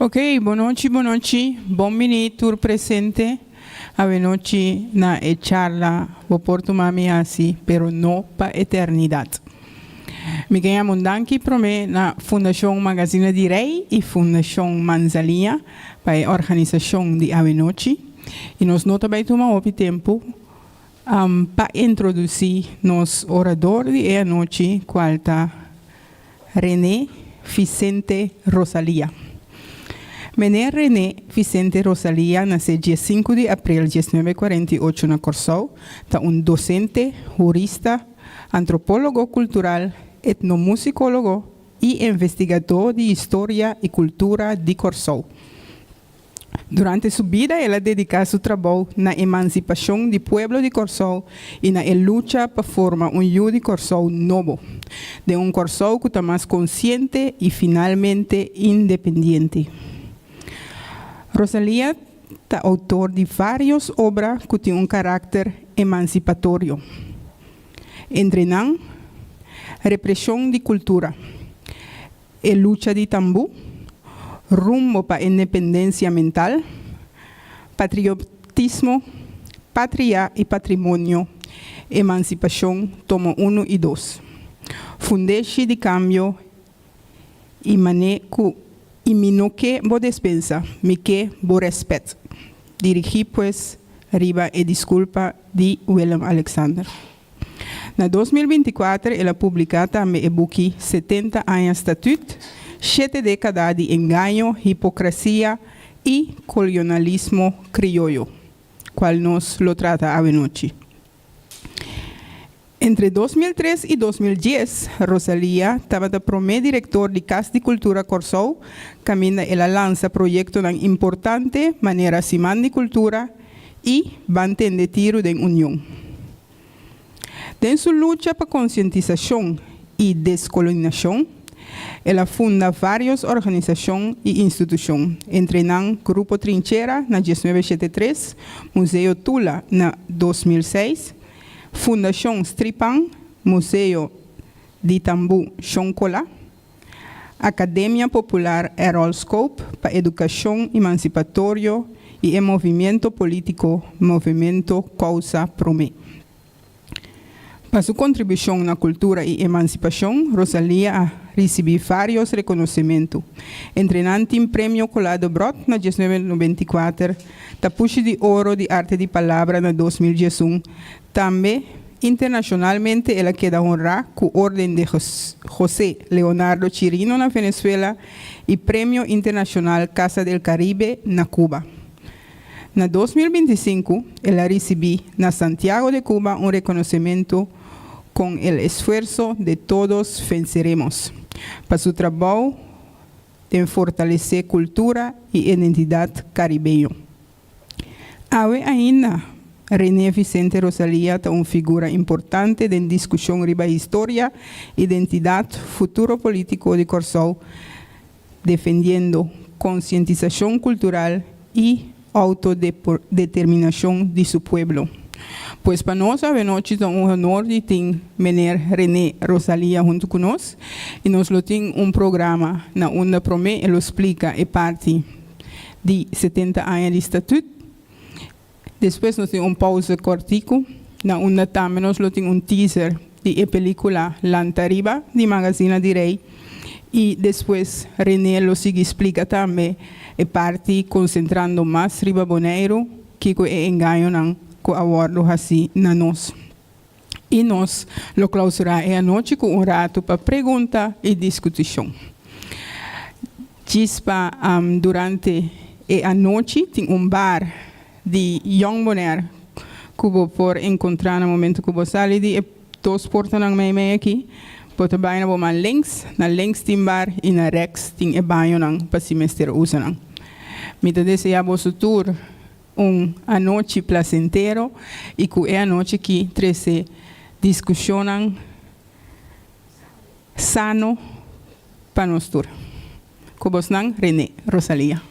Ok, bonochi bonochi, bon bini tur presente awenochi na e charla Bo por tuma mi hasi, pero no pa eternidat. Mi ke yama un danki prome na Fundashon Magazine di Rei i Fundashon Manzanilla pa e organisashon di awenochi i nos no ta bai tuma hopi tempu pa introdusi nos orador di e anochi kual ta René Vicente Rosalia. Meneer René Vicente Rosalia nase diesinku di april diesnuebe kuarenta i ocho na Kòrsou, ta un dosente, hurista, antropólogo kultural, etnomusikólogo i investigadó di historia i kultura di Kòrsou. Durante su bida el a dediká su trabou na emansipashon di pueblo di Kòrsou i na e lucha pa forma un yu di Kòrsou nobo, den un Kòrsou ku ta mas konsiente i finalmente independiente. Rosalia ta outor di vários obra ku tin un karakter emansipatorio, entre nan, Represhon di Kultura, E lucha di tambú, rumbo pa independencia mental, patriotismo, patria y patrimonio, emancipacion, tomo uno y dos, fundeshi di cambio y mane cu y mi no ke bo despensa, mi ke bo respet. Dirigi pues riba e disculpa di Willem Alexander. Na 2024 el a publiká tambe e buki 70 aña Statüt, shete dékada di engaño, hipokrasia i kolonalismo krioyo, kual nos lo trata awenochi. Entre 2003 i 2010 Rosalia tabata promé direktor di Kas di Kultura Kòrsou, kaminda el a lansa proyektonan importante manera Siman di Kultura i Ban Tende Tiru den Union. Den su lucha pa konsientisashon i deskolinashon, el a funda vários organisashon i institushon, entre nan Grupo Trinchera na diesnuebe shete tres, Museo Tula na 2006, Fundashon Stripan, Museo di Tambú Shon Kola, Akademia Popular Errol Scope pa Edukashon Emansipatorio i e movimiento polítiko Movemento Kousa Promé. Pa su kontribushon na kultura i emansipashon, Rosalia a risibí vários rekonosementu. Entre nan tin Premio Colá Debrot na 1994, Tapushi di Oro di Arte di Palabra na 2011, Tambe, internashonalmente el a keda honrá ku Orden de José Leonardo Chirino na Venezuela i Premio Internashonal Casa del Caribe na Cuba. Na 2025, el a risibí na Santiago de Cuba un rekonosementu Con el esfuerzo de todos venceremos pa su trabou den fortalesé kultura i identidat karibeño. Awe ainda, René Vicente Rosalia ta un figura importante den diskushon riba historia, identidat, futuro polítiko di Kòrsou, defendiendo konsientisashon kultural i outodeterminashon di su pueblo. Pues pa nos awenochi ta un honor di tin Meneer René Rosalia huntu ku nos i nos lo tin un programa na unda promé e lo splika e parti di 70 aña di Statut. Despues nos tin un pauze kòrtiku na unda tambe nos lo tin un teaser di e pelíkula Lanta Riba di Magazina di Rei i despues René lo sigui splika tambe e parti konsentrando mas riba Boneiru kiko e engañonan ku a wòrdu hasí na nos. I nos lo klausurá e anochi ku un ratu pa pregunta i diskutishon. Djis pa durante e anochi tin un bar di Jong Bonaire ku bo por enkontrá na momentu ku bo sali di e dos portanan meimei aki. Bo ta bai na bo man links, na links tin bar i na rèks tin e bañonan pa si mester usa nan. Mi ta deseá boso tur Un anochi placentero y cu e anochi ki trece discusionnan sano pa nos tur. Cu bosnan Rene Rosalia.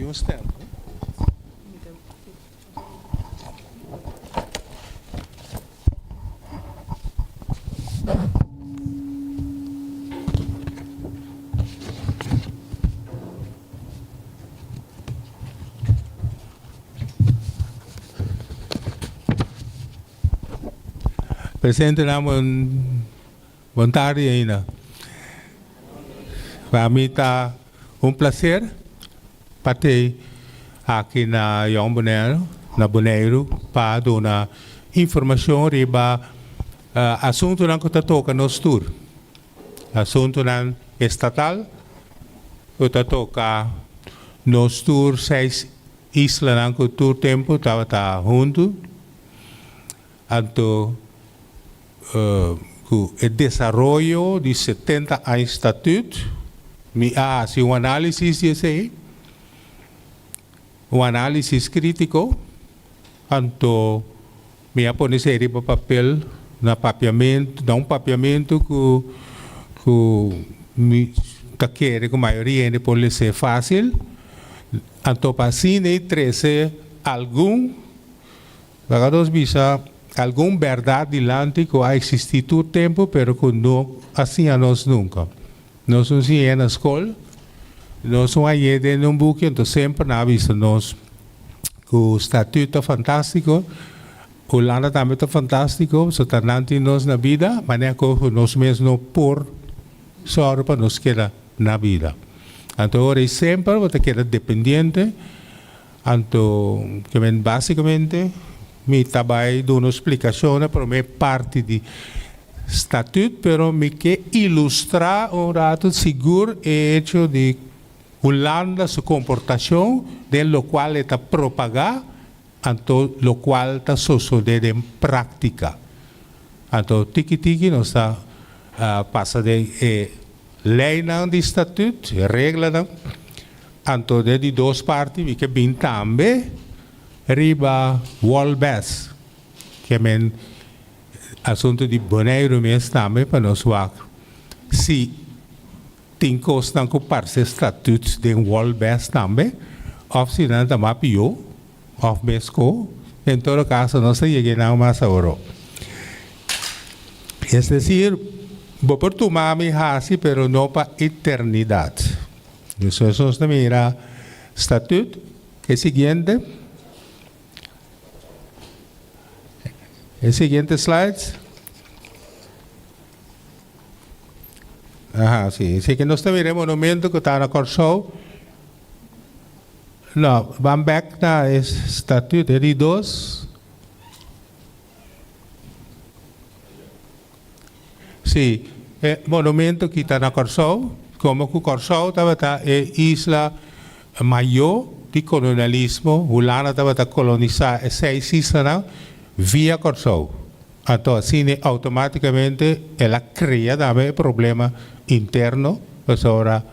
Tin un stènt, no? Presentenan bon bon tardi ainda. Pa mi ta un placer pa tei aki na Jong Boneiru, na Boneiru pa duna informacion riba asuntonan cu ta toca nos tur. Asuntonan estatal cu ta toca nos tur seis islanan cu tur tempo tabata hunto. Anto ku e desaroyo di 70 aña Statut, mi a hasi un análisis di esei, un análisis krítiko, anto mi a pone esei riba papel na papiamentu, na un papiamentu ku ku mi ta kere ku mayoria hende por les'é fásil, anto pa asina ei trese algun. Laga nos bisa algun bèrdat dilanti ku a eksistí tur tempu pero ku no a siña nos nunka. Nos no siñ'é na skol, nos no hañ'é den un buki, anto semper nan a bisa nos ku Statut ta fantástiko, Hulanda tambe ta fantástiko, so ta nan tin nos na bida, manera ku nos mes no por sòru pa nos keda na bida. Anto ora ei semper bo ta keda dependiente. Anto, ke men básikamente mi ta bai duna un splikashon na promé parti di Statut, pero mi ke ilustrá un ratu sigur e echo di Hulanda su komportashon den lokual e ta propagá, anto lokual ta sosodé den práktika. Anto tiki tiki nos ta pasa den e leinan di Statut, e reglanan. Anto den di dos parti mi ke bin tambe riba Wolbes, ke men asuntu di Boneiru mes tambe pa nos wak si tin kosnan ku parse Statut den Wolbes tambe òf si nan ta mas pió òf mesko. En todo kaso nos ta yega einan mas awor. Es desir, bo por tuma mi hasi pero no pa eternidat. Despues nos ta mira Statut, e siguiente. E siguiente slides. Aha, si. Así ke nos ta mira e monumento ku ta na Kòrsou. No, ban bèk na e Statut, e di dos. Sí, e monumento ki ta na Kòrsou, komo ku Kòrsou tabata e isla mayó di kolonialismo, Hulanda tabata kolonisá e seis islanan via Kòrsou. Anto asina outomátikamente el a krea tambe e problema interno, pasobra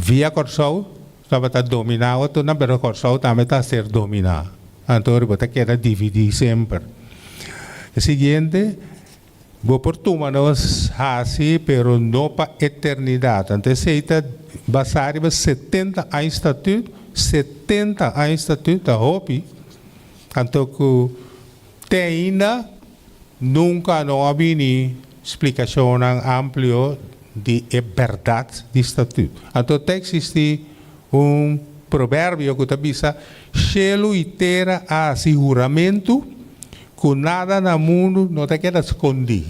via Kòrsou tabata dominá otronan, pero Kòrsou tambe ta ser dominá. Anto bo ta keda dividí semper. E siguiente. Bo por tuma nos hasi, pero no pa eternidat. Anto esei ta basá riba 70 aña Statut, 70 aña Statut ta hopi, anto ku te ainda nunka no a bini splikashonnan amplio di e bèrdat di Statut. Anto ta eksistí un proverbio ku ta bisa, Shelu i tera a hasi huramentu, Ku nada na mundu no ta keda skondí.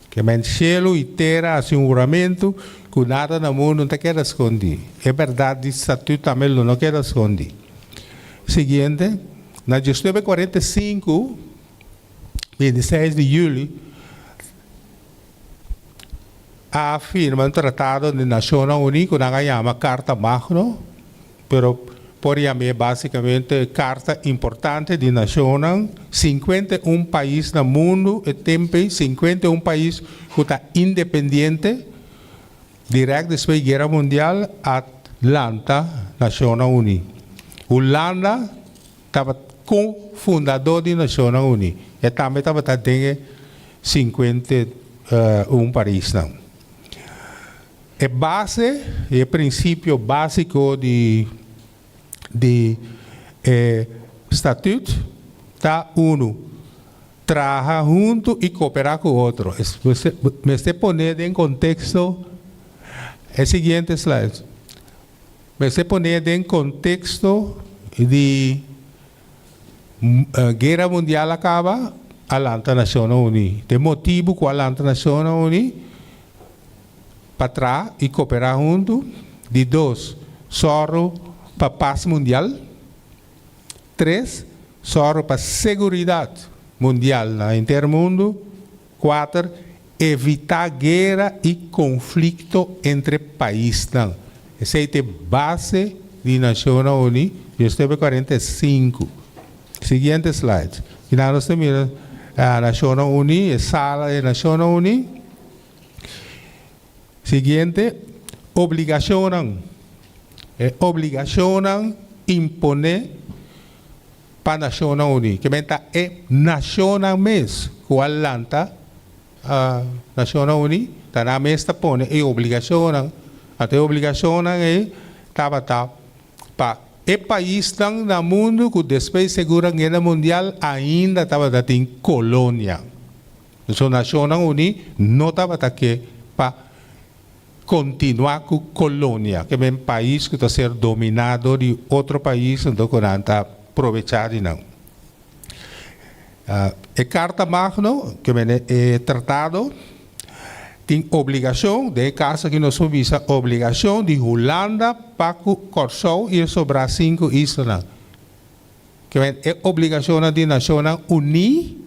Ke men shelu i tera hasi un huramentu ku nada na mundu no ta keda skondí. E bèrdat di Statut tambe lo no keda skondí. Siguiente, na diesnuebe 45, 26 di yüli, a firma un tratado di Nashonnan Uní ku nan a yama Karta Magno, pero por yam'é básikamente Karta Importante di Nashonnan. 51 pais na mundu e tempu ei, 51 pais ku ta independiente, dirèkt despues di Guera Mundial a lanta Nashonnan Uní. Hulanda tabata ko-fundadó di Nashonnan Uní. E tambe tabata den e 51 paisnan. E base i e prinsipio básiko di di e Statüt ta unu, traha huntu i koperá ku otro. Mester pone den konteksto e siguiente slide. Mester pone den konteksto di Guera Mundial a kaba, a lanta Nashonnan Uní. Ta e motibu ku a lanta Nashonnan Uní pa traha i koperá huntu. Di dos, sòru pa pas mundial. Tres, sòru pa seguridat mundial na henter mundu. Kuater, evitá guera i konflikto entre paisnan. Esei ta e base di Nashonnan Uní, diesnuebe 45. Siguiente slide. Kinan nos ta mira Nashonnan Uní, e sala di Nashonnan Uní. Siguiente, obligashonnan. E obligashonnan imponé pa Nashonnan Uní. Ke men ta e nashonnan mes ku a lanta Nashonnan Uní, ta nan mes ta pone e obligashonnan. Anto e obligashonnan ei tabata pa e paisnan na mundu ku despues Segunda Guera Mundial ainda tabata tin kolonia. So Nashonnan Uní no tabata ke pa kontinuá ku kolonia, ke men pais ku ta ser dominá dor di otro pais anto ku nan ta probechá di nan. E Karta Magno, ke men e tratado, tin obligashon, den e kaso aki nos por bisa obligashon di Hulanda pa ku Kòrsou i e sobrá sinku islanan. Ke men e obligashonnan di Nashonnan Uní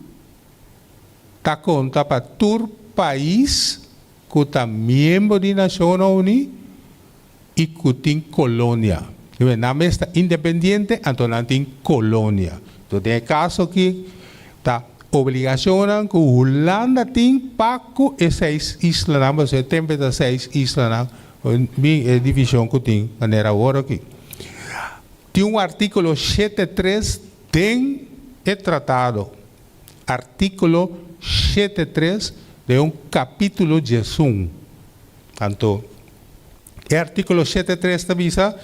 ta konta pa tur pais ku ta miembro di Nashonnan Uní i ku tin kolonia. Nan mes ta independiente, anto nan tin kolonia. Enton den e kaso aki ta obligashonnan ku Hulanda tin pa ku e seis islanan, pasobra e tempu e ta seis islanan, bin e divishon ku tin manera awor aki. Tin un artíkulo shete tres den e tratado. Artíkulo shete tres den un kapítulo diesun. Anto, e artíkulo shete tres ta bisa,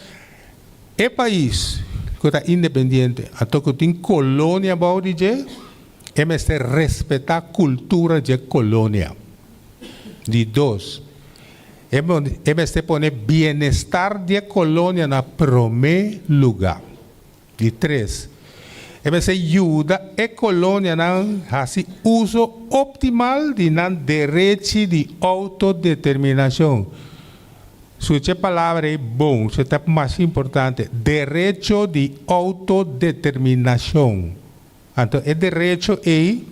E pais ku ta independiente anto ku tin kolonia bou di dje, e mester respetá kultura dje kolonia. Di dos, e mester pone bienestar di e kolonia na promé lugá. Di tres, e mester yuda e kolonianan hasi uso optimal di nan derechi di outodeterminashon. Skucha e palabra ei bon, esei ta mas importante, derecho di outodeterminashon. Anto e derecho ei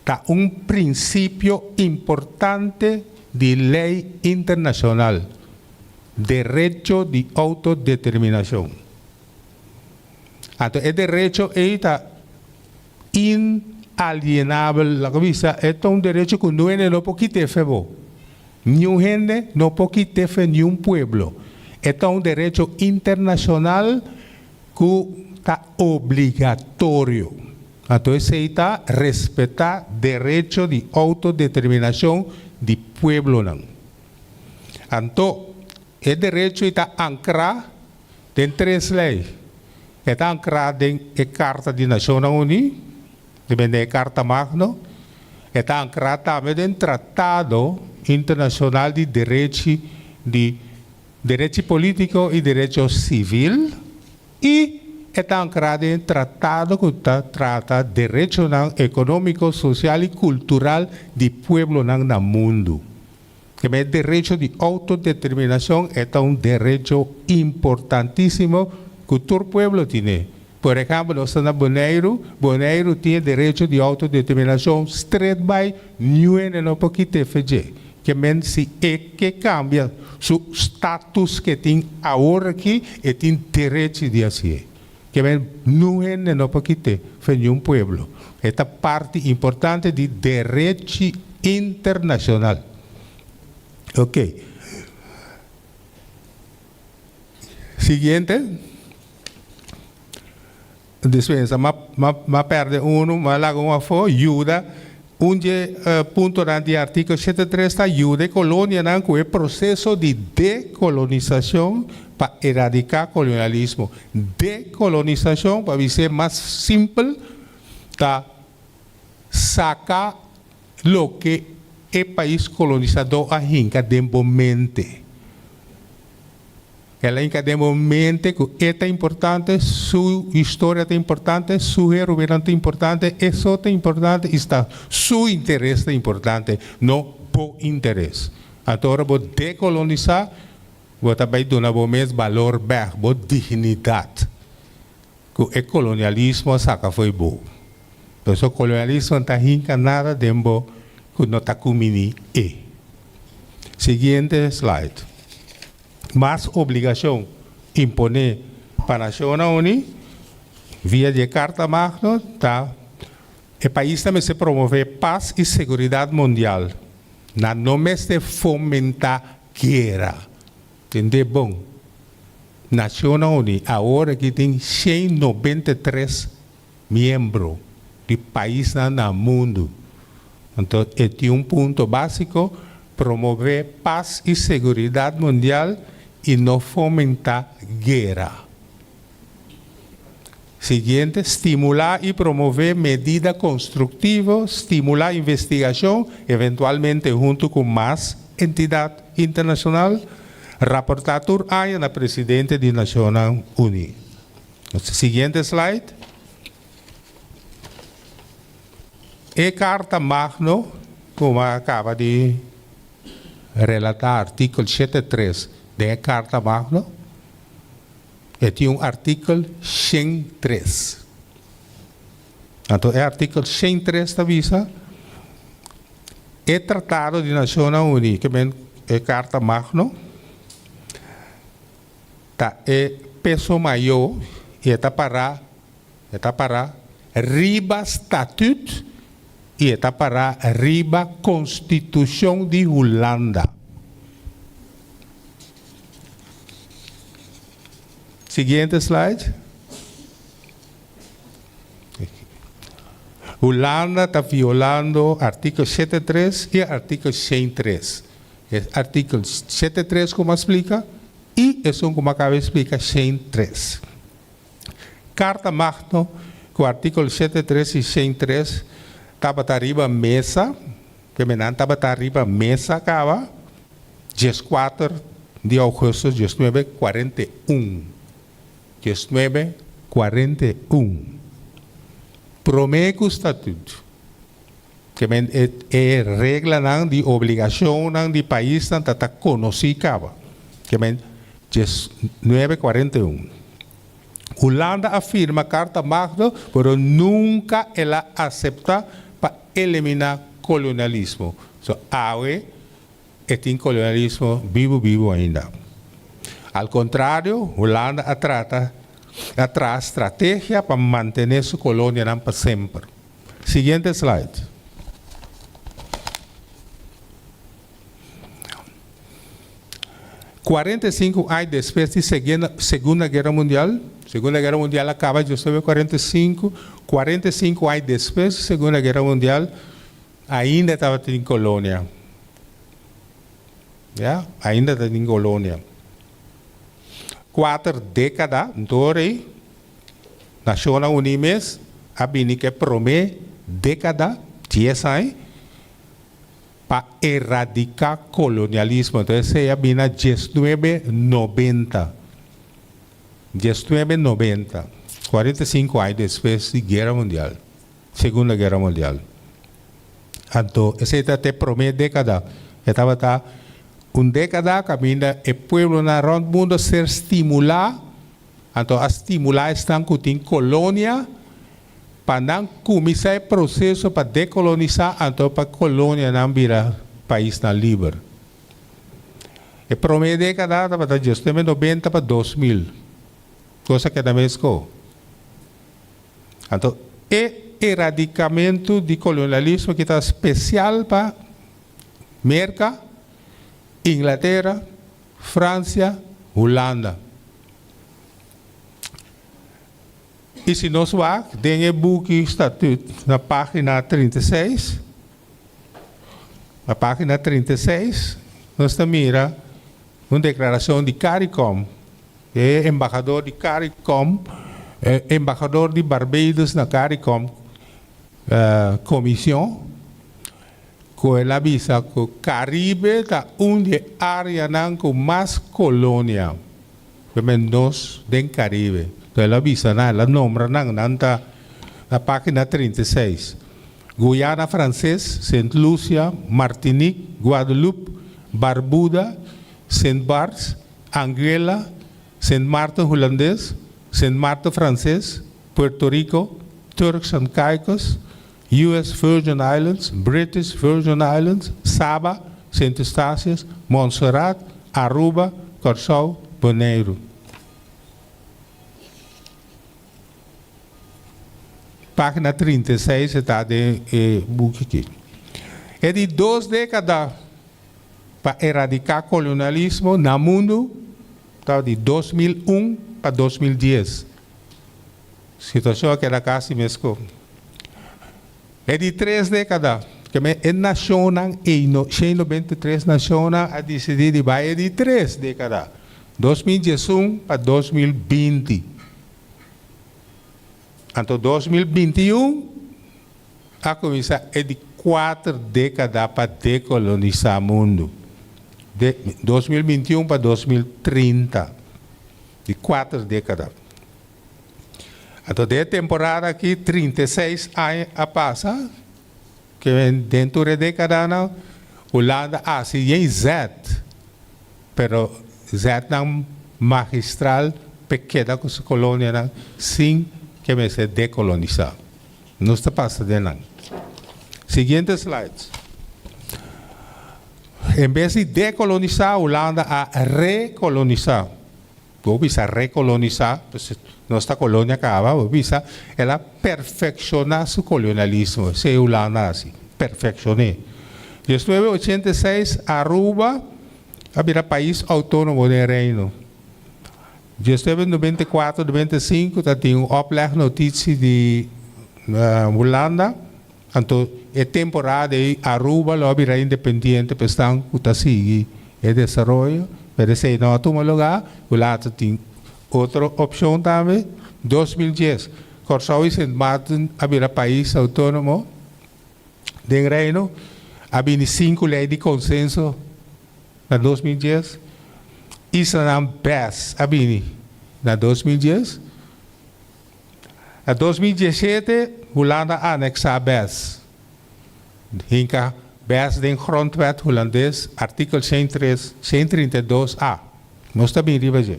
ta un prinsipio importante di lei internashonal. Derecho di outodeterminashon. Anto e derecho ei ta inalienabel, laga bisa e ta un derecho ku no hende no por kit'é fe bo. Niun hende no por kit'é fe niun pueblo. E ta un derecho internashonal ku ta obligatorio. Anto esei ta respetá derecho di outodeterminashon di pueblonan. Anto, e derecho ei ta ankrá den tres lei. E ta ankrá den e Karta di Nashonnan Uní, den e Karta Magno. E ta ankrá tambe den Tratado Internashonal di Derechi di Derechi Polítiko i Derecho Sivil i e ta ankrá den tratado ku ta trata derechonan ekonómiko, sosial i kultural di pueblonan na mundu. Keme e derecho di outodeterminashon e ta un derecho importantísimo ku tur pueblo tine. Por ehèmpel nos ta na Boneiru, Boneiru tin e derecho di outodeterminashon stret bai, niun hende no por kit'é fe dje. Ke men si e ke kambia su status ke tin awor aki, e tin derechi di hasié. Ke men niun hende no por kit'é fe niun pueblo. E ta parti importante di derechi internashonal. Ok. Siguiente. Dispensa, m'a m'a perde unu, m'a laga un afó, yuda. Un dje puntonan di artíkulo 73 ta yuda e kolonianan ku e proseso di dekolonisashon pa eradiká kolonialismo. Dekolonisashon, pa bis'é mas simpel, ta saka loke e pais kolonisadó a hinka den bo mente. El a hinka den bo mente ku e ta importante, su historia ta importante, su heroenan ta importante, e so ta importante i sta su interes ta importante, no bo interes. Anto ora bo dekolonisá, bo ta bai duna bo mes balor bèk, bo dignidat ku e kolonialismo a saka fo'i bo. Pasobra kolonialismo no ta hinka nada den bo ku no ta kuminí e. Siguiente slide. Mas obligashon imponé pa Nashonnan Uní via di e Karta Magno ta e paisnan mester promové pas i seguridat mundial. Nan no mester fomentá guera. Tende bon, Nashonnan Uní awor aki tin 193 miembro di paisnan na mundu. Anto e tin un punto básiko, promové pas i seguridat mundial i no fomentá guera. Siguiente, stimulá i promové medida konstruktivo, stimulá investigashon, eventualmente huntu ku mas entidat internashonal, raportá tur aña na presidente di Nashonnan Uní. Siguiente slide. E Karta Magno, komo a kaba di relatá artíkel 73 den e Karta Magno, e tin un artíkel 103. Anto e artíkel 103 ta bisa, E Tratado di Nashonnan Uní, ke men e Karta Magno, Ta e peso mayó i e ta pará, e ta pará riba statüt i e ta pará riba konstitushon di Hulanda. Siguiente slide. Hulanda ta violando artíkulo 73 i artíkulo 103. E artíkulo 73 ku mi a splika i esun ku mi a kaba di splika 103. Karta Magno ku artíkulo 73 i 103 tabata riba mesa, ke men nan tabata riba mesa kaba 14 di ougùstùs 1941. 1941. Promé ku statüt. Ke men e e reglanan di obligashonnan di paisnan ta ta konosí kaba. Ke men 1941. Hulanda a firma Karta Magno, pero nunka el a aseptá pa eliminá kolonialismo. So awe e tin kolonialismo bibu bibu ainda. Al kontrario, Hulanda a trata a traha strategia pa mantené su kolonianan pa semper. Siguiente slide. 45 aña despues di Segunda Guera Mundial, Segunda Guera Mundial a kaba 1945, 45 aña despues di Segunda Guera Mundial, ainda tabatin kolonia. Ya, ainda tabatin kolonia. Kuater dékada, nto rei. Nashonnan Uní mes a bini ku e promé dékada, dies aña, pa eradiká kolonialismo. Entonces esei a bini na 1990. 1990, 45 aña despues di Guera Mundial, Segunda Guera Mundial. Anto esei ta e promé dékada. E tabata un dékada kaminda e pueblonan rònt mundu a ser stimulá. Anto a stimulá esnan ku tin kolonia pa nan kuminsá e proseso pa dekolonisá anto pa kolonianan bira paisnan liber. E promé dékada tabata 1990 pa 2000. Kos a keda mesko. Anto e eradikamentu di kolonialismo ki ta spesial pa Merka, Inglatera, Fransia, Hulanda. I si nos wak den e buki Statut na pagina 36. Na página 36, nos ta mira un deklarashon di CARICOM. E embahador di CARICOM, e embahador di Barbados na CARICOM Komishon, ku el a bisa ku Karibe ta un di e áreanan ku mas kolonia, men nos den Karibe. Enton el a bisa nan, el a nombra nan, nan ta na página 36. Guyana Franses, Sint Lucia, Martinique, Guadeloupe, Barbuda, Sint Barts, Anguilla, Sint Maarten Hulandes, Sint Maarten Franses, Puerto Rico, Turks and Caicos, US Virgin Islands, British Virgin Islands, Saba, Sint Eustatius, Montserrat, Aruba, Kòrsou, Boneiru. Página 36 e ta den e buki aki. E di dos dékada pa eradiká kolonialismo na mundu ta di 2001 pa 2010. Situashon a keda kasi meskos. E di tres dékada, ke men e nashonnan ei, 193 nashonnan a disidí di bai e di tres dékada, 2011 pa 2020. Anto 2021 a kuminsá e di kuater dékada pa dekolonisá mundu, de 2021 pa 2030, di kuater dékada. Anto den e temporada aki 36 aña a pasa, ke den tur e dékadanan Hulanda a hasi yen zèt, pero zètnan magistral p'e keda ku su kolonianan sin ke mester dekolonisá. Nos ta pasa den nan. Siguiente slides. En bes di dekolonisá, Hulanda a rekolonisá. Bo bisa rekolonisá, pues nos ta kolonia kaba, bo bisa el a perfekshoná su kolonialismo, esei Hulanda a hasi, perfekshoné. 1986 Aruba a bira pais outónomo den Reino. 1994, 95 ta tin un oplegnotitie di Hulanda, anto e temporada ei Aruba lo a bira independiente pa esnan ku ta sigui e desaroyo, pero esei no a tuma lugá, Hulanda tin otro opshon tambe. 2010, Kòrsou i Sint Maarten a bira pais outónomo den Reino, a bini sinku lei di konsenso na 2010, Islanan bes a bini na 2010. Na 2017 Hulanda a aneksá bes. Hinka bes den Grondwet Hulandes, artikel 103, 132 a. Nos ta bin riba dje.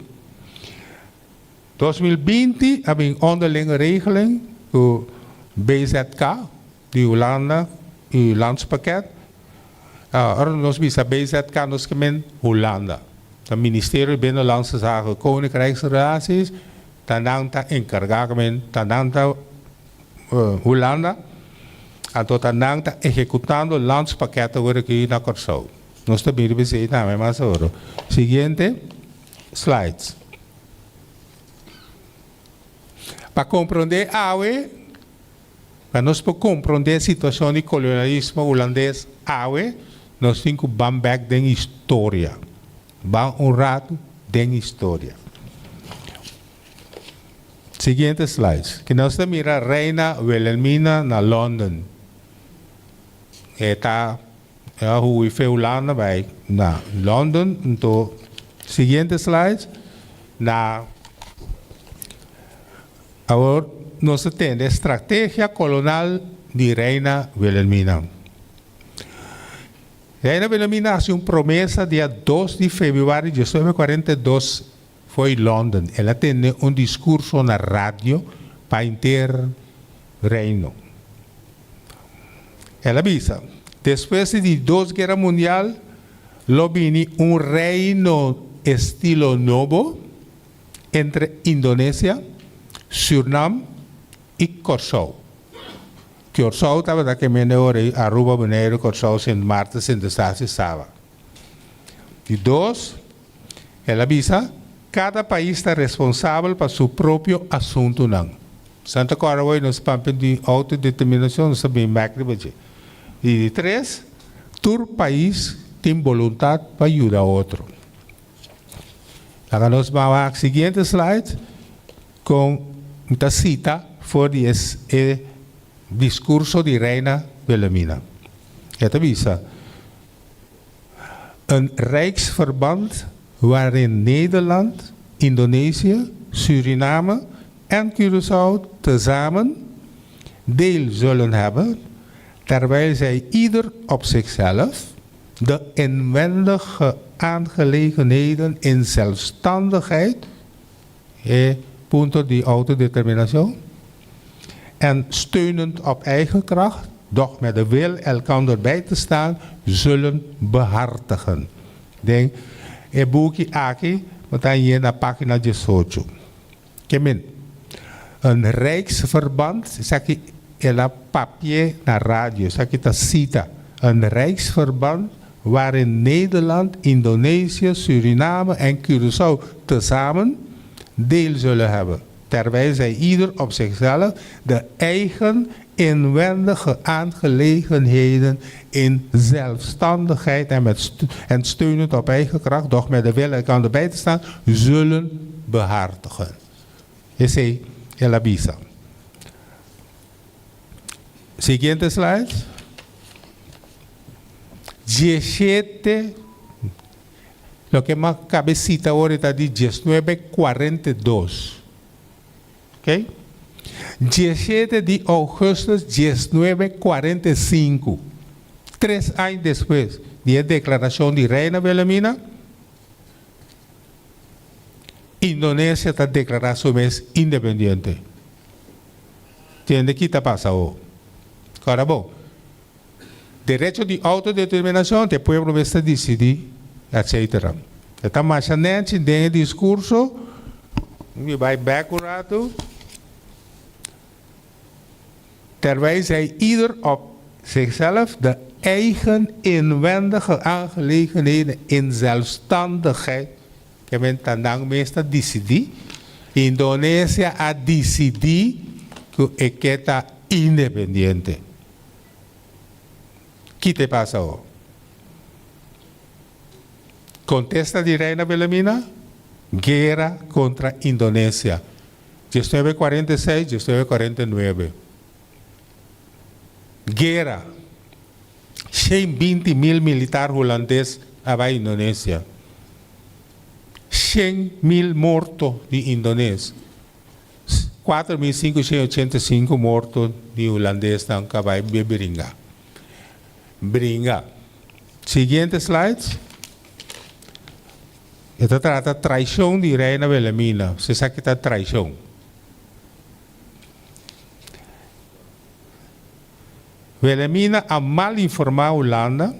2020 a bin onderlinge regeling ku BZK di Hulanda i Landspakket. Ora nos bisa BZK nos ke men Hulanda. Ta Ministerio di Binnenlandse Zaken Koninkrijksrelaties ta nan ta enkargá ke men ta nan ta Hulanda anto ta nan ta ehekutando Landspakket awor aki na Kòrsou. Nos ta bin riba esei tambe mas awor. Siguiente slides. Pa komprondé awe. Pa nos por komprondé e situashon di kolonialismo hulandes awe, nos tin ku ban bèk den historia. Ban un ratu den historia. Siguiente slides. Ki nos ta mira Reina Wilhelmina na London. E ta e a hui fe Hulanda bai na London. Anto, siguiente slides. Na. Awor nos ta tende e strategia kolonal di Reina Wilhelmina. Reina Wilhelmina hasi un promesa dia 2 di febrüari 1942 fo'i London. El a tende un diskurso na radio pa henter Reino. El a bisa, Despues di di dos Guera Mundial lo bini un reino estilo nobo, entre Indonesia, Surnam i Kòrsou. Kòrsou tabata ke mende ora ei Aruba, Boneiru, Kòrsou, Sint Maarten, Sint Eustatius i Saba. Di dos, el a bisa, kada pais ta responsabel pa su propio asuntunan. Santa Cora awor nos papia di outodeterminashon, nos ta bin bèk riba dje. I di tres, Tur pais tin boluntat pa yuda otro. Laga nos ban wak siguiente slide kon mi ta sita for di e diskurso di Reina Wilhelmina. E ta bisa, Een rijksverband waarin Nederland, Indonesië, Suriname en Curaçao tezamen deel zullen hebben, terwijl zij ieder op zichzelf de inwendige aangelegenheden in zelfstandigheid, e punto di autodeterminacion, en steunend op eigen kracht, doch met de wil elkander bij te staan, zullen behartigen. Den e buki aki bo ta hañ'é na página diesocho. Ke men, Een rijksverband, esaki el a papi'é na radio, esaki ta sita, Een rijksverband waarin Nederland, Indonesië, Suriname en Curaçao tezamen deel zullen hebben, terwijl zij ieder op zichzelf de eigen inwendige aangelegenheden in zelfstandigheid en met en steunend op eigen kracht, doch met de wil elkander bij te staan, zullen behartigen. Esei el a bisa. Siguiente slide. Dieshete, loke mi a kabe sita awor e ta di diesnuebe kuarenta i dos. Ok. Dieshete di ougùstùs diesnuebe kuarenta i sinku, tres aña despues di e deklarashon di Reina Wilhelmina, Indonesia ta deklará su mes independiente. Tende ki ta pasa awor. Kòrda bon, derecho di outodeterminashon ta e pueblo mes ta disidí, etcetera. E ta masha nèchi den e diskurso, mi bai bèk un ratu, terwijl zij ieder op zichzelf de eigen inwendige aangelegenheden in zelfstandigheid, ke men ta nan mes ta disidí, Indonesia a disidí ku e ke ta independiente. Ki te pasa awor? Kontesta di Reina Wilhelmina, Guera kontra Indonesia, diesnuebe kuarenta i seis, diesnuebe kuarenta i nuebe. Guera. Shen binti mil militar hulandes a bai Indonesia. 100.000 morto di indones, 4585 morto di hulandesnan ku a bai be bringa. Bringa. Siguiente slide. E ta trata traishon di Reina Wilhelmina. Bo sa ki ta traishon. Wilhelmina a mal informá Hulanda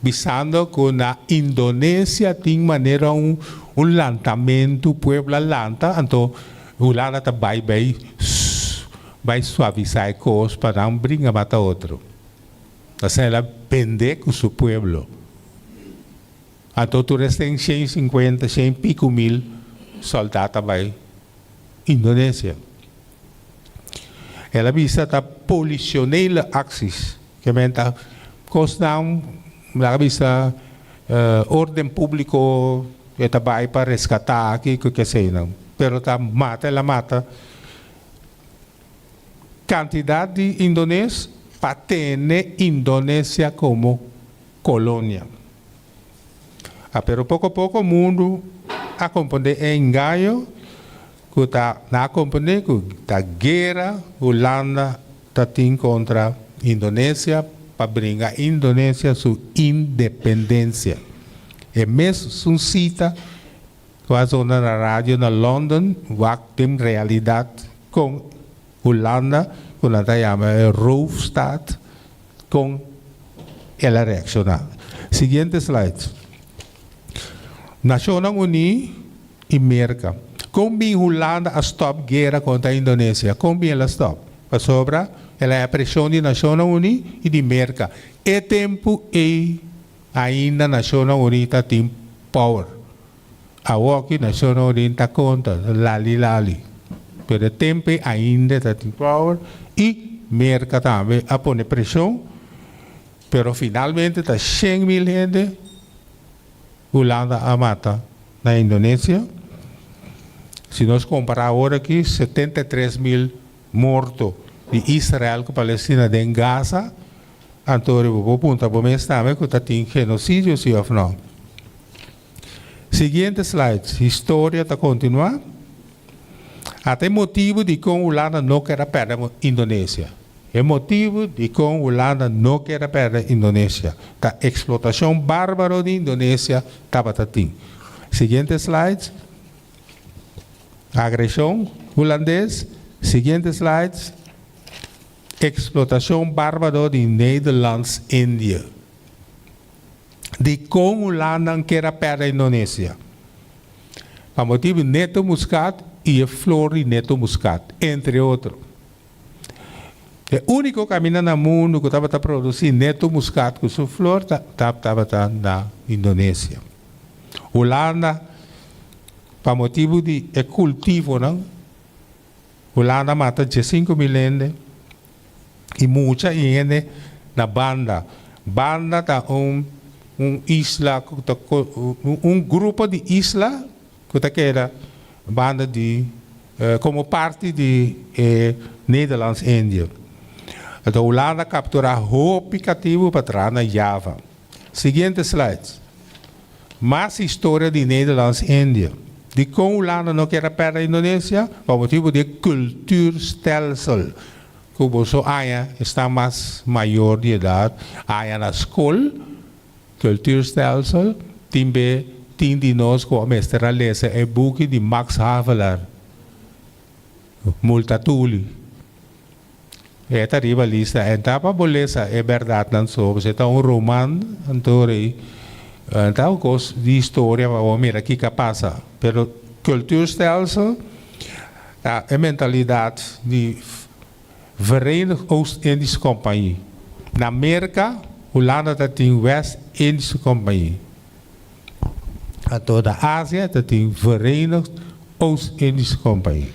bisando ku na Indonesia tin manera un un lantamentu, pueblo a lanta, anto Hulanda ta bai bai bai suavisá e kos pa nan bringa mata otro. Asina el a bende ku su pueblo. Anto tur esei 150, shen piku mil sòldat a bai Indonesia. El a bisa ta politionele acties, ke men ta kosnan, laga bisa orden publico e ta bai pa rescata aki ku keseinan, pero ta mata el a mata cantidad di indones pa tene Indonesia como colonia. A Pero poko poko mundu a komprondé e engaño ku ta nan a komprondé ku ta guera Hulanda ta tin kontra Indonesia pa bringa Indonesia su independensia. E mes un sita ku a zona na radio na London wak den realidat kon Hulanda ku nan ta yama e roofstaat Kon el a reakshoná? Siguiente slide. Nashonnan Uní i Merka. Kon bin Hulanda a stòp guera kontra Indonesia? Kon bin el a stòp? Pasobra el a haña preshon di Nashonnan Uní i di Merka. E tempu ei ainda Nashonnan Uní ta tin power. Awoki Nashonnan Uní ta konta lali lali. Pero e tempu ei ainda ta tin power i Merka tambe a pone preshon. Pero finalmente ta 100.000 hende Hulanda a mata na Indonesia. Si nos kompará awor aki 73.000 morto di Israel ku Palestina den Gaza, anto bo por puntra bo mes tambe ku ta tin genosidio si òf no. Siguiente slide. Historia ta kontinuá. Ata e motibu dikon Hulanda no ker a pèrdè Indonesia. E motibu dikon Hulanda no ker a pèrdè Indonesia ta eksplotashon bárbaro di Indonesia tabata tin. Siguiente slide. Agreshon hulandes. Siguiente slide. Eksplotashon bárbaro di Nederlands-Indië. Dikon Hulanda ker a pèrdè Indonesia? Pa motibu neto muskat i e flor di neto muskat, entre otro. E úniko kaminda na mundu ku tabata produsí neto muskat ku su flor tabata na Indonesia. Hulanda, pa motibu di e kultivonan, Hulanda mata 15.000 hende i mucha i hende na Banda. Banda ta un un isla ku ta un grupo di isla ku ta keda banda di komo parti di e Nederlands Indië. Anto Hulanda kapturá hopi katibu pa traha na Java. Siguiente slide. Mas historia di Nederlands Indië. Dikon Hulanda no kier a pèrdè Indonesia? Pa motibu di e cultuurstelsel ku boso aña esnan mas mayor di edat aña na skol. Cultuurstelsel tin be tin di nos ku a mester a lesa e buki di Max Havelaar, Multatuli. E ta riba lista. En ta pa bo lesa e bèrdatnan so, pasobra e ta un roman, anto rei ta un kos di historia pa bo mira kiko a pasa. Pero cultuurstelsel ta e mentalidat di Verenigd Oost-Indische Compagnie. Na Merka, Hulanda ta tin West-Indische Compagnie. Anto na Asia ta tin Verenigd Oost-Indische Compagnie.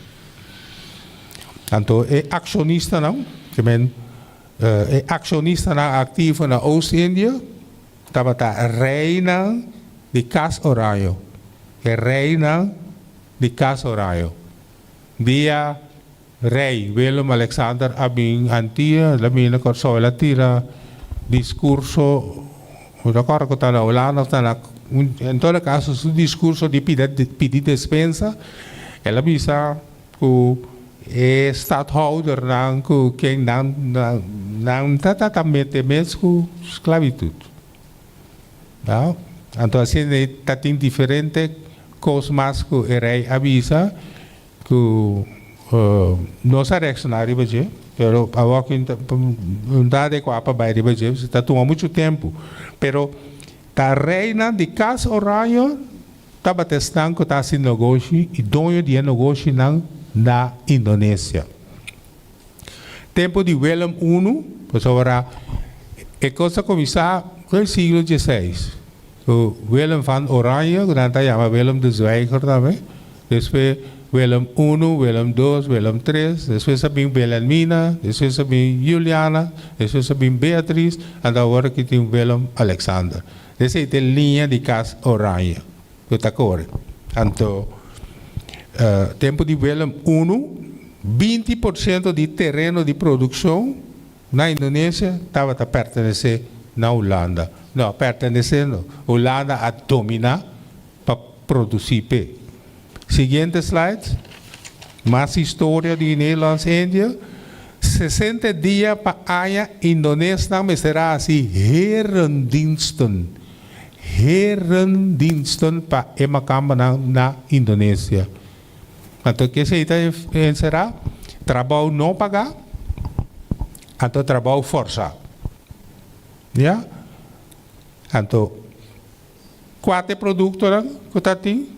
Anto e akshonistanan, ke men e akshonistanan aktivo na Oost-Indië tabata reinan di Kas Oranjo. E reinan di Kas Oranjo. Dia Rei Willem Alexander a bin Antia, el a bin na Kòrsou, el a tira diskurso, mi ta kòrda ku ta na Hulanda òf ta na, en todo kaso su diskurso di pida pidi despensa, el a bisa ku e stadhoudernan ku ken nan nan ta ta mete mes ku sklabitut. Anto asina ta tin diferente kos mas ku e rei a bisa. Ku nos a reakshoná riba dje, pero awor ku no ta adekuá pa bai riba dje, pasobra ta tuma muchu tempu. Pero ta reinan di Kas Oraño tabata esnan ku ta hasi negoshi i doño di e negoshinan na Indonesia. Tempu di Willem I, pasobra e kos a kuminsá ku e siglo dieseis. Ku Willem van Oranje, ku nan ta yama Willem de Zwijger tambe, despues Willem unu, Willem dos, Willem tres, despues a bin Wilhelmina, despues a bin Juliana, despues a bin Beatrice, anto awor aki tin Willem Alexander. Esei ta e liña di kas Oranje ku ta kore. Anto tempu di Willem unu, 20% di tereno di produkshon Na Indonesia tabata pertenesé na Hulanda. No, pertenesé no. Hulanda a dominá pa produsí p'e. Siguiente slide. Mas historia di Nederlands-Indië. 60 dia pa aña Indonesnan mester a hasi herendiensten. Herendiensten pa e makambanan na Indonesia. Anto kesei ta enserá trabou no pagá, anto trabou fòrsá. Ya. Anto kua ta e produktonan ku ta tin?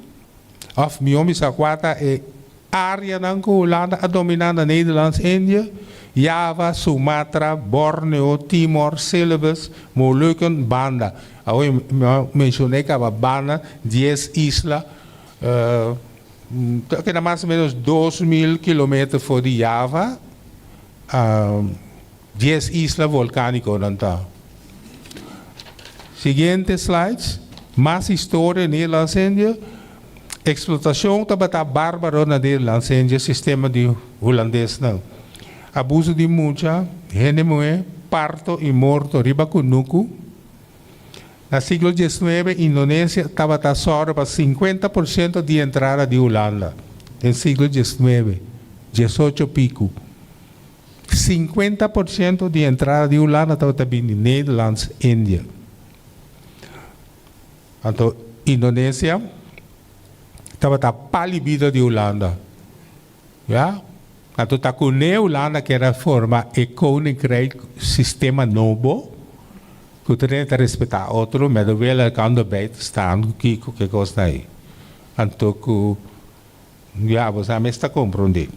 Òf mihó bisa kua ta e áreanan ku Hulanda a dominá na Nederlands-Indië? Java, Sumatra, Borneo, Timor, Celebes, Molukken, Banda. Awor mi a menshoné kaba Banda, 10 isla. Ta keda mas o menos 2.000 kilometer for di Java, 10 isla volkánikonan ta. Siguiente slides. Mas historia Nederlands Indië. Eksplotashon tabata bárbaro na Nederlands Indië, sistema di hulandesnan. Abuso di mucha, hende muhé, parto i morto riba kunuku. Na siglo 19 Indonesia tabata sòru pa 50% di entrada di Hulanda. Den siglo 19, 18 piku. 50% di entrada di Hulanda tabata bin di Nederlands Indië. Anto Indonesia tabata pal'i bida di Hulanda. Ya? Anto ta ku Hulanda ker a forma e koninkrijk sistema nobo, ku ta respetá otro, ma wil elkaar bij te staan, kiko ku kos ei. Anto ku ya, bo ta komprondé.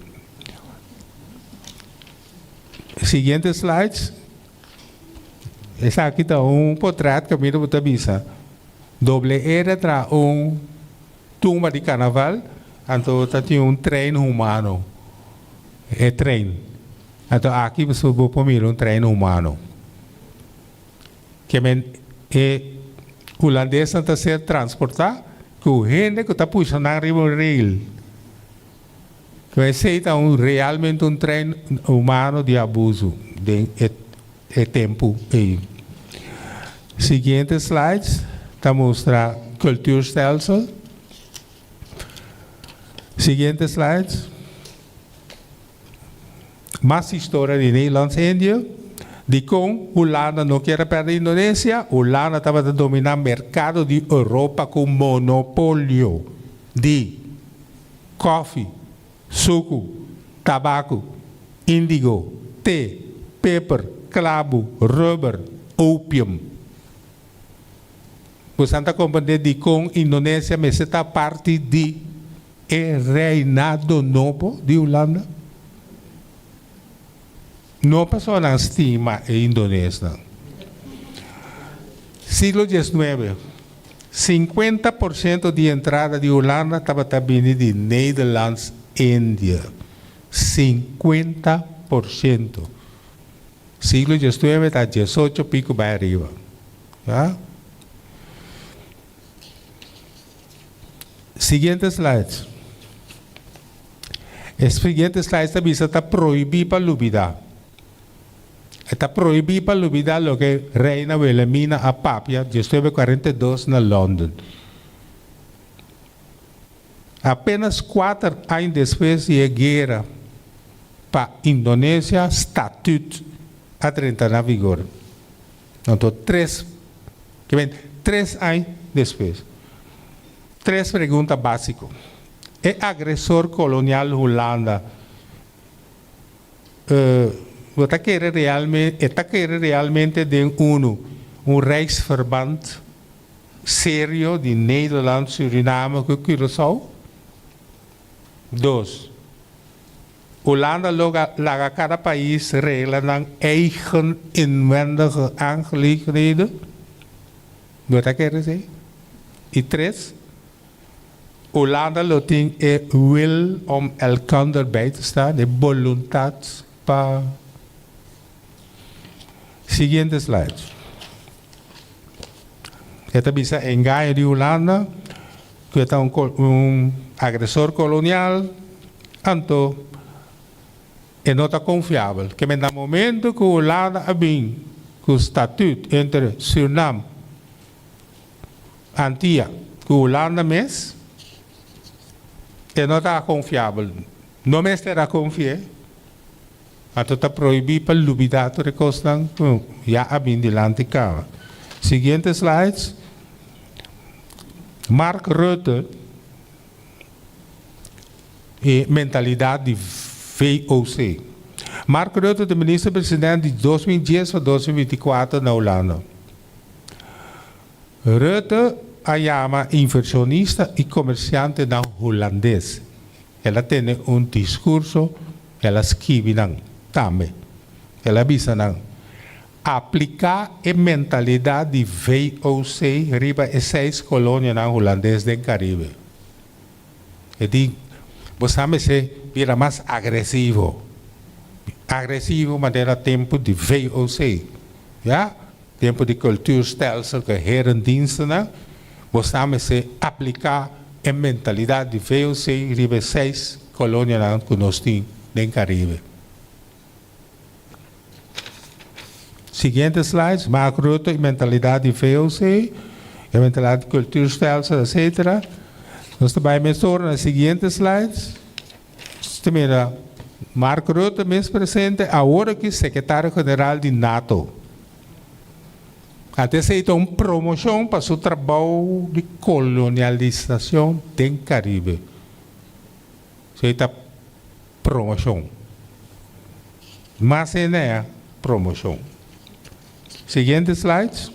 Siguiente slides. Esaki ta un portrèt ku mi ta bisa. Doble R tra un tumba di karnaval, anto tin un trein humano. E trein. Anto aki bo por mira un trein humano. Ke men e hulandes ta ser transportá ku hende ku ta pusha nan riba un rail. Ku esei ta un realmente un trein humano di abuso den e tempu ei. Siguiente slides ta mustra cultuurstelsel. Siguiente slides. Mas historia di Nederlands Indië. Di kon Hulanda no ker pèrdè Indonesia, Hulanda tabata dominá merkado di Europa ku monopolio di kofi, suku, tabako, indigo, te, peper, klabu, rubber, opium. Bo ta komprondé di kon Indonesia mester ta parti di e reinado nobo di Hulanda? No pasó nan stima e Indonesia. Siglo XIX, 50% di entrada di Hulanda tabata bini di Nederlands Indië. 50%. Siglo XIX ta 18 piku bai ariba. Ja? Siguiente slide. E siguiente slide ta bisa ta prohibí pa lubidá. Ta prohibí pa lubidá loke Reina Wilhelmina a papia 1942 na London. Apenas 4 aña despues di guera pa Indonesia, statuut a drenta na vigor. Anto, ke men, 3 aña despues. Tres pregunta básiko. E agresor kolonial Hulanda ta kere realmente den un Rijksverband serio di Nederland, Suriname ku Curaçao? Dos. Hulanda laga kada pais regla nan eigen inwendige aangelegenheden? Bo ta kere esei? I tres, Hulanda lo tin e wil om elkander bij te staan, e boluntat pa. Siguiente slide. E ta bisa engaño di Hulanda, ku ta un agresor kolonial, anto e no ta konfiabel. Ke na momento ku Hulanda a bin ku statuut entre Suriname, Antia, ku Hulanda mes, e no ta konfiabel. No mester a konfia. Anto ta prohibí pa lubidá tur e kosnan ya a bin dilanti kaba. Siguiente slides. Mark Rutte e mentalidat di VOC. Mark Rutte, e minister presidente di 2010 pa 2024 na Hulanda. Rutte a yama invershonista i komersiantenan hulandes. El a tene un diskurso, el a skirbi nan tambe. El a bisa nan apliká e mentalidat di VOC riba e seis kolonianan hulandes den Karibe. E di, bo mester bira mas agresivo. Agresivo manera tempu di VOC. Ja? Tempu di cultuurstelsel ku herendienstennan, bo sa mester apliká e mentalidat di VOC riba e seis kolonianan ku nos tin den Karibe. Siguiente slides, Mark Rutte y mentalidad di VOC, e mentalidad di cultuurstelsel, etc. Nos ta bay mesora na siguiente slides. Nos ta mira Mark Rutte mes presente, awor aki secretario general di nato. Antes esey ta un promocion pa su trabou di kolonialisacion den Caribe. Esey ta Promoshon. Mas enea promoshon. Siguiente slides.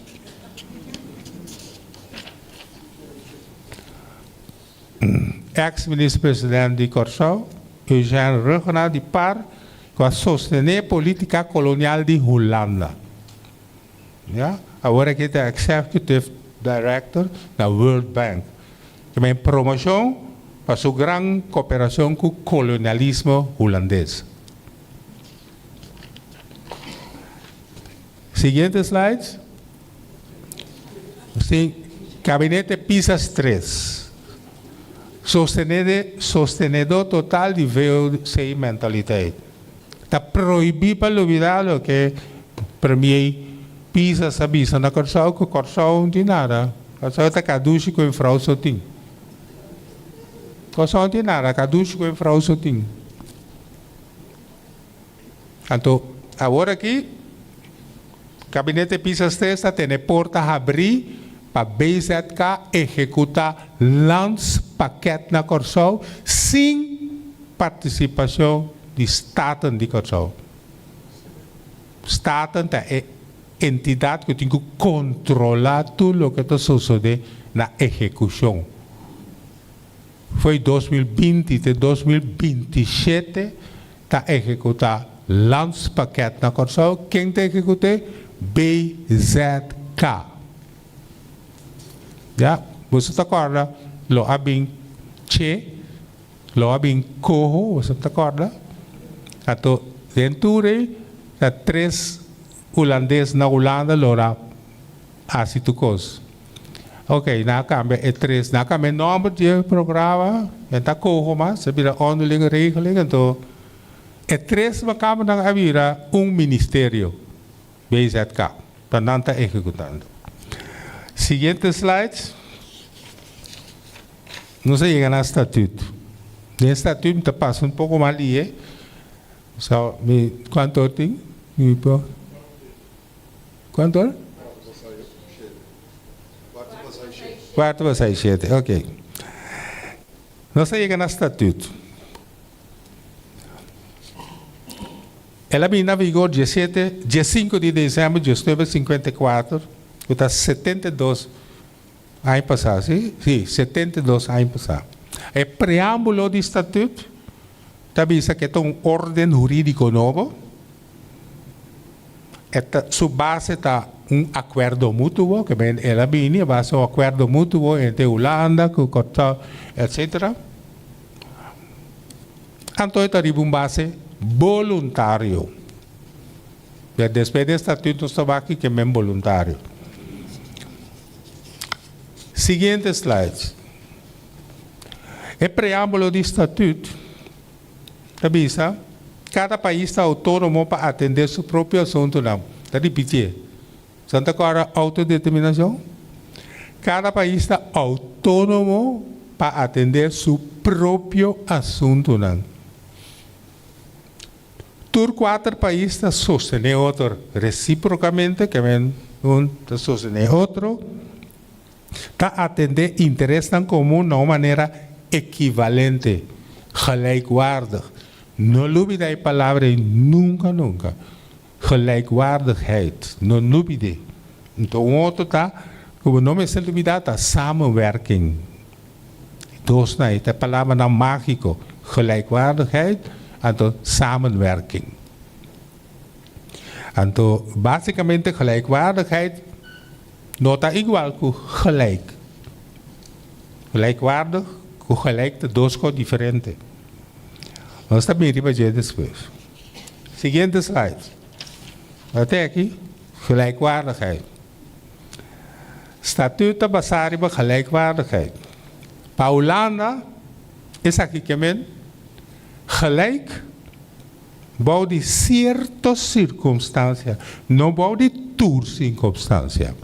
Ex minister president di Kòrsou, Eugène Rhuggenaath di par ku a sostené polítika kolonial di Hulanda. Ya, awor aki ta executive director na World Bank. Ta men promoshon pa su gran koperashon ku kolonialismo hulandes. Siguiente slides. Si, Gabinete Pisas tres. Sostenede sostenedó total di VOC mentaliteit. Ta prohibí pa lubidá loke Premier Pisas a bisa na Kòrsou ku Kòrsou no tin nada. Kòrsou ta kadushi ku e frou so tin. Kòrsou no tin nada, kadushi ku e frou so tin. Anto awor aki Gabinete Pisas tres ta tene porta habrí pa BZK ehekutá landspakket na Kòrsou sin partisipashon di Staten di Kòrsou. Staten ta e entidat ku tin ku kontrolá tur loke ta sosodé na ehekushon. Fo'i 2020 te 2027 ta ehekutá Landspakket na Kòrsou. Ken ta ehekut'é? BZK. Ya, boso ta kòrda lo a bin Che, lo a bin Coho, boso ta kòrda? Anto den tur ei ta tres hulandes na Hulanda lo a hasi tur kos. Ok, nan a kambia e tres, nan a kambia e nòmber di e programa, e ta Coho mas, a bira Onderlinge Regeling, anto e tres makamernan a bira un ministerio. BZK, pa nan ta ehekutando. Siguiente slides. Nos a yega na statuut. Den statuut mi ta pasa un poko mas lihe. So, mi, kuantu or tin? Mi por. Kuantu or? Kuarto pasá i shete, ok. Nos a yega na statuut. El a bini na vigor diesete, diesinku di desèmber diesnuebe sinkuenta i kuater, ku ta 72 aña pasá, si? Si, 72 aña pasá. E preámbulo di statüt ta bisa ku e ta un órden hurídiko nobo, e ta, su base ta un akuerdo mutuo, ke men el a bini a base un akuerdo mutuo entre Hulanda ku Kòrsou, etsetera. Anto e ta riba un base boluntario. Ya despues di e statuut nos ta wak ke men boluntario. Siguiente slide. E preambulo di statuut ta bisa, Kada pais ta outónomo pa atendé su propio asuntunan. Ta ripitié. Santa kòrda outodeterminashon? Kada pais ta outónomo pa atendé su propio asuntunan. Tur kuater pais ta sostené otro resíprokamente, ke men un ta sostené otro, ta atendé interesnan komun na un manera ekivalente, gelijkwaardig. No lubidá e palabra ei nunka nunka. Gelijkwaardigheid, no lubid'é. Anto un otro ta ku bo no mester lubidá ta samenwerking. E dosnan ei ta e palabranan mágiko, gelijkwaardigheid anto samenwerking. Anto básikamente gelijkwaardigheid no ta igual ku gelijk. Gelijkwaardig ku gelijk ta dos kos diferente. Nos ta bin riba dje despues. Siguiente slide. Wat te aki? Gelijkwaardigheid. Statuut ta basá riba gelijkwaardigheid. Pa Hulanda esaki ke men gelijk bou di sierto sirkunstansia, no bou di tur sirkunstansia.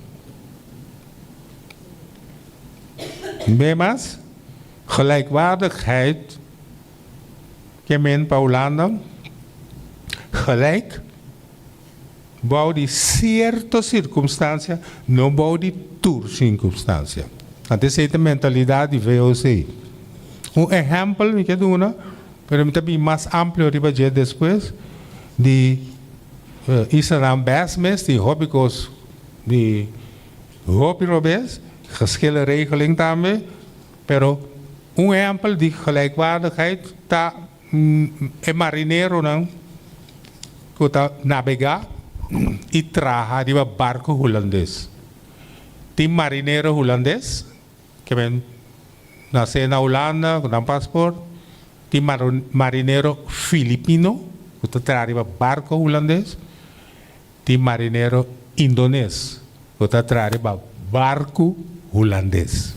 Be mas, gelijkwaardigheid ke men pa Hulanda gelijk Bou di sierto sirkumstansia, no bou di tur sirkumstansia. Anto esei ta mentalidat di VOC. Un ehèmpel mi ke duna, pero mi ta bin mas amplio riba dje despues, di islanan bes mes tin hopi kos di hopi robes, geschillenregeling tambe, pero un ehèmpel di gelijkwaardigheid ta E marineronan ku ta nabegá i traha riba barku hulandes. Tin marinero hulandes ke men nase na Hulanda ku nan pasport, tin marinero filipino ku ta traha riba barku hulandes, tin marinero indones ku ta traha riba barku hulandes.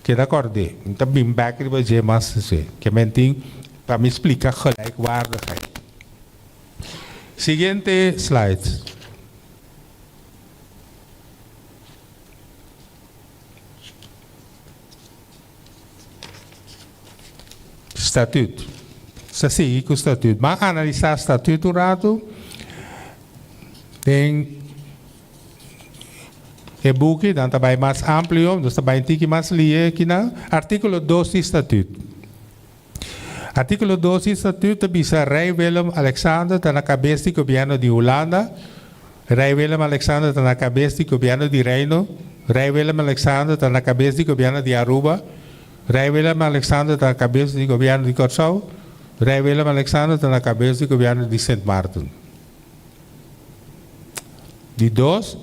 Keda kòrd'é, mi ta bin bèk riba dje mas esei, ke men tin pa mi splika gelijkwaardigheid. Siguiente slide. Statuut. Sa sigui ku statuut. Ban analisá statuut un ratu den. E buki nan ta bai mas amplio, nos ta bai un tiki mas lie kinan. Artíkulo dos di Statüt. Artíkulo dos di Statüt ta bisa Rei Willem Alexander ta na kabes di gobièrnu di Hulanda, Rei Willem Alexander ta na kabes di gobièrnu di Reino, Rei Willem Alexander ta na kabes di gobièrnu di Aruba, Rei Willem Alexander ta na kabes di gobièrnu di Kòrsou, Rei Willem Alexander ta na kabes di gobièrnu di Sint Maarten. Di dos,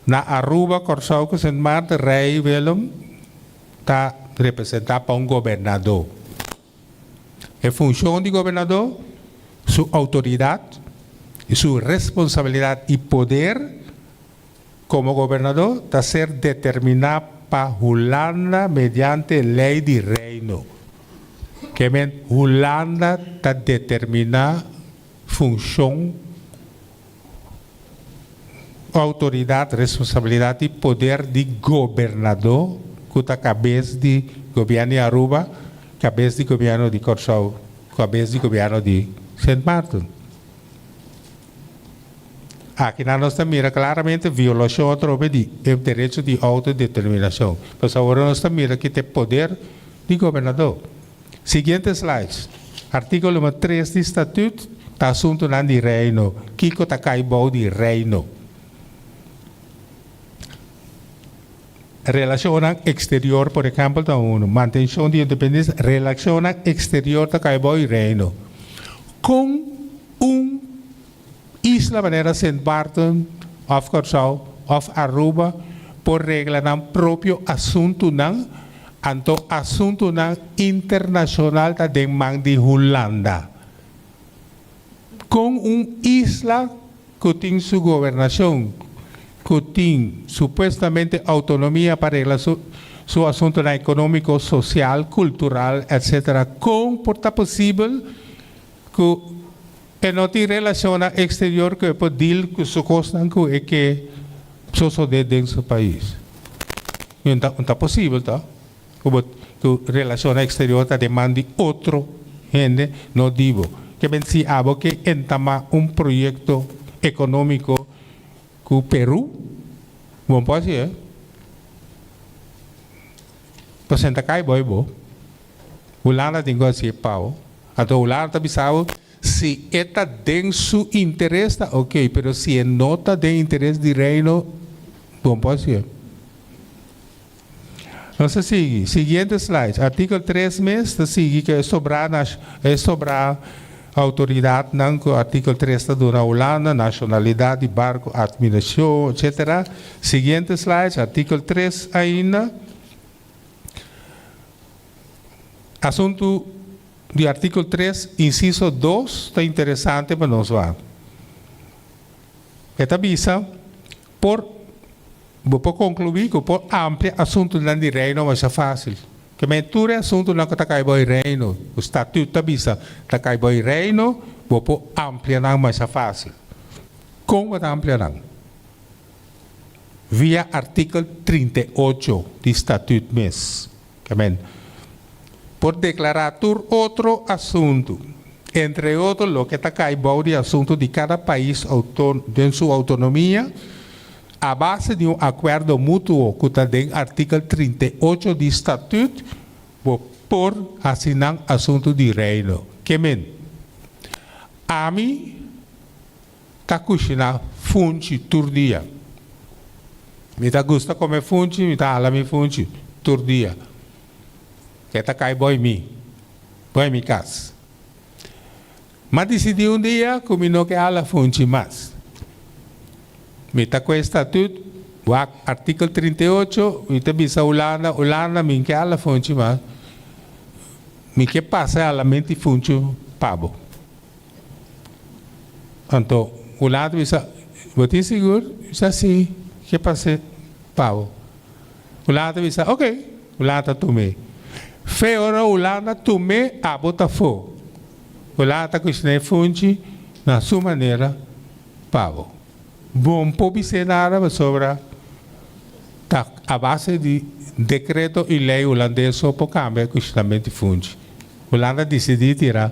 na Aruba, Kòrsou ku Sint Maarten Rei Willem ta representá pa un gobernadó. E funshon di gobernadó, su outoridat i su responsabilidat i poder komo gobernadó ta ser determiná pa Hulanda mediante lei di Reino. Ke men Hulanda ta determiná Funshon, outoridat, responsabilidat i poder di gobernadó ku ta kabes di gobièrnu di Aruba, kabes di gobièrnu di Kòrsou, kabes di gobièrnu di Sint Maarten. Akinan nos ta mira klaramente violashon atrobe di e derecho di outodeterminashon. Pasobra awor nos ta mira ki ta e poder di gobernadó. Siguiente slides. Artíkulo numero tres di Statut ta asuntunan di Reino. Kiko ta kai bou di Reino? Relashonnan eksterior, por ehèmpel, ta unu. Mantenshon di independensia. Relashonnan eksterior ta kai bou di Reino. Kon un isla manera Sint Maarten òf Kòrsou òf Aruba por regla nan propio asuntunan, anto asuntunan internashonal ta den man di Hulanda. Kon un isla ku tin su gobernashon, ku tin supuestamente outonomia pa regla su su asuntunan ekonómiko, sosial, kultural, etcetera, kon por ta posibel ku E no tin relacionnan exterior cu e por deal cu su cosnan cu e ke sosode den su pais. No ta, no ta posibel to cu bo cu relacionnan exterior ta den man di otro hende, no di bo. Ke men si abo ke entama un proyecto economico cu Peru, bo no por haci e. Bo senta cay boy bo. Hulanda tin cu haci e pao. Anto Hulanda ta bisa bo si e ta den su interes ta ok, pero si e no ta den interes di Reino, bo no por hacié. Nos ta sigui. Siguiente slide. Artikel tres mes ta sigui cu e sobrá e sobrá autoridadnan cu artikel tres ta duna Hulanda, nacionalidad di barco, administracion, etcetera. Siguiente slide. Artikel tres ainda. Asuntu di artíkulo tres, insiso dos ta interesante pa nos wak. E ta bisa, Por. Bo por konkluí ku por amplia asuntunan di Reino masha fásil. Ke men tur e asuntunan ku ta kai bou e Reino, ku statut ta bisa ta kai bou e Reino, bo por amplia nan masha fásil. Kon bo ta amplia nan? Via artikel 38 di statut mes. Ke men por deklará tur otro asuntu, entre otro loke ta kai bou di asuntu di kada pais den su outonomia, a base di un akuerdo mutuo ku ta den artikel 38 di statut, bo por hasi nan asuntu di Reino. Ke men ami ta kushiná funchi tur dia. Mi ta gusta kome funchi, mi ta hala mi funchi tur dia. E ta kai boi mi, boi mi kas. M'a disidí un dia ku mi no ke hala funchi mas. Mi ta kue statut, wak artikel 38, mi ta bisa Hulanda, Hulanda mi n'ke hala funchi mas, mi ke pasa e halamenti funchi pa bo. Anto Hulanda bisa, Bo tin sigur? Mi bisa, Si. Ke pase pa bo? Hulanda bisa, Ok. Hulanda ta tum'é. Fe ora Hulanda tum'é, abo ta fo. Hulanda ta kushiná e funchi na su manera pa bo. Bo no por bis'é nada pasobra ta a base di dekreto i lei hulandes so por kambia e kushinamentu di funchi. Hulanda disidí tira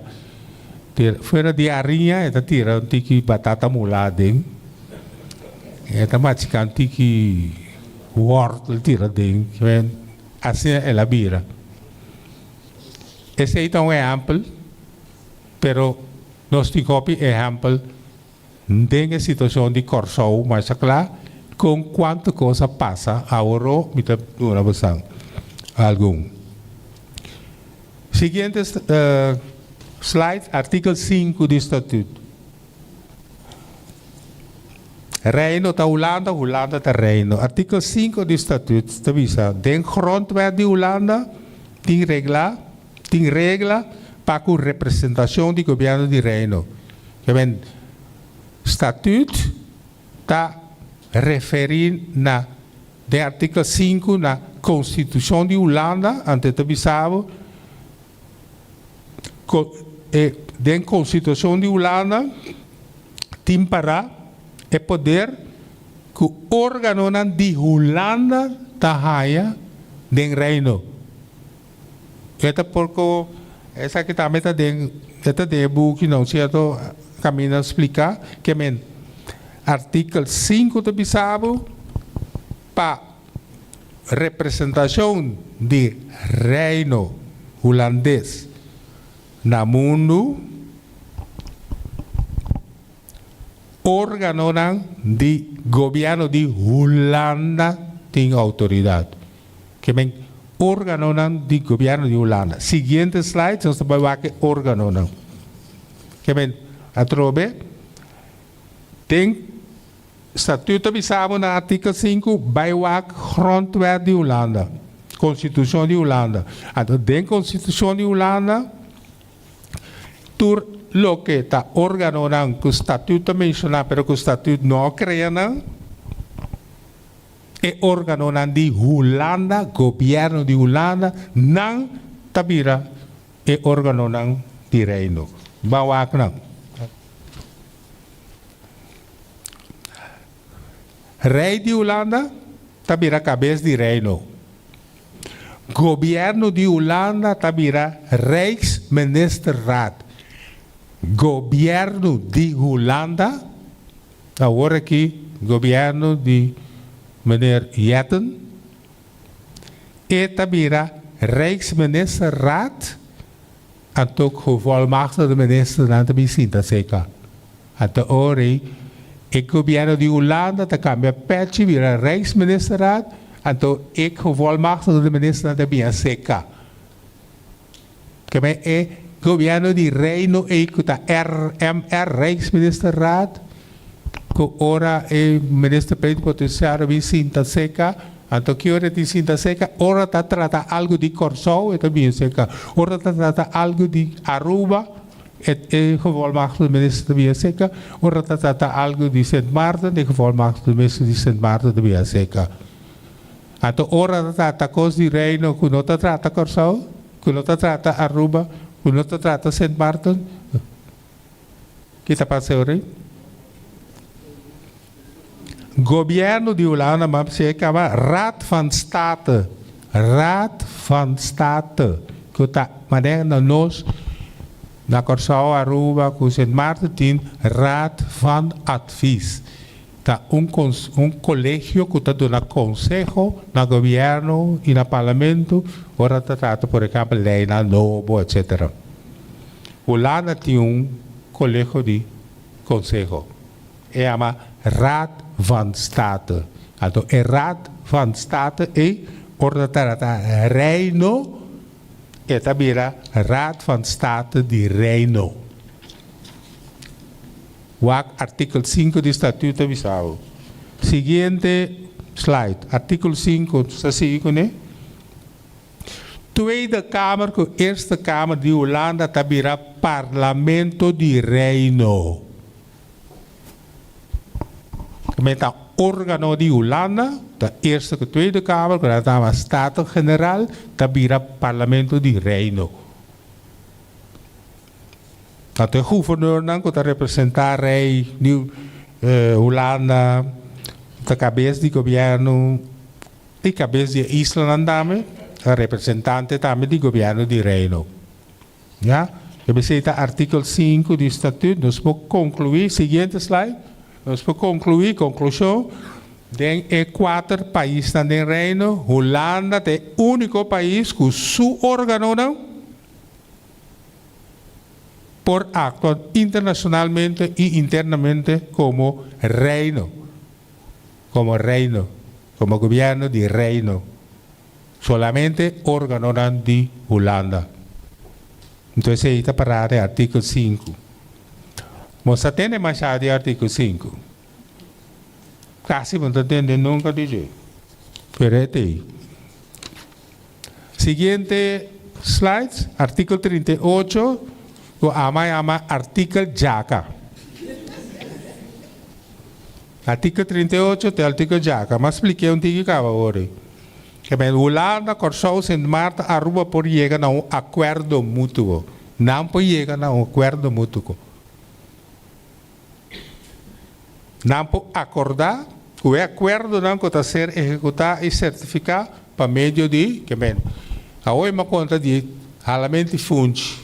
tira fuera di hariña e ta tira un tiki batata mulá aden, e ta machiká un tiki wòrtel tira aden, asina el a bira. Esei ta un ehèmpel, pero nos tin hopi ehèmpel den e situashon di Kòrsou masha kla kon kuantu kos a pasa aworó mi ta duna bosan algun. Siguiente slide, artikel sinku di statut. Reino ta Hulanda, Hulanda ta Reino. Artikel sinku di statut ta bisa den grondwet di Hulanda tin regla tin regla pa ku representashon di gobièrnu di Reino. Keben statut ta referí na den artikel sinku na Konstitushon di Hulanda, anto e ta bisa bo ku e den Konstitushon di Hulanda tin pará e poder ku órganonan di Hulanda ta haña den Reino. E ta porko esaki tambe ta den e ta den e buki na un sierto kaminda splika ke men artikel sinku ta bisa bo pa representashon di Reino Hulandes na mundu organonan di gobièrnu di Hulanda tin outoridat. Ke men organonan di gobièrnu di Hulanda. Siguiente slide nos ta bai wak e organonan. Ke men atrobe den statuut ta bisa bo na artikel sinku bai wak grondwet di Hulanda, konstitushon di Hulanda. Anto den konstitushon di Hulanda tur loke ta organonan ku statuut ta menshoná pero ku statuut no a krea nan, E organonan di Hulanda, gobièrnu di Hulanda, nan ta bira e organonan di Reino. Ban wak nan. Rei di Hulanda ta bira kabes di Reino. Gobièrnu di Hulanda ta bira Rijksministerraad. Gobièrnu di Hulanda. Awor aki gobierno di meneer Jetten e ta bira Rijksministerraad anto gevolmachtigde ministernan ta bin sinta seka. Anto ora ei e gobierno di Hulanda ta cambia pechi bira Rijksministerraad anto e gevolmachtigde ministernan ta bin seka. Keme e gobierno di Reino ei ku ta RMR, Rijksministerraad, ku ora e minister plenipotenciario bin sinta seka, anto ki ora e tin sinta seka? Ora ta trata algu di Kòrsou e ta bin seka, ora ta trata algu di Aruba e e gevolmachtigde minister ta bin seka, ora ta trata algu di Sint Maarten e gevolmachtigde minister di Sint Maarten ta bin seka. Anto ora ta trata kos di Reino ku no ta trata Kòrsou, ku no ta trata Aruba, ku no ta trata Sint Maarten, ki ta pasa ora ei? Gobièrnu di Hulanda m'a bis'é kaba Raad van State, Raad van State, ku ta manera na nos na Kòrsou, Aruba ku Sint Maarten tin Raad van Advies. Ta un un kolegio ku ta duna konseho na gobièrnu i na parlamento ora ta trata por ehèmpel leinan nobo etsetera. Hulanda tin un kolegio di konseho. E yama Raad van State. Anto e Raad van State ei ora ta trata Reino e ta bira Raad van State di Reino. Wak artikel sinku di Statuut ta bisa bo. Siguiente slide, artikel sinku, nos ta sigui kuné. Tweede Kamer ku Eerste Kamer di Hulanda ta bira Parlamento di Reino. Tambe ta órgano di Hulanda, ta Eerste ku Tweede Kamer, ku nan ta yama Staten-Generaal, ta bira Parlamento di Reino. Tanto e guverneurnan ku ta representá Rei di Hulanda, ta kabes di gobièrnu i kabes di e islanan tambe, ta representante tambe di gobièrnu di Reino. Ya, e besei ta artíkel sinku di Statut. Nos por konkluí, siguiente slide, nos por konkluí, konklushon, den e kuater paisnan den Reino, Hulanda ta e úniko pais ku su órganonan por actua internacionalmente y internamente como Reino, como Reino, como Gobierno di Reino, solamente organonan di Hulanda. Entonces esey ta para den artikel sinku. Bo sa tende masha di artikel sinku. Casi bo no ta tende nunca di dje. Pero e ta ey. Siguiente slides, artikel 38, ku ama yama artikel djaka. Artikel 38 te artikel djaka. M'a splik'é un tiki kaba awor ei. Ke men Hulanda, Kòrsou, Sint Maarten, Aruba por yega na un akuerdo mutuo. Nan por yega na un akuerdo mutuo. Nan por akordá ku e akuerdonan ku ta ser ehekutá i sertifiká pa medio di, ke men, awor mi a konta di halamenti funchi.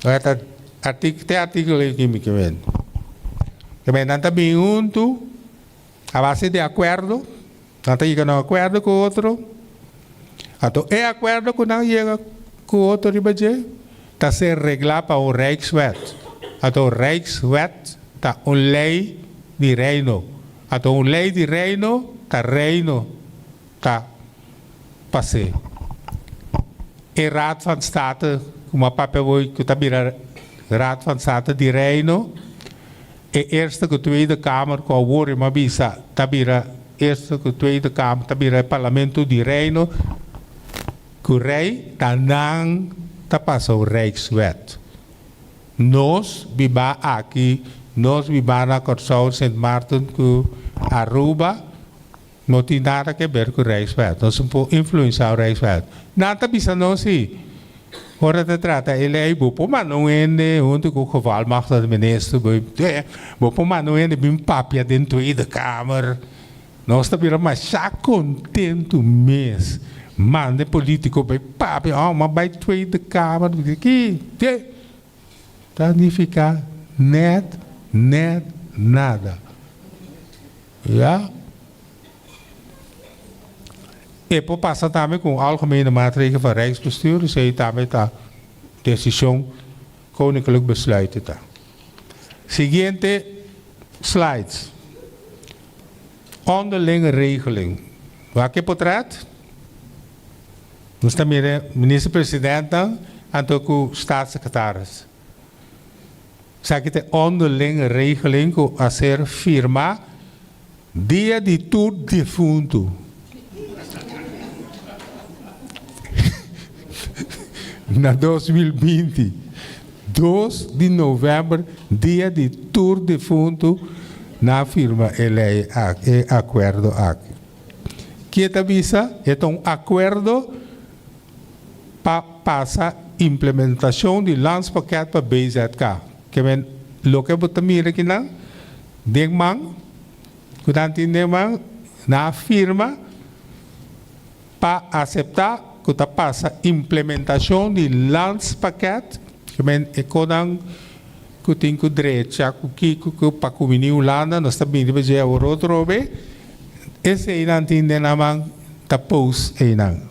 Ora ta artik, te artíkulo ei kimi ke men. Ke men, nan ta bin huntu a base di akuerdo, nan ta yega na un akuerdo ku otro, anto e akuerdo ku nan yega ku otro riba dje, Ta ser reglá pa un Rijkswet. Anto un Rijkswet ta un lei di Reino. Anto un lei di Reino ta Reino ta pas'é. E Raad van State, ku a papia awor ku ta bira Raad van State di Reino, e Eerste ku Tweede Kamer ku awor mi a bisa ta bira Eerste ku Tweede Kamer ta bira e Parlamento di Reino, Ku rei ta nan ta pasa un rijkswet. Nos biba aki, nos biba na Kòrsou, Sint Maarten ku Aruba no tin nada ke ber ku rijkswet. Nos no por influensha un rijkswet. Nan ta bisa nos si ora ta trata e lei bo por manda un hende huntu ku gevolmachtigde minister bo por manda un hende bin papia den Tweede Kamer. Nos ta bira masha kontentu mes. Manda e politiko bai papia, oh, ma bai Tweede Kamer, ki, ke? Ta nifiká nèt, nèt nada. Ya. E por pasa tambe ku un Algemene Maatregel van Rijksbestuur, esei tambe ta desishon Koninklijk Besluit ta. Siguiente slides. Onderlinge regeling. Wak e potret? Nos ta mira minister presidentnan anto ku staatssecretaris. Esaki ta e onderlinge regeling ku a ser firma dia di tur difuntu. Na 2020, dos di novèmber, dia di tur difuntu, nan a firma e lei aki, e akuerdo aki. Ki e ta bisa? E ta un akuerdo pa pasa implementashon di Landspakket pa BZK. Ke men loke bo ta mira akinan den man, ku nan tin den man, nan a firma pa aseptá ku ta pasa implementashon di Landspakket, ke men e konan ku tin ku drecha ku kiko ku pa kumini Hulanda, nos ta bini riba dje awor otro be, eseinan tin den nan man ta post einan.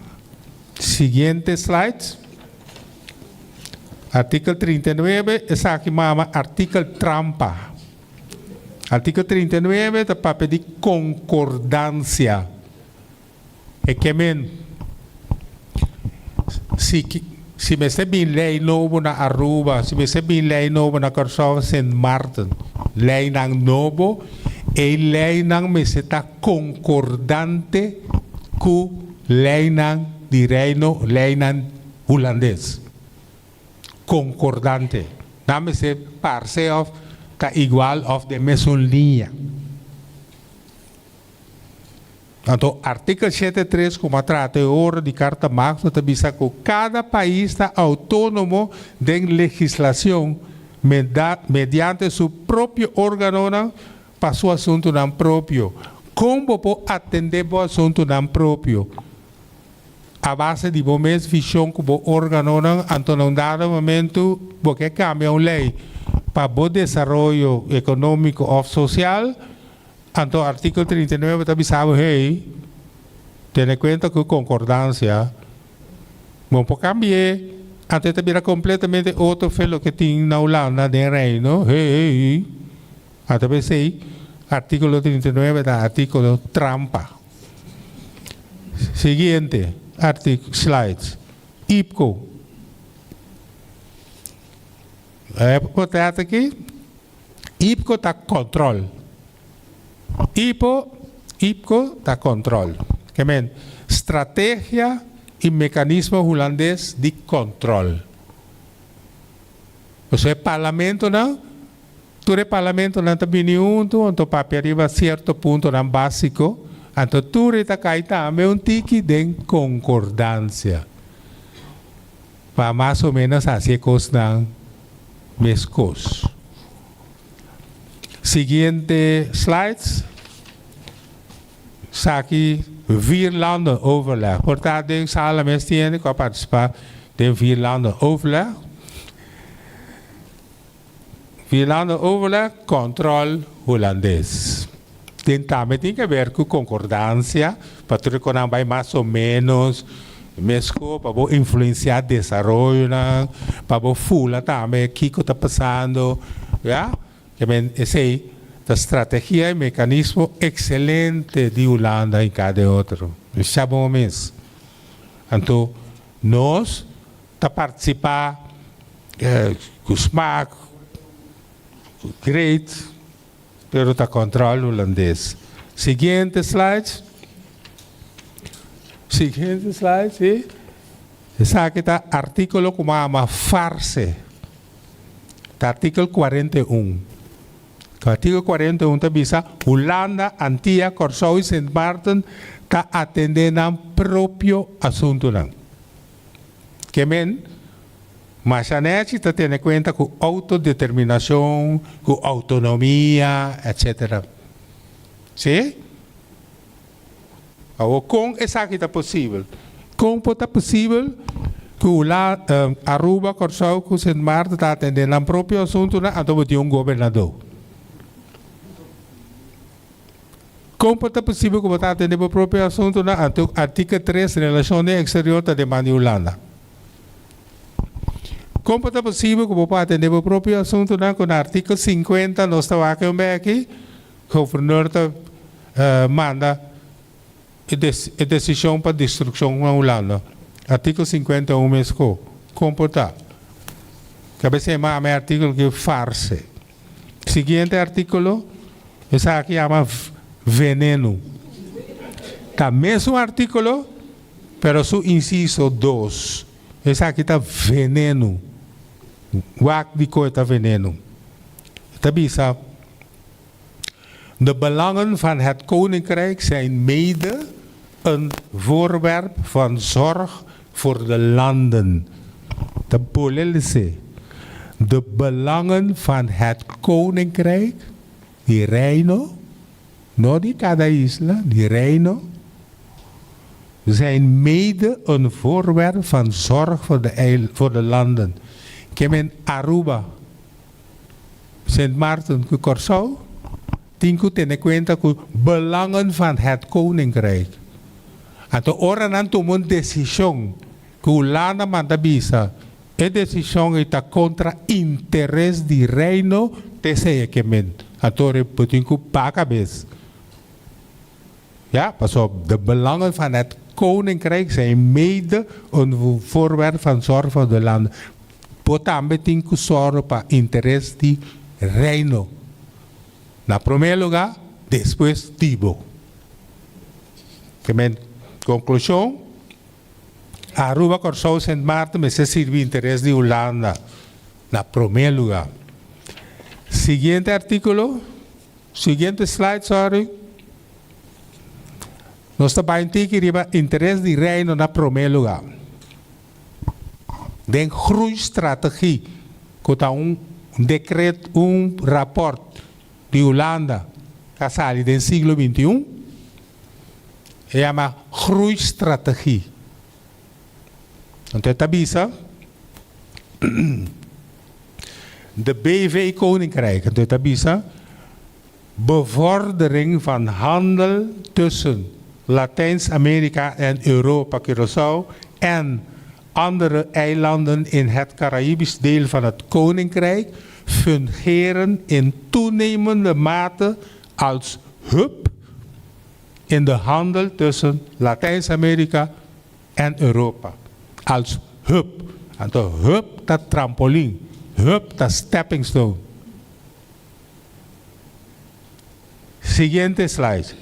Siguiente slide. Artikel 39, esaki mama artikel trampa. Artikel 39 ta papia di konkordansia. E ke men, si si mester bin lei nobo na Aruba, si mester bin lei nobo na Kòrsou, Sint Maarten, leinan nobo, e leinan mester ta konkordante ku leinan di Reino, leinan Hulandes. Konkordante. Nan mester parse òf ta igual òf den mesun liña. Anto artikel shete tres ku a trata e ora di Karta Magna ta bisa ku kada pais ta outónomo den legislashon mediante su propio órganonan pa su asuntunan propio. Kon bo por atendé bo asuntunan propio? A base di bo mes vishon ku bo órganonan, anto na un dado momentu bo ke kambia un lei pa bo desaroyo ekonómiko òf sosial, anto artíkulo 39 ta bisa bo, hey, tene kuenta ku konkordansia, bo por kambi'é, anto e ta bira kompletamente otro fe loke tin na Hulanda den Reino, hey. Anto p'esei artíkulo 39 ta artíkulo trampa. Siguiente artíkulo, slides. IPCO. E portret aki, IPCO ta kòntròl. IPO, IPCO ta kòntròl. Ke men, strategia i mekanismo hulandes di kòntròl. Pasobra e parlamentonan Tur e parlamentonan ta bini huntu anto papia riba sierto puntonan básiko, anto tur e ta kai tambe un tiki den konkordansia pa mas o ménos hasi e kosnan meskos. Siguiente slides. Esaki Vierlandenoverleg. Por ta den sala mes tin hende ku a partisipá den Vierlandenoverleg. Vierlandenoverleg, kòntròl hulandes. Tin tambe tin ke ber ku konkordansia pa tur e konan bai mas o ménos meskos pa bo influensiá desaroyonan, pa bo fula tambe kiko ta pasando, ya. Ke men esei ta strategia i mekanismo ekselente di Hulanda i kada e otro. Esha bon mes. Anto nos ta partisipá Ku smaak, ku great, pero ta control Hulandes. Siguiente slide. Siguiente slide, si. Esaki ta artíkulo ku mama farse. Ta artíkel 41. Artíkel 41 ta bisa, Hulanda, Antia, Kòrsou i Sint Maarten ta atendé nan propio asuntunan. Ke men, masha nechi ta tene kuenta ku outodeterminashon, ku outonomia, etsetera. Sí? Awor, kon esaki ta posibel? Kon por ta posibel ku Aruba, Kòrsou ku Sint Maarten ta atendé nan propio asuntunan anto bo tin un gobernadó? Kon por ta posibel ku bo ta atendé bo propio asuntunan anto artikel 3 Relashon den Eksterior ta den man di Hulanda? Kon por ta posibel ku bo por atendé bo propio asuntunan ku na artikel 50 nos ta wak un beki governor ta manda e desishon pa destrukshon na Hulanda? Artikel 51 mes ko. Kon por ta? Kabes e mama e artikel ki farse. Siguiente artíkulo, esaki yama venenu. Ta mesun artíkulo, pero su insiso dos. Esaki ta venenu. Wak dikon e ta venenu. E ta bisa, De belangen van het Koninkrijk zijn mede een voorwerp van zorg voor de landen. Ta bolbe lesa. De belangen van het koninkrijk, di reino, no di kada isla, di reino, zijn mede een voorwerp van zorg voor de landen. Ke men Aruba, Sint Maarten, Kòrsou, tin ku tene kuenta ku belangen van het koninkrijk. Anto ora nan tuma un desishon ku Hulanda manda bisa, e desishon ta kontra interes di reino, t'esei ke men. Anto bo tin ku baha kabes. Ja, pas op, de belangen van het koninkrijk zijn mede een voorwerp van zorg voor de landen. Bo tambe tin ku sòru pa interes di reino. Na promé lugá, despues di bo. Ke men, konklushon, Aruba, Kòrsou, Sint Maarten mester sirbi interes di Hulanda. Na promé lugá. Siguiente artíkulo, siguiente slide, sorry. Nos ta bai riba interes di reino na promé lugá. Den groeistrategie, ku ta un dekreto, un rapport di Hulanda, ku a sali den siglo XXI, e yama groeistrategie. Anto, ta bisa, de BV Koninkrijk, anto, ta bisa, bevordering van handel tussen Latijns-Amerika en Europa, Curaçao en andere eilanden in het Caraïbisch deel van het Koninkrijk fungeren in toenemende mate als hub in de handel tussen Latijns-Amerika en Europa. Als hub. Anto hub ta trampolin. Hub ta stepping stone. Siguiente slide.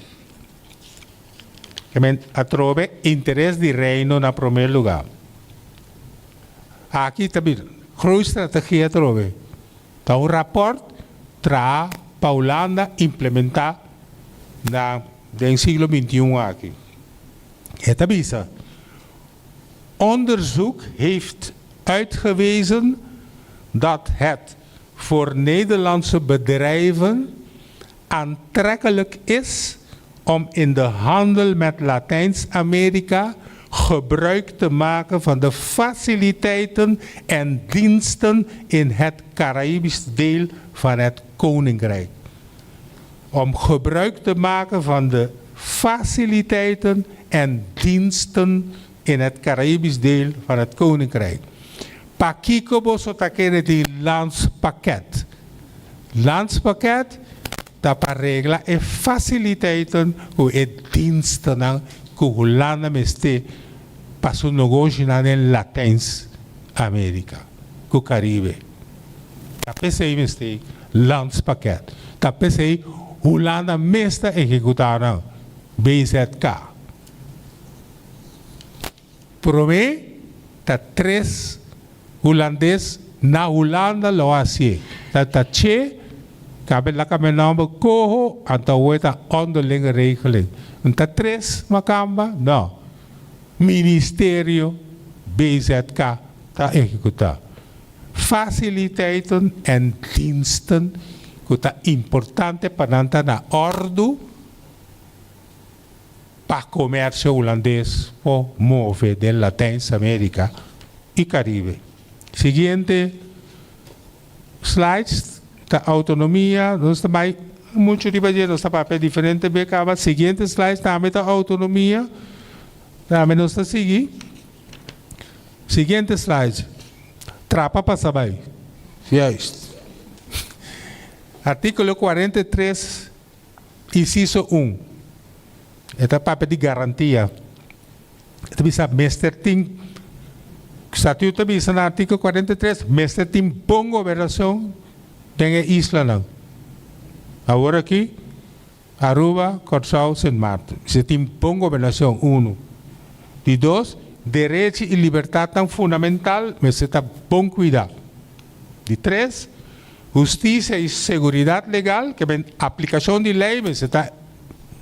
Ke men atrobe interes di reino na promé lugá. Aki tambe groeistrategie atrobe. Ta un rapport traha pa Hulanda implementá na den siglo XXI aki. E ta bisa. Onderzoek heeft uitgewezen dat het voor Nederlandse bedrijven aantrekkelijk is om in de handel met Latijns-Amerika gebruik te maken van de faciliteiten en diensten in het Caraïbisch deel van het Koninkrijk. Om gebruik te maken van de faciliteiten en diensten in het Caraïbisch deel van het Koninkrijk. Pakiko boso ta kere di landspakket. Landspakket ta pa regla e faciliteiten ku e diensten ku Hulanda mester pa su negoshi na Latijns Amerika, ku Caribe. Ta p'esei mester landspakket. Ta p'esei Hulanda mes ta ehekutá nan BZK. Promé ta tres hulandes na Hulanda lo hasié. Ta ta che kabe la kabe nòmber koho anto awe ta onderlinge regeling. Ta tres makamba? No. Ministerio BZK ta ehekutá. Faciliteiten en diensten ku ta importante pa nan ta na òrdu pa komersio hulandes por move den Latijns Amerika i Caribe. Siguiente slides ta outonomia, nos ta bai muchu riba dje, nos ta papia diferente be kaba. Siguiente slides tambe ta outonomia, tambe nos ta sigui. Siguiente slide. Trapa pasa bai. Juist. Artíkulo 43, inciso 1. E ta papia di garantia. E ta bisa mester tin statuto bisa na artíkulo 43 mester tin bon gobernashon den e islanan. Awor aki Aruba, Kòrsou, Sint Maarten. Mester tin bon gobernashon, unu. Di dos, derechi i libertatnan fundamental mester ta bon kuidá. Di tres, hustisia i seguridat legal, ke men aplikashon di lei mester ta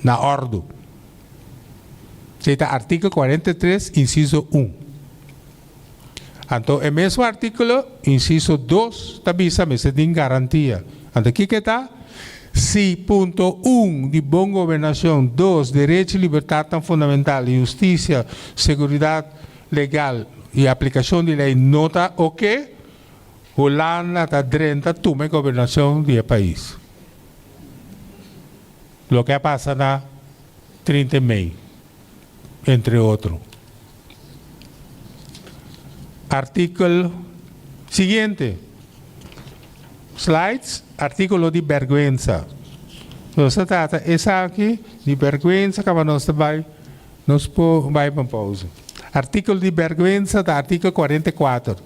na òrdu. Esei ta artíkulo 43, insiso 1. Anto e mesun artíkulo, insiso 2, ta bisa mester tin garantia. Anto kiko e ta? Si, punto un, di bon gobernashon, dos, derecho i libertatnan fundamental, hustisia, seguridat legal i aplikashon di lei no ta oke, Hulanda ta drenta tuma e gobernashon di e pais. Loke a pasa na 30 mei, entre otro. Artikel siguiente. Slides, artíkulo di bèrgwensa. Nos ta trata esaki di bèrgwensa kaba nos ta bai nos por bai pa un pausa. Artíkulo di bèrgwensa ta artíkulo 44.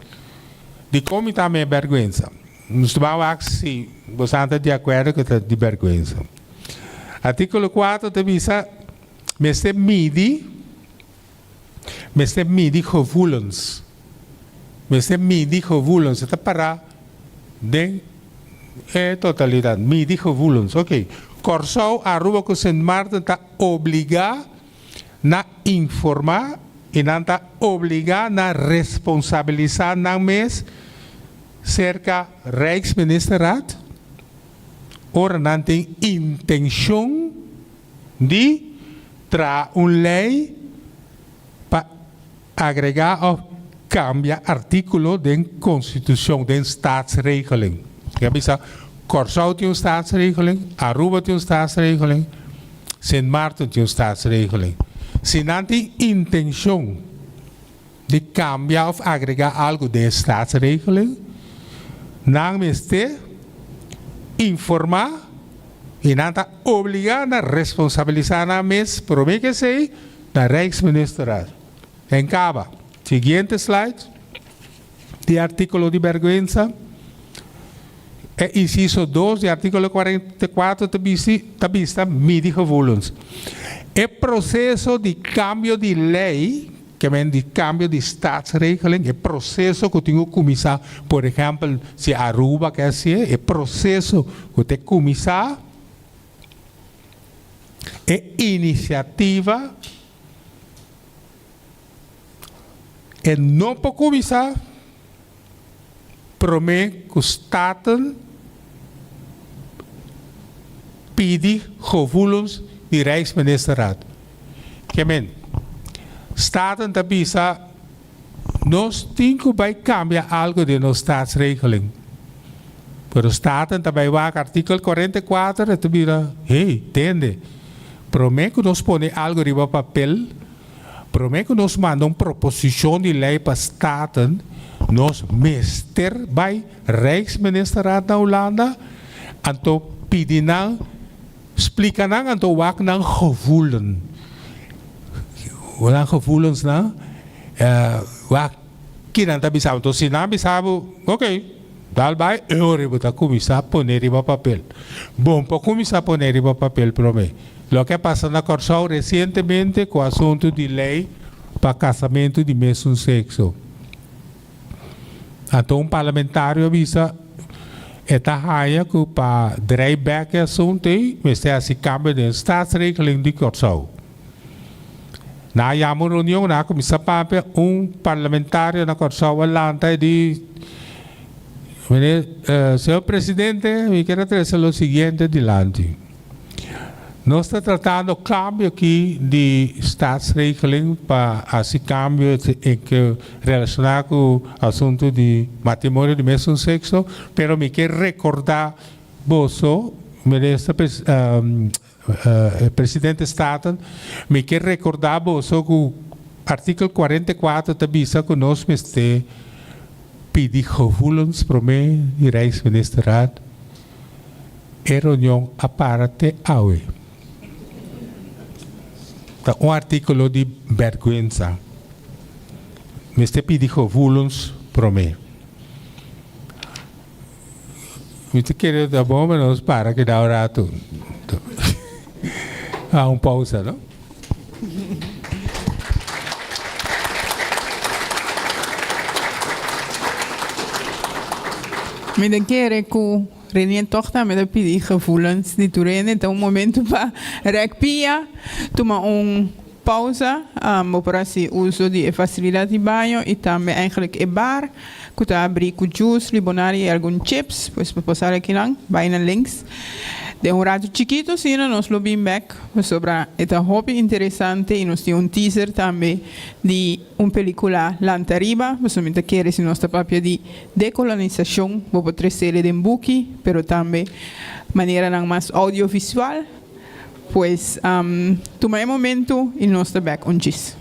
Dikon mi ta mea bèrgwensa? Nos ta bai wak si boso ta di akuerdo ku ta di bèrgwensa. Artíkulo 4 ta bisa mester midi Mester midi gevoelens. Mester midi gevoelens. E ta pará den e totalidat. Midi gevoelens. Oké. Kòrsou, Aruba ku Sint Maarten ta obligá na informá i nan ta obligá na responsabilisá nan mes serka Rijksministerraad ora nan tin intenshon di traha un lei pa agregá òf kambia artíkulo den konstitushon, den staatsregeling. Mi a bisa, Kòrsou tin un staatsregeling, Aruba tin un staatsregeling, Sint Maarten tin un staatsregeling. Si nan tin intenshon di kambia òf agregá algu den e staatsregeling, nan mester informá i nan ta obligá na responsabilisá nan mes promé ku esei na Rijksministerraad. En kaba. Siguiente slide di artíkulo di bèrgwensa. E insiso dos di artíkulo 44 ta bisti ta bista midi gevoelens. E proseso di kambio di lei Ke men di kambio di staatsregeling, e proseso ku tin ku kuminsá, por ehèmpel si Aruba ke hasié, e proseso ku te kuminsá, e inisiativa e no por kuminsá promé ku Staten pidi gevoelens di Rijksministerraad. Ke men, Staten ta bisa nos tin ku bai kambia algu den nos staatsregeling. Pero Staten ta bai wak artikel 44 e ta bira, hey, tende, promé ku nos pone algu riba papel, Promé ku nos manda un proposishon di lei pa Staten, nos mester bai Rijksministerraad na Hulanda, anto pidi nan, splika nan anto wak nan gevoelen. Nan gevoelensnan, wak ki nan ta bisa bo. Anto si nan bisa bo, ok, dal bai, e ora bo ta kuminsá pone riba papel. Bon por kuminsá pone riba papel promé. Loke a pasa na Kòrsou resientemente ku asuntu di lei pa kasamentu di mesun sekso. Anto un parlamentario a bisa e ta haña ku pa drei bèk e asuntu ei mester hasi kambio den staatsregeling di Kòrsou. Nan a yama un reunion, nan a kuminsá papia, un parlamentario na Kòrsou a lanta e di, Meneer, señor presidente, mi kier a trese lo siguiente dilanti. Nos ta tratando cambio aki di staatsregeling pa haci cambio relaciona cu asunto di matrimonio di mesun sexo, pero mi ke recorda boso, Minister Presidente Staten, mi ke recorda boso cu artikel 44 ta bisa cu nos mester pidi gevoelens prome di Rijksministerraad. E reunion a para te awe. Ta un artíkulo di bèrgwensa. Mester pidi gevoelens promé. Mi ta kere ta bon pa nos para keda un ratu. Haga un pausa, no? Mi ta kere ku Renier tòg tambe ta pidi gevoelens di tur hende. Ta un momento pa rèk pia, tuma un. pausa, bo por hasi uso di e fasilidat di baño i tambe eigenlijk e bar ku ta abrí ku juice, libonada i algun chips. Pues bo por sali akinan, bai na links. Den un ratu chikitu asina nos lo bin bek pasobra e ta hopi interesante i nos tin un teaser tambe di un pelikula Lanta Riba. Pasobra mi ta kere si nos ta papia di dekolonisashon bo por tresele den buki pero tambe maneranan mas audiovisual. Pues tuma e momento y nos ta bek un djis.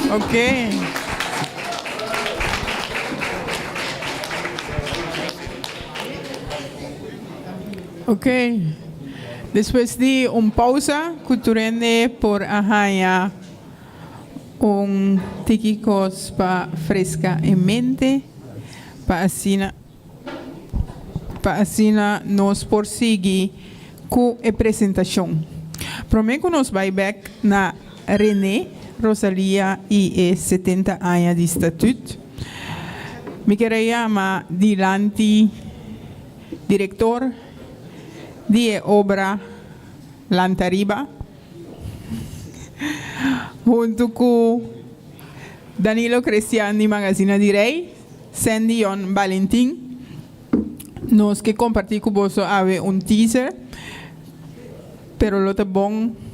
Ok. Ok. Despues di un pausa ku tur hende por a haña un tiki kos pa freska e mente pa asina pa asina nos por sigui ku e presentashon. Promé ku nos bai bèk na René, Rosalia i e 70 aña di Statut, mi ker a yama dilanti direktor di e obra Lanta Riba huntu ku Danilo Crestian di Magazina di Rei, Sandy Yon Balentin. Nos ke kompartí ku boso awe un teaser, pero lo ta bon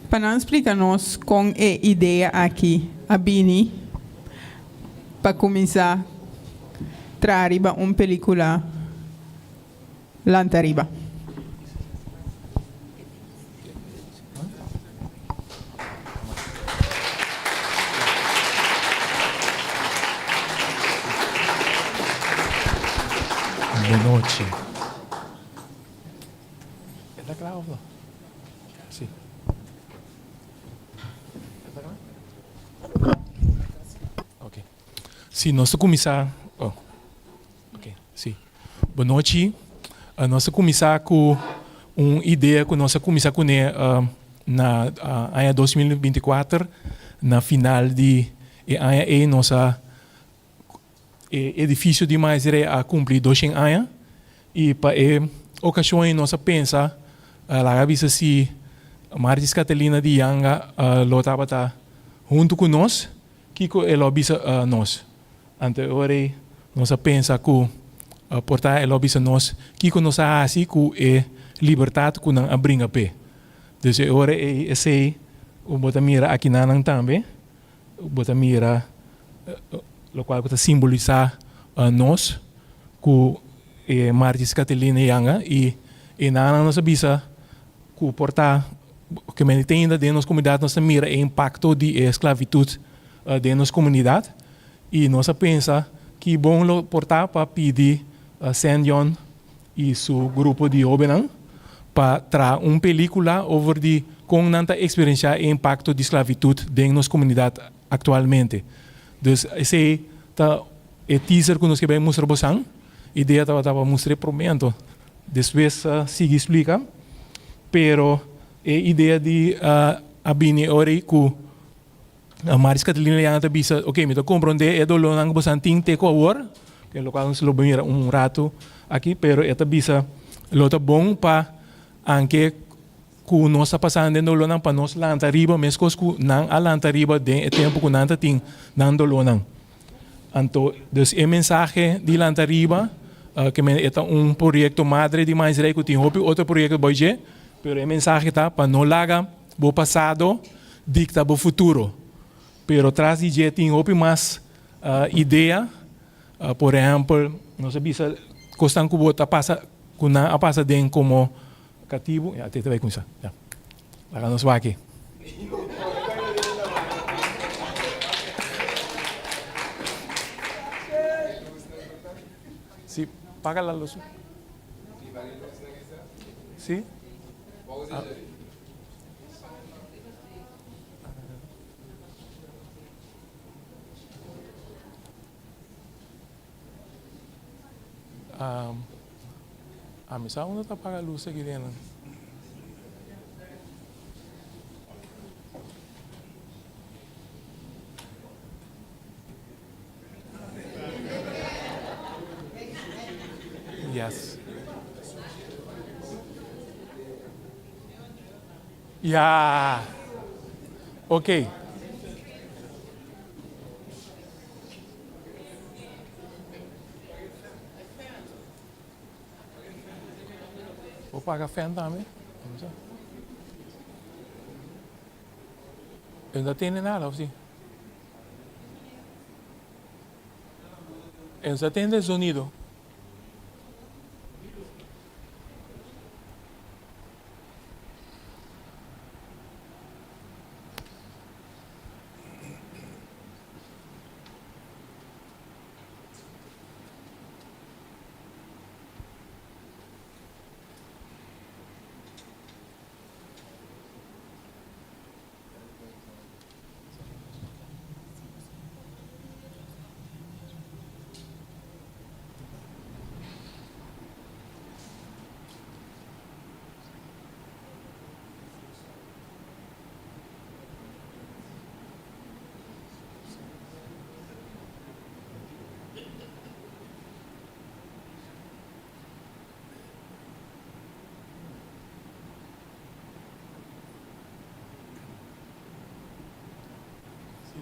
pa nan splika nos kon e idea aki a bini pa kuminsá. traha riba un pelikula Lanta Riba. Bon nochi. E ta kla of no? Si. E ta kla? Ok. Si, nos ta kuminsá. Oh. Ok, si. Bon nochi. Nos ta kuminsá ku un idea ku nos a kuminsá kuné na aña 2024. Na final di e aña ei nos a E edifisio di Maizerei a kumpli doshen aña i pa e okashon ei nos a pensa laga bisa si Martis Catalina di Janga lo tabata huntu ku nos, kiko e lo a bisa nos. Anto e ora ei nos a pensa ku por ta e lo a bisa nos kiko nos a hasi ku e libertat ku nan a bringa p'e. Dus e ora ei esei bo ta mira akinanan tambe. Bo ta mira lokual ku ta simbolisá nos ku e Martis Catalina Janga i e nannan nos a bisa ku por ta ke mende te ainda den nos komunidat nos ta mira e impakto di e sklavitut den nos komunidat i nos a pensa ki bon lo por ta pa pidi Sendion i su grupo di hóbennan pa traha un pelíkula over di kon nan ta eksperensiá e impakto di sklavitut den nos komunidat aktualmente. Dus esei ta e teaser ku nos ke bai mustra bosan. Idea tabata pa mustra e promé anto despues sigui splika. Pero e idea di a bini ora ei ku Maris Catalina Liana ta bisa, ok, mi ta komprondé e dolónan ku bosan tin te ku awor, ke lokual nos lo mira un ratu aki, pero e ta bisa lo ta bon pa anke ku nos ta pasando den dolónan pa nos lanta riba meskos ku nan a lanta riba den e tempu ku nan ta tin nan dolónan. Anto, dus e mensahe di lanta riba, ke men e ta un proyekto madre di Mais Rei ku tin hopi otro proyekto bou dje, pero e mensahe ta pa no laga bo pasado dicta bo futuro. Pero tras di dje tin hopi mas idea. Por ehempel, nos a bisa cosnan cu bo ta pasa, cu nan a pasa den como catibu. Ya, te ta bay cuminsa. Ya. Laga nos wak aki. Si, paga la luz. Si? Ami sa unda ta paga luz aki den. Yes. Ya. Ok. Bo paga fan tambe? E no ta tende nada, of si? E no ta tende zonido.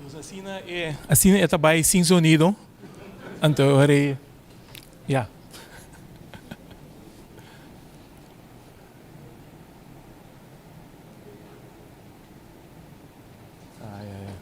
Dus asina e asina e ta bai sin sonido anto ora e ya. Ai ai ai.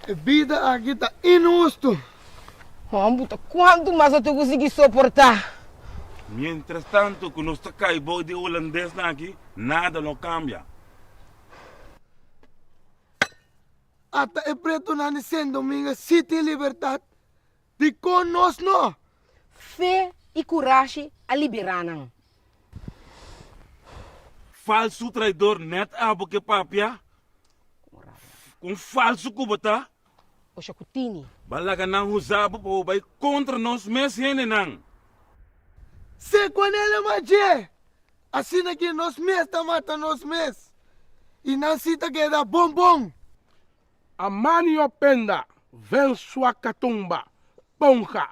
E bida aki ta inhustu. Hòmbu, ta kuantu mas bo tin ku sigui soportá? Mientras tanto ku nos ta kai bou di e hulandesnan aki, nada no kambia. Ata e pretonan di Sint Domingo si tin libertat, dikon nos no? Fe i kurashi a liberá nan. Falsu traidor net abo ke papia Kon falsu ku bo ta. Osha ku tini. Ba laga nan usa bo pa bo bai kontra nos mes hendenan. Se kuanel a mach'é, asina ki nos mes ta mata nos mes, i nan si ta keda bon bon. Amanio Penda, Vensua Katumba, Ponja,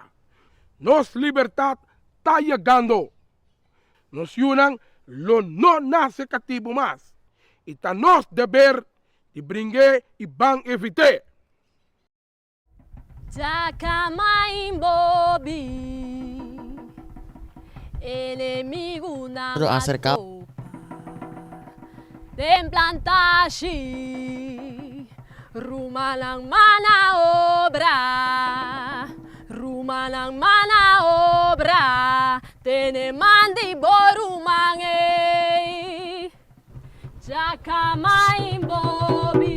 Nos libertat ta yegando! Nos yunan lo no nase katibu mas, i ta nos deber di bring'é i ban evit'é. Aserká. Rumannan mana obra, tene man di bo ruman ey. Djaka mai bobi,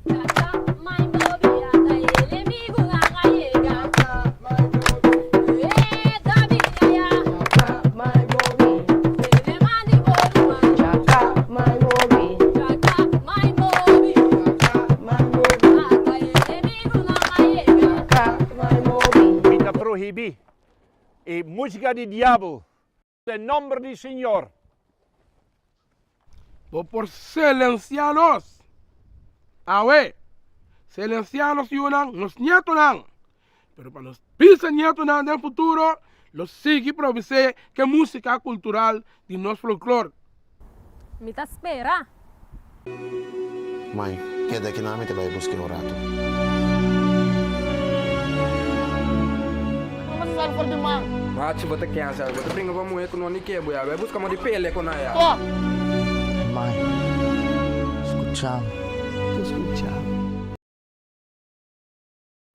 djaka mai bobi, ata enemigunan a yega. E ta bini aya, tene man di bo ruman. Djaka mai bobi, ata enemigunan a yega. Mi ta prohibí e músika di diabel den nòmber di Señor. Bo por silensiá nos awe, silensiá nos yunan, nos nietonan, pero pa nos bisanietonan den futuro lo sigui produsé ke músika kultural di nos folklor. Mi ta spera. Mai, keda aki nan mi ta bai busk'é un ratu. Mama sal for di man. Machu bo ta kensa, bo ta bringa pa muhe ku no ni ke bo ya, bai buska mo di pele ku nan ya. Stop! Mai, skucha mi. Ta skucha mi.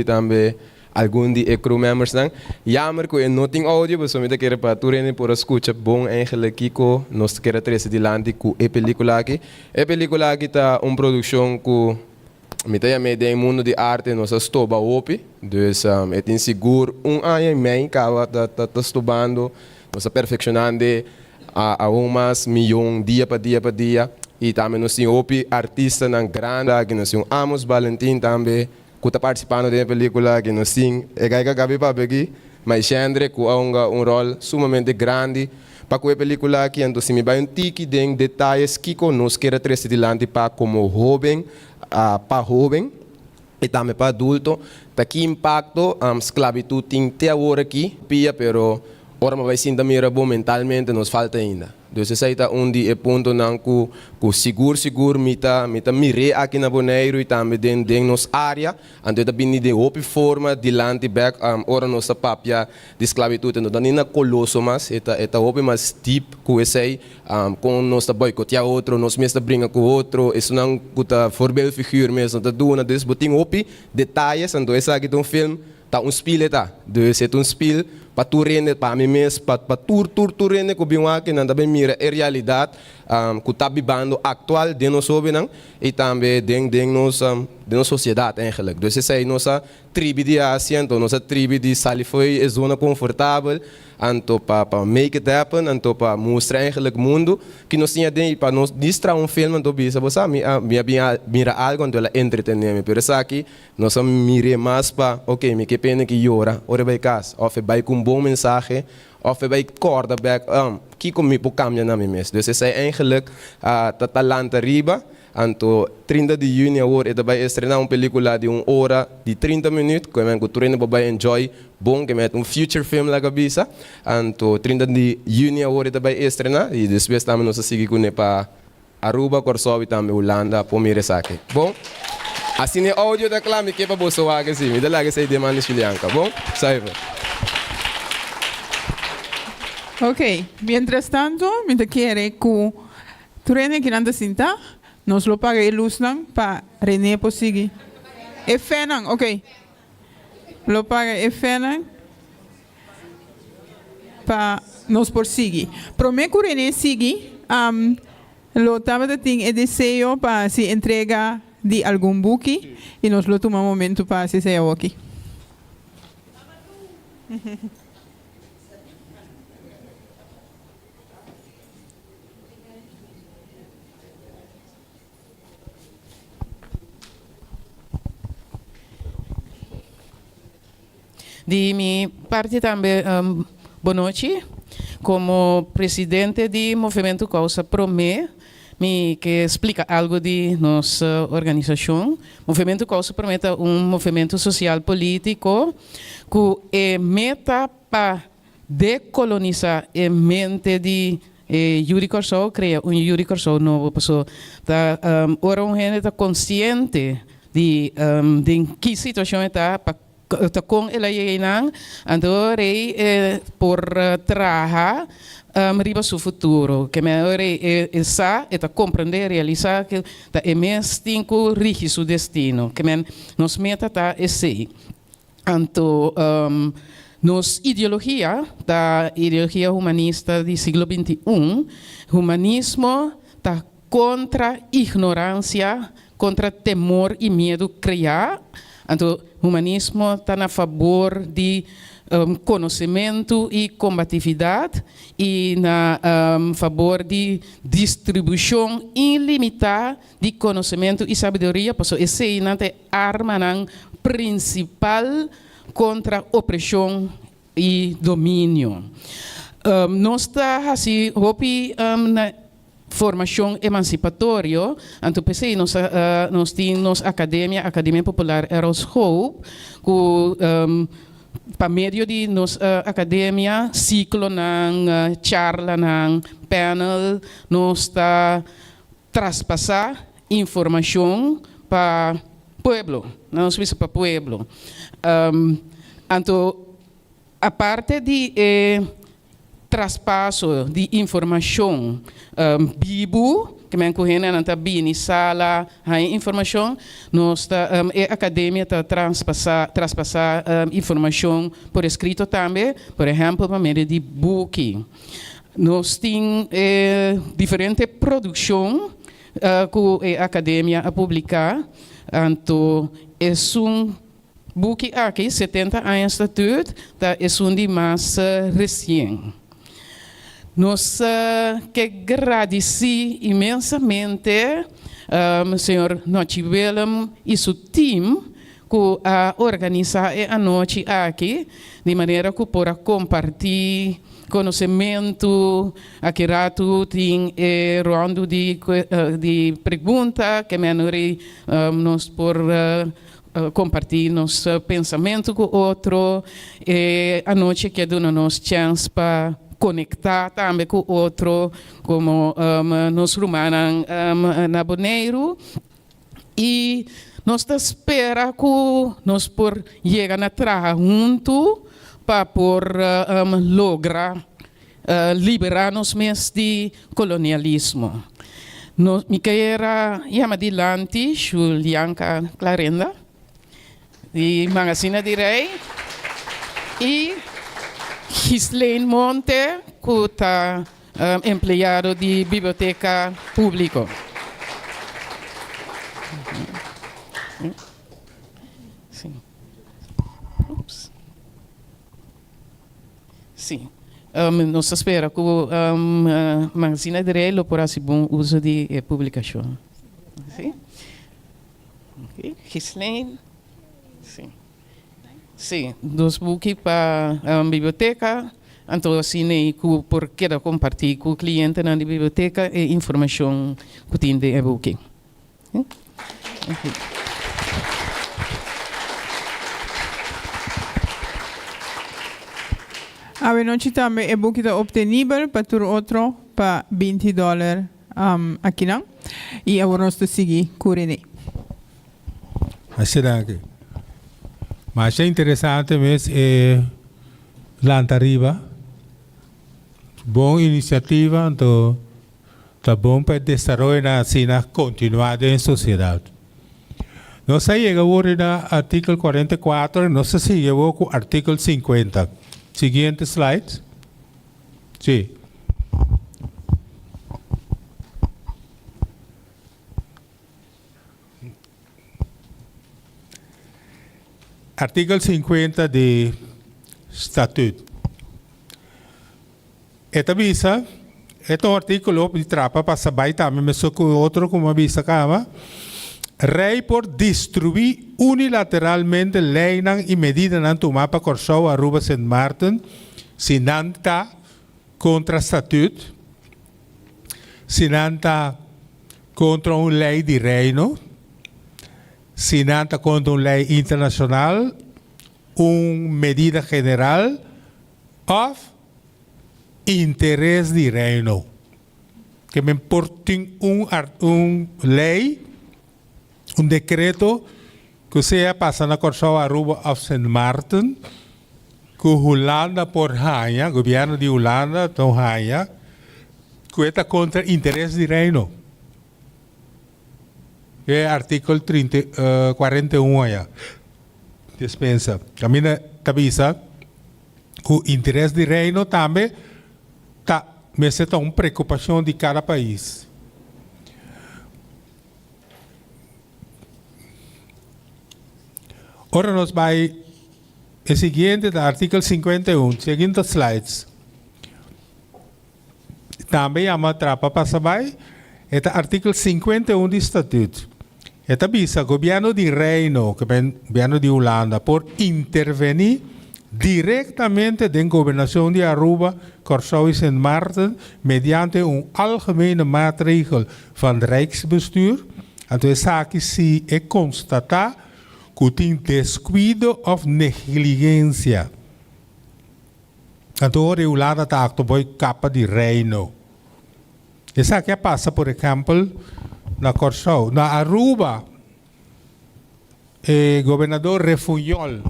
Tambe algun di e crew membersnan. Jammer cu e no tin audio pasobra mi ta kere pa tur hende por a scucha bon eigenlijk kico nos ta kere trece dilanti cu e pelicula aki. E pelicula aki ta un produccion cu mi ta yam'e den mundo di arte nos a stoba hopi. Dus e tin sigur un aña y mei caba ta ta stobando. Nos ta perfeccionando aun mas miyon dia pa dia pa dia. Y tambe nos tin hopi artistanan grandi aki. Nos tin un Amos Balentin tambe. Ku ta partisipando den e pelikula aki nos tin e guy ku a gabi papia aki, Maishendre, ku a hunga un ròl sumamente grandi pa ku e pelikula aki. Anto si mi bai un tiki den detayes kiko nos kier a trese dilanti pa komo hóben, pa hóben. I tambe pa adulto, ta ki impakto sklabitut tin te awor aki? Pia, pero ora bo bai sinta mira bo mentalmente nos falta ainda. Dus esei ta un di e puntonan ku ku sigur sigur mi ta mi ta mir'é aki na Boneiru i tambe den den nos área. Anto e ta bini den hopi forma dilanti bèk ora nos ta papia di sklabitut. E no ta ni na koloso mas, e ta e ta hopi mas dip ku esei. Kon nos ta boikoteá otro, nos mes ta bringa ku otro, esunnan ku ta voorbeeldfiguur mes no ta duna. Dus bo tin hopi detayes, anto esaki ta un film, ta un spiel e ta. Dus e ta un spiel pa tur hende, pa mi mes, pa pa tur tur tur hende ku bin wak, nan ta bin mira e realidat ku ta bibando aktual den nos hobennan i tambe den den nos den nos sosiedat eigenlijk. Dus esei nos a tribi di hasi, anto nos a tribi di sali fo'i e zona konfortabel Anto pa pa make it happen, anto pa mustra eigenlijk mundu ki nos tin aden i pa nos dis traha un film anto bisa bo sa mi a mi a bin a mira algo anto el a entretene mi pero esaki nos a mir'é mas pa ok mi ke pende ki yora ora e bai kas of e bai ku un bon mensahe of e bai kòrda bèk kiko mi por kambia na mi mes dus esei eigenlijk a ta ta lanta riba Anto 30 di juni awor e ta bai estrená un pelíkula di un ora di 30 minüt ku e men ku tur hende por bai enjoy bon, ku e men ta un feature film laga bisa. Anto 30 di juni awor e ta bai estrená i despues tambe nos ta sigui kuné pa Aruba, Kòrsou i tambe Hulanda por mira esaki. Bon, asina e audio ta kla mi ke pa boso wak esei. Mi ta laga esei den man di Julianka. Bon, Cypher. Ok, mientras tanto mi ta kere ku Tur hende kinan ta sinta, nos lo paga e lusnan pa Rene por sigui. E fennan, ok. Lo paga e fennan pa nos por sigui. Prome ku Rene sigui, lo tabata tin e deseo pa hasi entrega di algun buki i nos lo tuma momento pa hasi esei awoki. Di mi parti tambe bonochi. Komo presidente di Movementu Kousa Promé mi ke splika algu di nos organisashon. Movementu Kousa Promé ta un movementu sosial polítiko ku e meta pa Dekolonisa e mente di e yu di Kòrsou, krea un yu di Kòrsou nobo. Paso ta ora un hende ta konsiente di den ki situashon e ta, pa ta kon el a yega einan, anto ora ei e por traha riba su futuro. Ke men ora ei e sa, e ta komprendé, realisá ku ta e mes tin ku rigi su destino. Ke men nos meta ta esei. Anto nos ideologia ta ideologia humanista di siglo 21. Humanismo ta kontra ignoransia, kontra temor i miedu kreá. Anto humanismo ta na fabor di konosementu i kombatividat i na fabor di distribushon ilimitá di konosementu i sabiduria, pasobra eseinan ta e armanan prinsipal kontra opreshon i dominio. Nos ta hasi hopi na formashon emansipatorio, anto p'esei nos ta nos tin nos akademia, Akademia Popular Errol Schoop, ku pa medio di nos akademia, siklonan, charlanan, panel, nos ta traspasá informashon pa pueblo, nos bisa pa pueblo. Anto aparte di e traspaso di informashon bibu, ke men ku hendenan ta bini sala haña informashon, nos ta e akademia ta traspasá traspasá informashon por eskrito tambe, por ehèmpel pa medio di buki. Nos tin e diferente produkshon ku e akademia a publiká, anto esun buki aki, 70 aña statuut, ta esun di mas resien. Nos ke gradisí inmensamente señor Nochi Willem i su tim ku a organisá e anochi aki di manera ku por a kompartí Konosementu, Aki ratu tin e ròndu di di pregunta ke mènori nos por kompartí nos pensamentu ku otro. E anochi aki a duna nos chèns pa konektá tambe ku otro komo nos rumannan na Boneiru. I nos ta spera ku nos por yega na traha huntu pa por logra liberá nos mes di kolonialismo. Nos, mi kier a yama dilanti Julianka Clarenda di Magazina di Rei i Ghislaine Monte ku ta Empleado di Biblioteka Públiko. Sí. Nos ta spera ku Magazina di Rei lo por hasi bon uso di e publikashon. Sí. Ghislaine. Sí. Sí, dos buki pa biblioteka, anto asina ei ku por keda kompartí ku klientenan di biblioteka e informashon ku tin den e buki. Awenochi tambe e buki ta optenibel pa tur otro pa 20 dòler akinan. I awor nos ta sigui ku René. Asina danki. Masha interesante mes e lanta riba. Bon iniciativa anto ta bon pa e desaroyonan asina continua den sociedad. Nos a yega awor na artikel 44 y nos ta sigui awor cu artikel 50. Siguiente slide. Si. Artikel 50 di Statuut. E ta bisa, e ta un artíkulo di trapa pasa bai tambe mesun ku otro ku mi a bisa kaba, Rei por destruí unilateralmente leinan i medidanan tumá pa Kòrsou, Aruba, Sint Maarten si nan ta kontra Statuut, si nan ta kontra un lei di Reino, si nan ta kontra un lei internashonal, un medida general òf interes di Reino. Ke men por tin un un lei, un dekreto ku sea pasa na Kòrsou, Aruba òf Sint Maarten ku Hulanda por haña, gobièrnu di Hulanda ta haña ku e ta kontra interes di Reino. E artíkel trinta 41 aya dispensa. Kaminda ta bisa ku interes di Reino tambe ta mester ta un preokupashon di kada pais. Ora nos bai e siguiente ta artikel 51, siguiente slides. Tambe yama trapa pasa bai, e ta artikel 51 di Statuut. E ta bisa Gobierno di Reino, ke men Gobierno di Hulanda, por intervení directamente den gobernacion di Aruba, Kòrsou i Sint Maarten mediante un algemene maatregel van Rijksbestuur. Anto esaki si e konstatá ku tin deskuido òf negligensia. Anto ora e Hulanda ta aktua boi kapa di Reino. Esaki a pasa por ehèmpel na Kòrsou. Na Aruba e gobernador Refunjol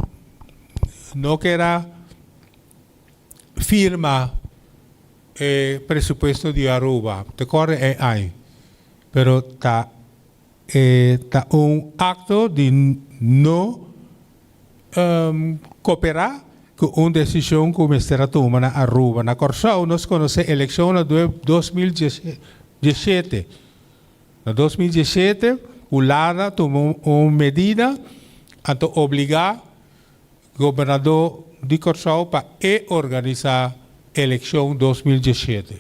no ker a firma e presupuesto di Aruba. Te kòrda e aña. Pero ta e ta un akto di no Koperá ku un desishon ku mester a tuma na Aruba. Na Kòrsou nos konosé elekshon na 2017. Na 2017 Hulanda tuma un medida anto obligá gobernadó di Kòrsou pa e organisá elekshon 2017.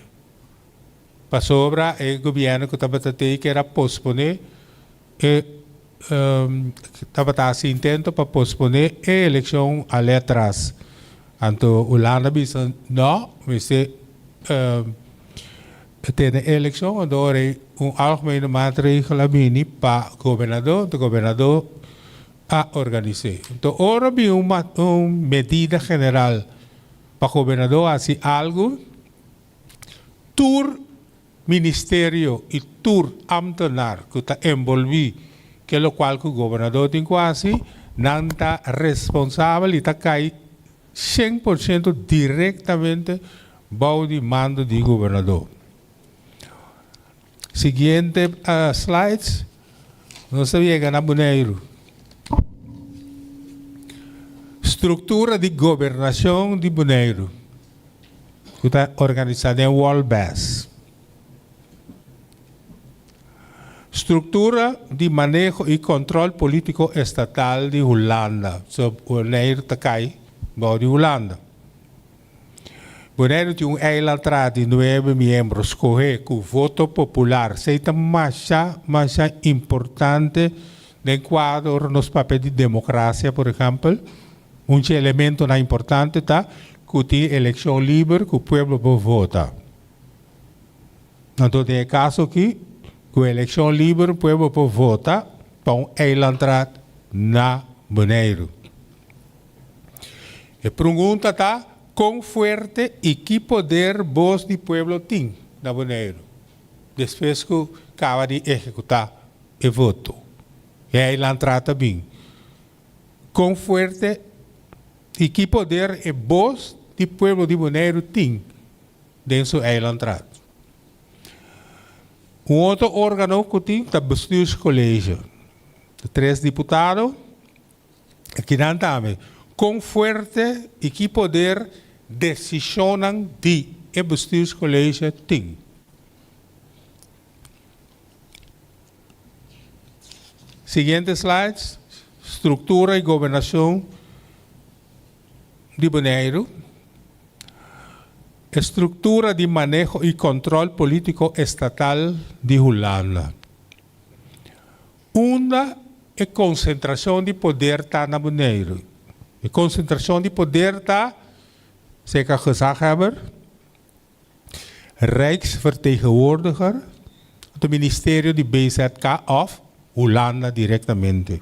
Pasobra e gobièrnu ku tabata tei kier a posponé E tabata hasi intento pa posponé e elekshon al'e atras. Anto Hulanda bisa no, mester tene e elekshon, anto ora ei un algemene maatregel a bini pa gobernador, anto gobernador. A organis'é. Anto ora bin un un medida general pa gobernador hasi algu, tur ministerio i tur ambtenaar ku ta enbolbí ke lokual ku gobernador tin ku hasi, nan ta responsabel i ta kai 100% direktamente bou di mando di gobernador. Siguiente slides. Nos ta yega na Boneiru. Struktura di gobernashon di Boneiru ku ta organisá den Wolbes. Struktura di maneho i kòntròl polítiko estatal di Hulanda. So Boneiru ta kai bou di Hulanda. Boneiru tin un eilandraad di nuebe miembro skohé ku voto popular. Esei ta masha, masha importante den kuadro ora nos papia di demokrasia, por ehèmpel. Un dje elementonan importante ta ku tin elekshon liber ku pueblo por vota. Anto den e kaso aki, ku elekshon liber pueblo por vota pa un eilandraad na Boneiru. E prungunta ta, kon fuerte i ki poder bos di pueblo tin na Boneiru despues ku kaba di ehekutá e voto? E eilandraad ta bin. Kon fuerte i ki poder e bos di pueblo di Boneiru tin den su eilandraad? Un otro organo ku tin ta Bestuurscollege. Tres diputado. Akinan tambe, kon fuerte i ki poder desishonnan di e Bestuurscollege tin. Siguiente slides, Struktura i gobernashon di Boneiru. E struktura di maneho i kòntròl polítiko estatal di Hulanda. Unda e konsentrashon di poder ta na Boneiru? E konsentrashon di poder ta serka gezaghebber, Rijksvertegenwoordiger, anto Ministerio di BZK òf Hulanda direktamente.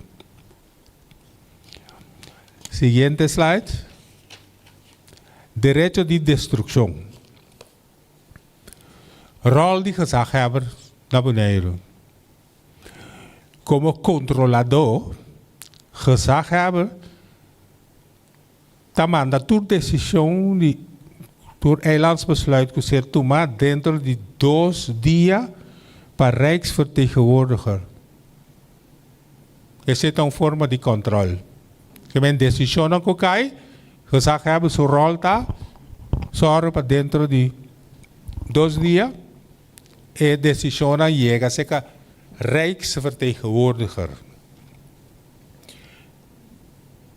Siguiente slide. Derecho di destrukshon. Ròl di gezaghebber na Boneiru. Komo kontroladó, gezaghebber ta manda tur desishon di tur eilandsbesluit ku ser tumá dentro di dos dia pa Rijksvertegenwoordiger. Esei ta un forma di kòntròl. Ke men desishonnan ku kai, gezaghebber su ròl ta sòru pa dentro di dos dia e desishonnan yega serka Rijksvertegenwoordiger.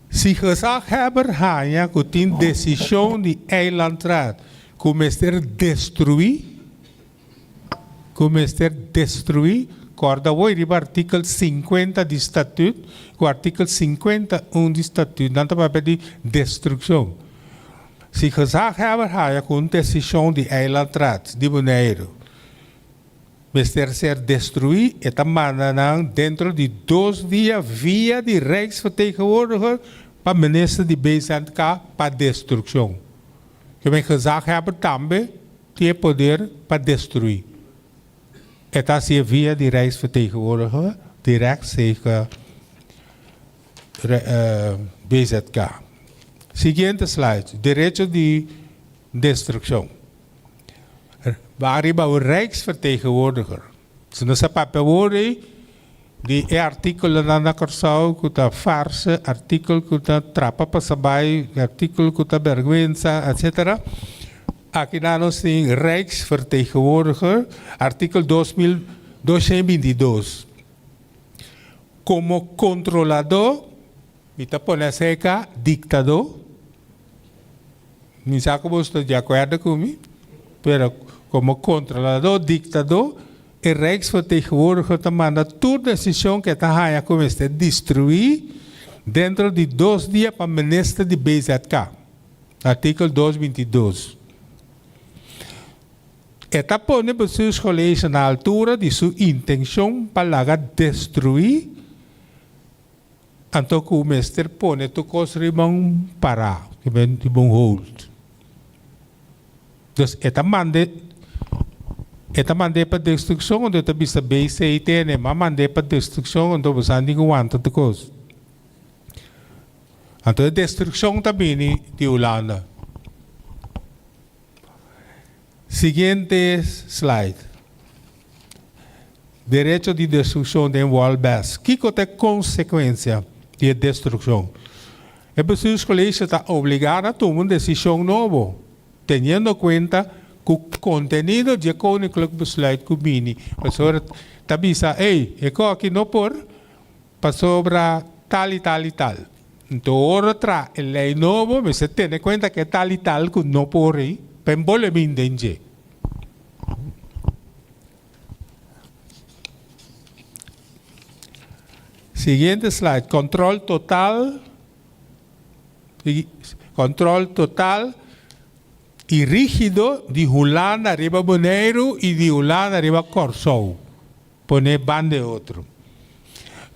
Si gezaghebber haña ku tin desishon di Eilandraad ku mester destruí, ku mester destruí, kòrda woi riba artikel 50 di Statut ku artikel 51 di Statut, nan ta papia di destrukshon. Si gezaghebber haña ku un desishon di Eilandraad di Boneiru mester ser destruí, e ta manda nan dentro di dos dia via di Rijksvertegenwoordiger pa Minister di BZK pa destrukshon. Ke men gezaghebber tambe tin e poder pa destruí. E ta hasié via di Rijksvertegenwoordiger dirèkt serka BZK. Siguiente slide, derecho di destrukshon. Ba riba un Rijksvertegenwoordiger. Si nos a papia awor ei di e artíkulonan na Kòrsou ku ta farse, artíkulo ku ta trapa pasa bai, artíkulo ku ta bèrgwensa, etsetera. Akinan nos tin Rijksvertegenwoordiger, artíkulo 2222. Komo kontroladó, mi ta pone aserka diktadó. Mi sa ku boso ta di akuerdo ku mi, pero komo kontroladó, diktadó, e Rijksvertegenwoordiger ta manda tur desishon ku e ta haña ku mester destruí dentro di dos dia pa minister di BZK, artikel dos 22. E ta pone Bestuurscollege na altura di su intenshon pa laga destruí. Anto ku mester pone tur kos riba un pará, riba un hold. Dus e ta mand'é, e ta mand'é pa destrukshon, anto e ta bisa BC tene, m'a mand'é pa destrukshon, anto bo sa tin ku wanta tur kos. Anto e destrukshon ta bini di Hulanda. Siguiente slide. Derecho di destrukshon den Wolbes. Kiko ta e konsekuensia di e destrukshon? E Bestuurscollege ta obligá na tuma un desishon nobo, teniendo kuenta ku kontenido dje Koninklijk Besluit ku bini. Pasobra ta bisa, ey, e koki no por pasobra tal i tal i tal. Nto ora tra e ley nobo mester tene cuenta ke tal y tal cu no por ey pa e bole bin den dje. Siguiente slide, control total, control total y rigido di Hulanda riba Boneiru y di Hulanda riba Corsou. Pone banda e otro.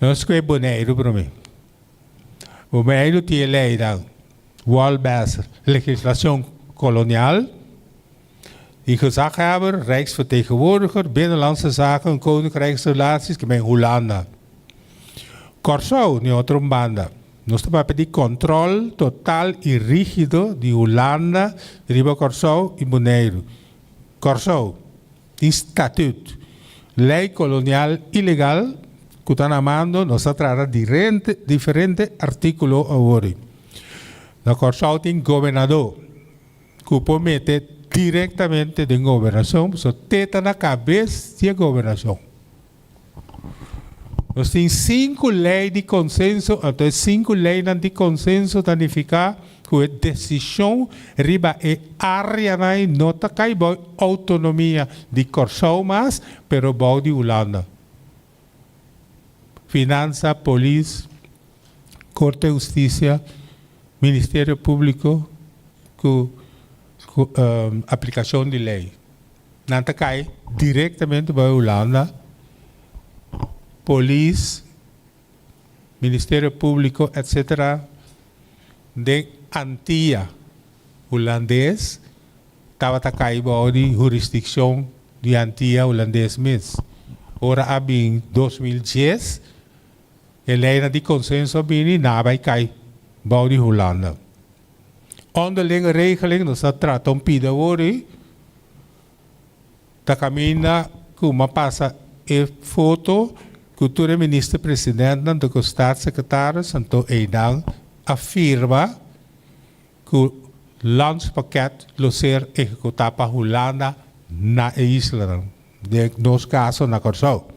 Nos scoge Boneiru prome. Boneiru tin e leynan, Wolbes, legislacion colonial, di gezaghebber, Rijksvertegenwoordiger, Binnenlandse Zaken, Koninkrijksrelaties, ki men Hulanda. Kòrsou, ni otro un banda. Nos ta papia di control total y rigido di Hulanda riba Kòrsou y Boneiru. Kòrsou tin statut, ley colonial ilegal cu ta na mando, nos ta trata dirente diferente articulo awor. Na Kòrsou tin gobernador cu por mete directamente den gobernacion, pasobra te ta na cabes di e gobernacion. Nos tin sinku lei di konsenso, anto e sinku leinan di konsenso ta nifiká ku e desishon riba e áreanan ei no ta kai bou outonomia di Kòrsou mas, pero bou di Hulanda. Finansa, polis, Korte Hustisia, Ministerio Públiko ku aplikashon di lei. Nan ta kai direktamente bai Hulanda, polis, Ministerio Públiko etc. Den Antia Hulandes tabata kai bou di hurisdikshon di Antia Hulandes mes. Ora a bin 2010 e leinan di konsenso a bini nan a bai kai bou di Hulanda. Onderlinge regeling, nos ta trata un pida awor ei, ta caminda cu m'a pasa e foto cu tur e minister presidentnan ta cu staatssecretaris, anto einan a firma cu landspakket lo ser ehecuta pa Hulanda na e islanan, den nos caso na Corsou.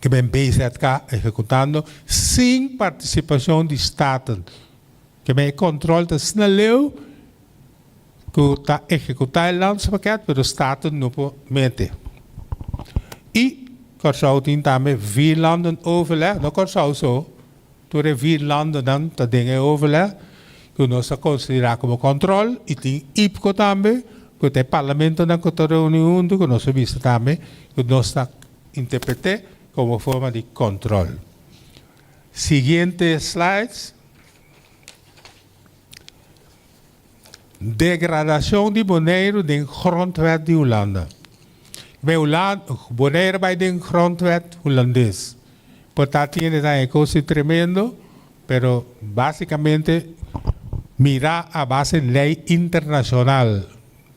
Ke men BZK ehekutando sin partisipashon di Staten. Ke men e kòntròl ta asina leu ku ta ehekutá e landspakket pero Staten no por mete. I Kòrsou tin tambe vierlandenoverleg, no Kòrsou so, tur e vier landennan ta den e overleg ku nos ta konsiderá komo kòntròl i tin IPCO tambe ku ta e parlamentonan ku ta reuni huntu ku nos a bisa tambe ku nos ta interpreté komo forma di kòntròl. Siguiente slides. Degradashon di Boneiru den grondwet di Hulanda. Bij Hulanda, Boneiru bai den grondwet hulandes. Por ta tiene ta e kos tremendo, pero básikamente mira a base lei internashonal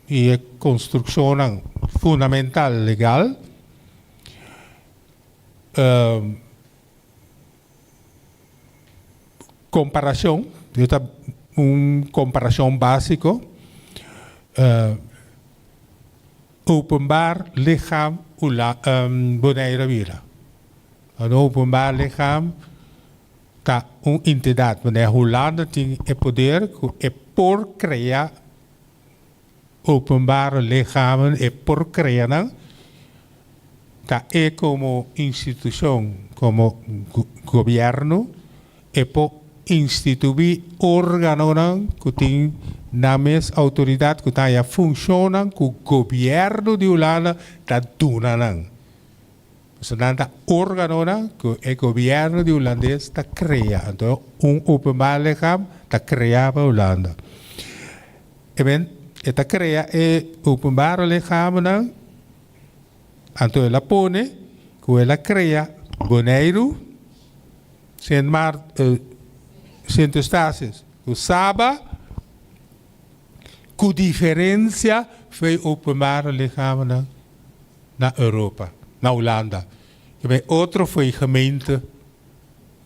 i e konstrukshonnan fundamental legal, Komparashon, e ta un komparashon básiko, openbaar lichaam Bonaire a bira. Un openbaar lichaam ta un entidat, manera Hulanda tin e poder ku e por krea openbare lichamen e por krea nan, ta e komo institushon, komo gobièrnu e por instituí órganonan ku tin nan mes outoridat ku ta haya funshonnan ku gobièrnu di Hulanda ta duna nan. Pasobra nan ta órganonan ku e gobièrnu di Hulandes ta krea. Anto un openbaar lichaam ta kreá pa Hulanda. E men e ta krea e openbare lichaamnan, anto el a pone ku el a krea Boneiru, Sint Maart, Sint Eustatius ku Saba, ku diferensia fo'i openbare lichaamnan na Europa, na Hulanda. E bai otro fo'i gemeente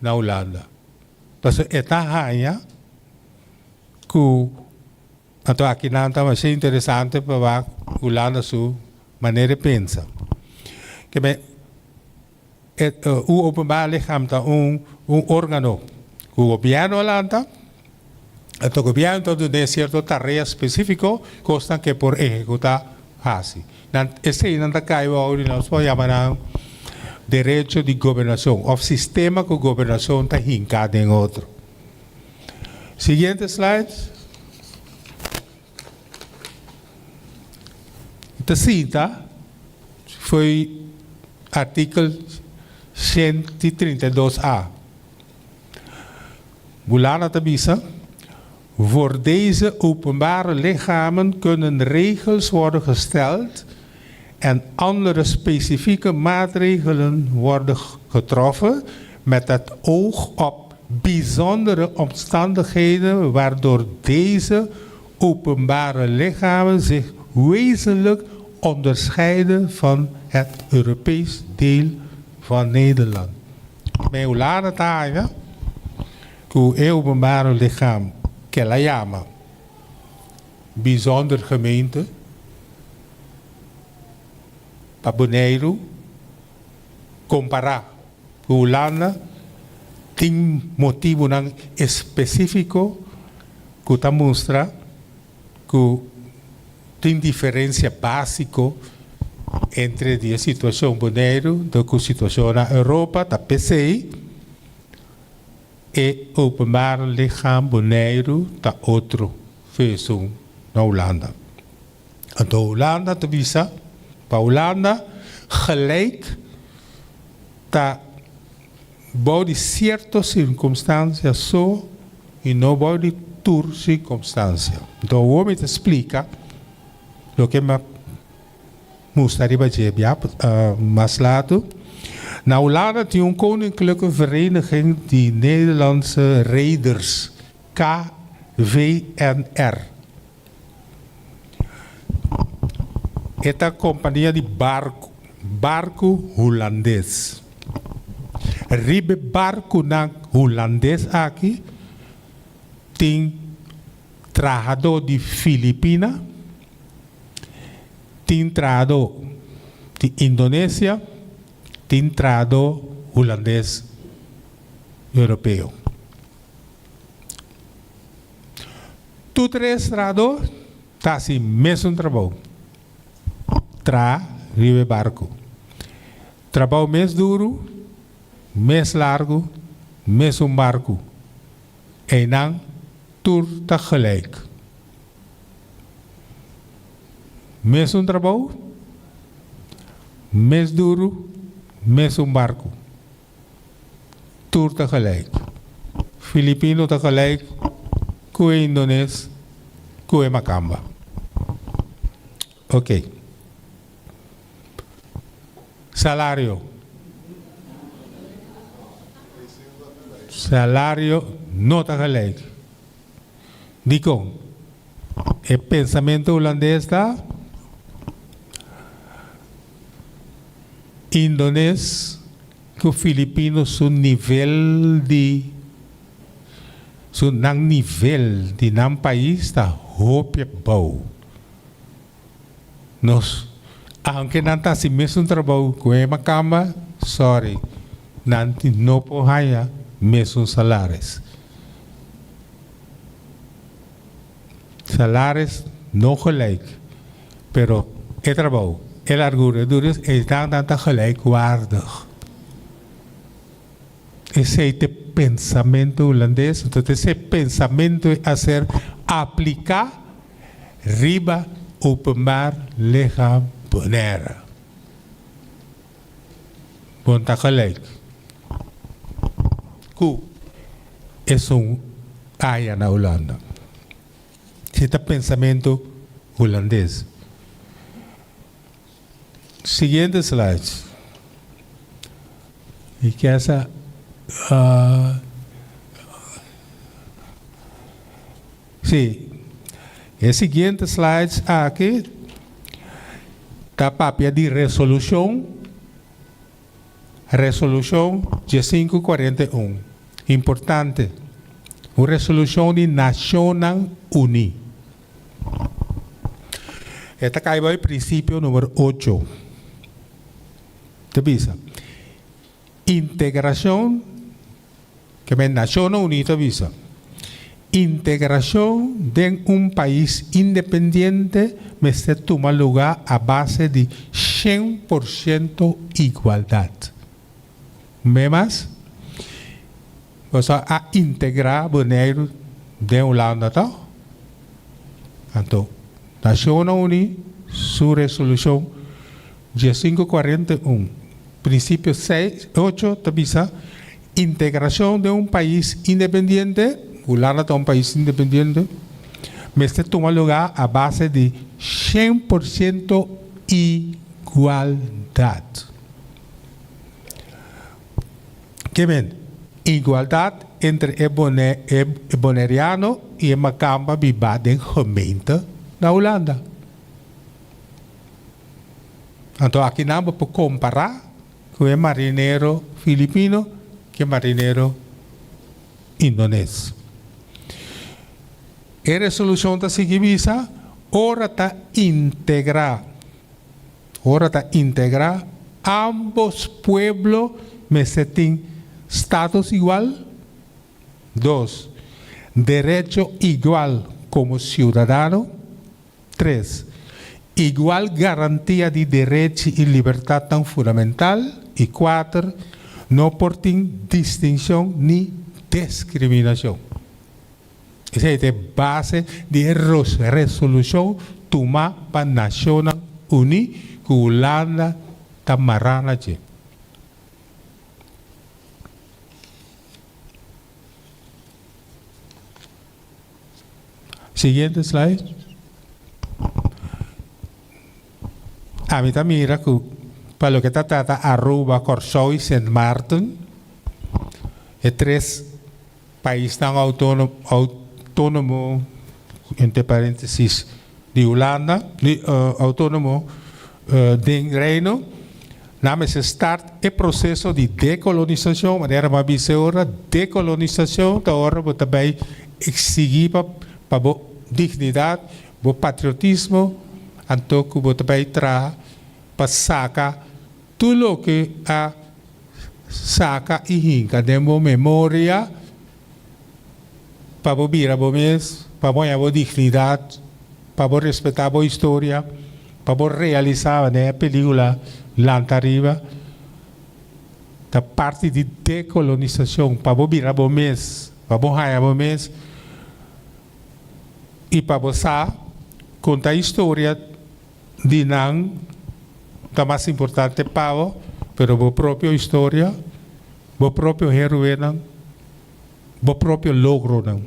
na Hulanda. Pasobra e ta haña ku anto akinan ta masha interesante pa wak Hulanda su manera di pensa. Ke bai e u openbaar lichaam ta un un organo ku gobièrnu a lanta, anto gobièrnu ta dun'é sierto tarea spesífiko kosnan ke por ehekutá hasi. Nan eseinan ta kai bou di nos por yama nan derecho di gobernashon òf sistema ku gobernashon ta hinká den otro. Siguiente slide. Ta sinta fo'i artikel 132 a. Bulana ta bisa, Voor deze openbare lichamen kunnen regels worden gesteld en andere specifieke maatregelen worden getroffen met het oog op bijzondere omstandigheden waardoor deze openbare lichamen zich wezenlijk onderscheiden van het Europees deel van Nederland. Mei Hulanda ta haña ku e openbare lichaam kel a yama bijzonder gemeente pa Boneiru kompará ku Hulanda tin motibunan espesífiko ku ta mustra ku tin diferensia básiko entre di e situashon Boneiru do ku situashon na Europa ta p'esei e openbaar lichaam Boneiru ta otro fesun na Hulanda. Anto Hulanda ta bisa pa Hulanda gelijk ta bou di sierto sirkunstansia so i no bou di tur sirkunstansia. Anto awor mi ta splika loke mi a mustra riba dje bia mas latu. Na Hulanda tin un Koninklijke Vereniging di Nederlandse Reders, KVNR. E ta kompania di barku, barku hulandes. Riba e barkunan hulandes aki tin trahadó di Filipina, tin trahadó di Indonesia, tin trahadó hulandes europeo. Tur tres trahadó ta hasi mesun trabou, traha riba e barku. Trabou mes duru, mes largu, mesun barku. Einan tur ta gelijk. Mesun trabou, mes duru, mesun barku. Tur ta gelijk. Filipino ta gelijk ku e Indones, ku e Makamba. Ok. Salario. Salario no ta gelijk. Dikon? E pensamentu hulandes ta Indones ku Filipino su nivel di su nan nivel di nan pais ta hopi abou. Nos aunke nan ta hasi mesun trabou ku e makamba, sorry, nan no por haña mesun salaris. Salaris no gelijk, pero e trabou, e largura, e dures, esnan nan ta gelijkwaardig. Esei ta e pensamento hulandes, entonces esei pensamento a ser aplica riba openbaar lichaam Bonaire. Bo no ta gelijk. Ku esun aya na Hulanda. Si ta pensamentu hulandes. Siguiente slide. Mi kier sa Si, e siguiente slides aki ta papia di resolushon, resolushon diesinku kuarenta i un. Importante, un resolushon di Nashonnan Uní. E ta kai bai prinsipio numero ocho. Ta bisa, Integrashon, ke men Nashonnan Uní ta bisa, integrashon den un pais independiente mester tuma lugá a base di shen por shento igualdat. Un bes mas, boso a integrá Boneiru den Hulanda tòg? Anto, Nashonnan Uní su resolushon diesinku kuarenta i un, prinsipio seis, ocho ta bisa, Integrashon den un pais independiente, Hulanda ta un pais independiente, mester tuma lugá a base di 100% igualdat. Ke men? Igualdat entre e e boneriano i e makamba bibá den gemeente na Hulanda. Anto akinan bo por kompará ku e marinero filipino ku e marinero indones. E resolushon ta sigui bisa, Ora ta integrá Ora ta integrá, ámbos pueblo mester tin status igual. Dos, derecho igual komo siudadano. Tres, igual garantia di derechi i libertatnan fundamental. I kuater, no por tin distinshon ni deskriminashon. Esei ta e base di e resolushon tumá pa Nashonnan Uní ku Hulanda ta mará na dje. Siguiente slide. Ami ta mira ku pa loke ta trata Aruba, Kòrsou i Sint Maarten, e tres Paisnan outónomo, entre paréntesis, di Hulanda, di outónomo den Reino, nan mester start e proseso di dekolonisashon, manera mi a bisa e ora, dekolonisashon ta ora bo ta bai eksigí pa pa bo dignidat, bo patriotismo, anto ku bo ta bai traha pa saka tur loke a Saka i hinka den bo memoria pa bo bira bo mes, pa bo haña bo dignidat, pa bo respetá bo historia, pa bo realisá den e pelíkula Lanta Ariba ta parti di dekolonisashon, pa bo bira bo mes, pa bo haña bo mes i pa bo sa konta historia. Di nan ta mas importante pa bo, pero bo propio historia, bo propio heroenan, bo propio logronan.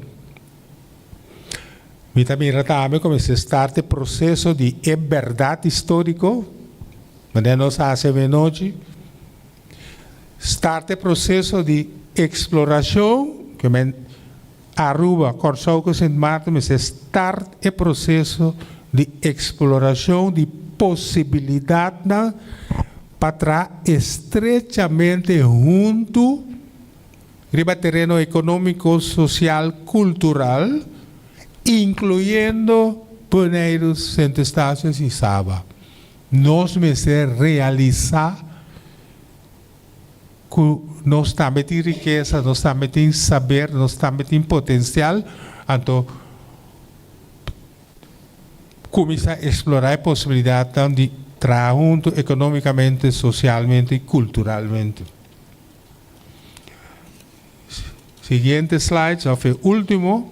Mi ta mira tambe ku mester start e proseso di e bèrdat históriko, manera nos a hasi avenochi, start e proseso di eksplorashon, ke men Aruba, Kòrsou ku Sint Maarten mester start e proseso di eksplorashon di posibilidatnan pa traha estrechamente huntu riba tereno ekonómiko, sosial, kultural, inkluyendo Boneiru, Sint Eustatius i Saba. Nos mester realisá Ku nos tambe tin rikesa, nos tambe tin saber, nos tambe tin potensial, anto kuminsá eksplorá e posibilidatnan di traha huntu ekonómikamente, sosialmente i kulturalmente. Siguiente slides òf e último.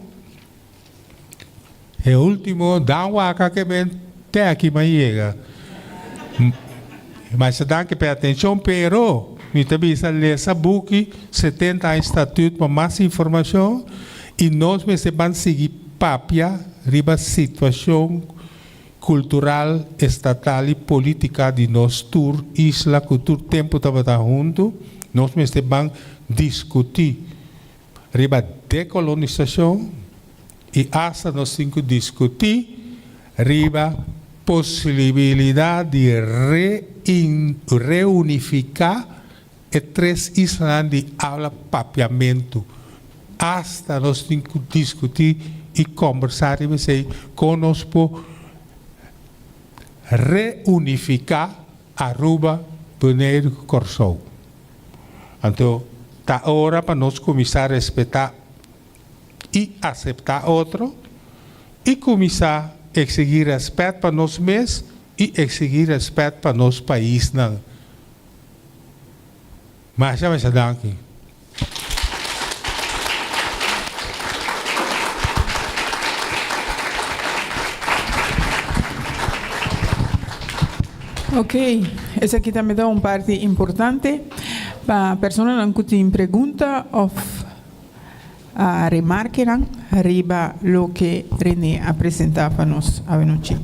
E último, dan waka ke men te aki m'a yega. Masha danki p'e atenshon, pero. Mi ta bisa lesa buki 70 aña Statuut pa mas informashon i nos mester ban sigui papia riba situashon kultural, estatal i polítika di nos tur isla ku tur tempu tabata huntu. Nos mester ban diskutí riba dekolonisashon i asta nos tin ku diskutí riba posibilidat di reunifiká e tres islanan di abla papiamentu. Asta nos tin ku diskutí i kòmbersá riba esei kon nos por reunifiká Aruba, Boneiru ku Kòrsou. Anto ta ora pa nos kuminsá respetá i aseptá otro i kuminsá eksigí rèspèt pa nos mes i eksigí rèspèt pa nos paisnan. Masha masha danki. Ok, esaki tambe ta un parti importante pa personanan ku tin pregunta òf remarkenan riba loke Rene a presentá pa nos awenochi.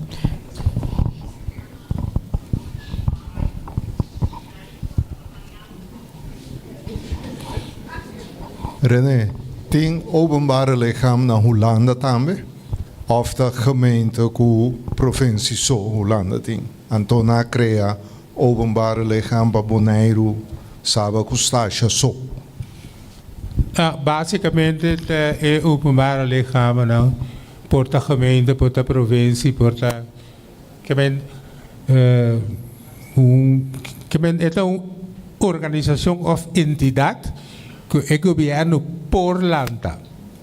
Rene, tin openbare lichaam na Hulanda tambe? Of ta gemeente ku provincie so Hulanda tin? Anto nan a krea openbare lichaam pa Boneiru, Saba ku Statia so? Basikamente ta e openbare lichaamnan, por ta gemeente, por ta provincie, por ta. Ke men un ke men e ta un organisashon òf entidat ku e gobièrnu por lanta.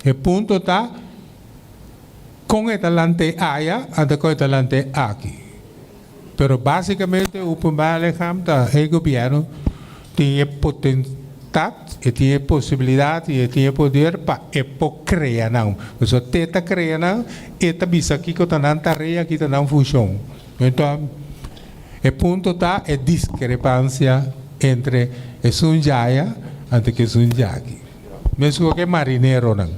E punto ta kon e ta lant'é aya anto kon e ta lant'é aki. Pero básikamente Openbaar Lichaam ta e gobièrnu tin e potentat, e tin e posibilidat i e tin e poder pa e por krea nan. Pasobra te ta krea nan, e ta bisa kiko ta nan tarea, kiko ta nan funshon. Enton, e punto ta e diskrepansia entre esun djaya anto ku esun djaki. Meskos ku e marineronan.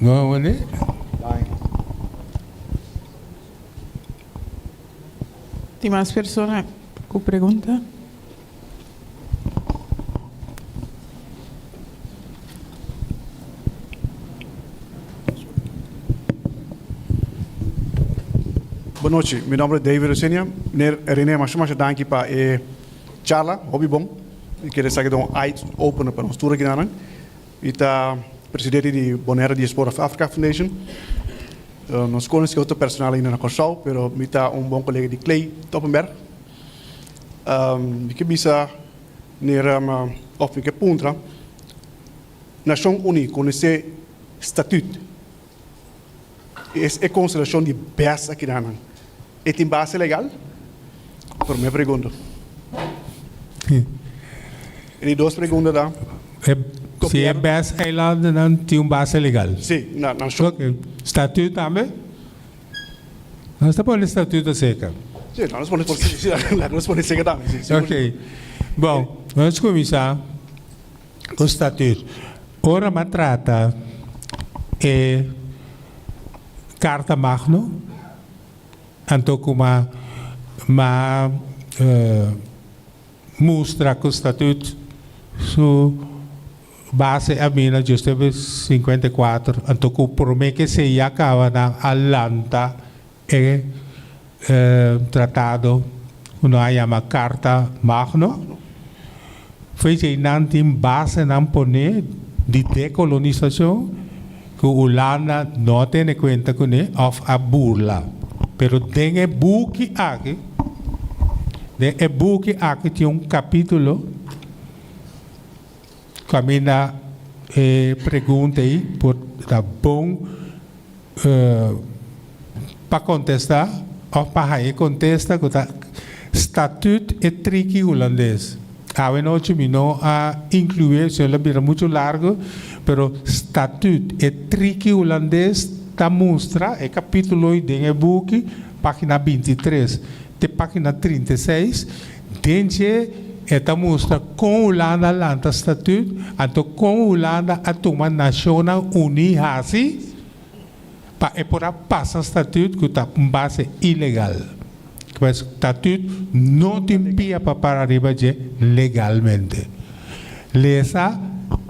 No, wende? Tin mas persona ku pregunta? Bon nochi, mi nomber ta David Rosenia. Meneer Rene, masha masha danki pa e charla, hopi bon. Mi kere esaki ta un eye opener pa nos tur aki nan. Mi ta presidente di Bonaire Diaspora of Africa Foundation. Nos konosi otro personal ainda na Kòrsou, pero mi ta un bon kolega di Clay Toppenberg. Mi ke bisa meneer òf mi ke puntra, Nashon Uní konosé statüt, e konstelashon di bes akinan, e tin base legal? Promé pregunta. E di dos pregunta ta. Si e bes eilandennan tin un base legal? Si, na nashon. Ok. Statüt tambe? Nos ta pone statuto acerca. Sí, nos pone por sí, nos pone acerca tambe, sí. Ok. Bon, nos cuminsa cu statuut. Ora m'a trata e Carta Magno, anto cu m'a m'a mustra cu statuut su Base a bini na Giuseppe 54, anto ku promé ke esei ya kaba nan a lanta e tratado ku nan a yama Karta Magno. Fo'i djei nan tin basenan poné di dekolonisashon ku Hulanda no a tene kuenta kuné òf a burla. Pero den e buki aki, den e buki aki tin un kapítulo. Caminda e pregunta ei por ta bon pa contesta of pa haña e contesta cu ta Statuut e triki Hulandes. Awe nochi mi no a incluye, si no lo bira mucho largo, pero Statuut e triki Hulandes ta mustra e capitulo ei den e buki, pagina 23 te pagina 36, den dje. e ta mustra kon Hulanda a lanta Statuut, anto kon Hulanda a tuma Nashonnan Uní hasi pa e por a pasa Statuut ku ta un base ilegal. Pues Statuut no tin pia pa para riba dje legalmente. Lesa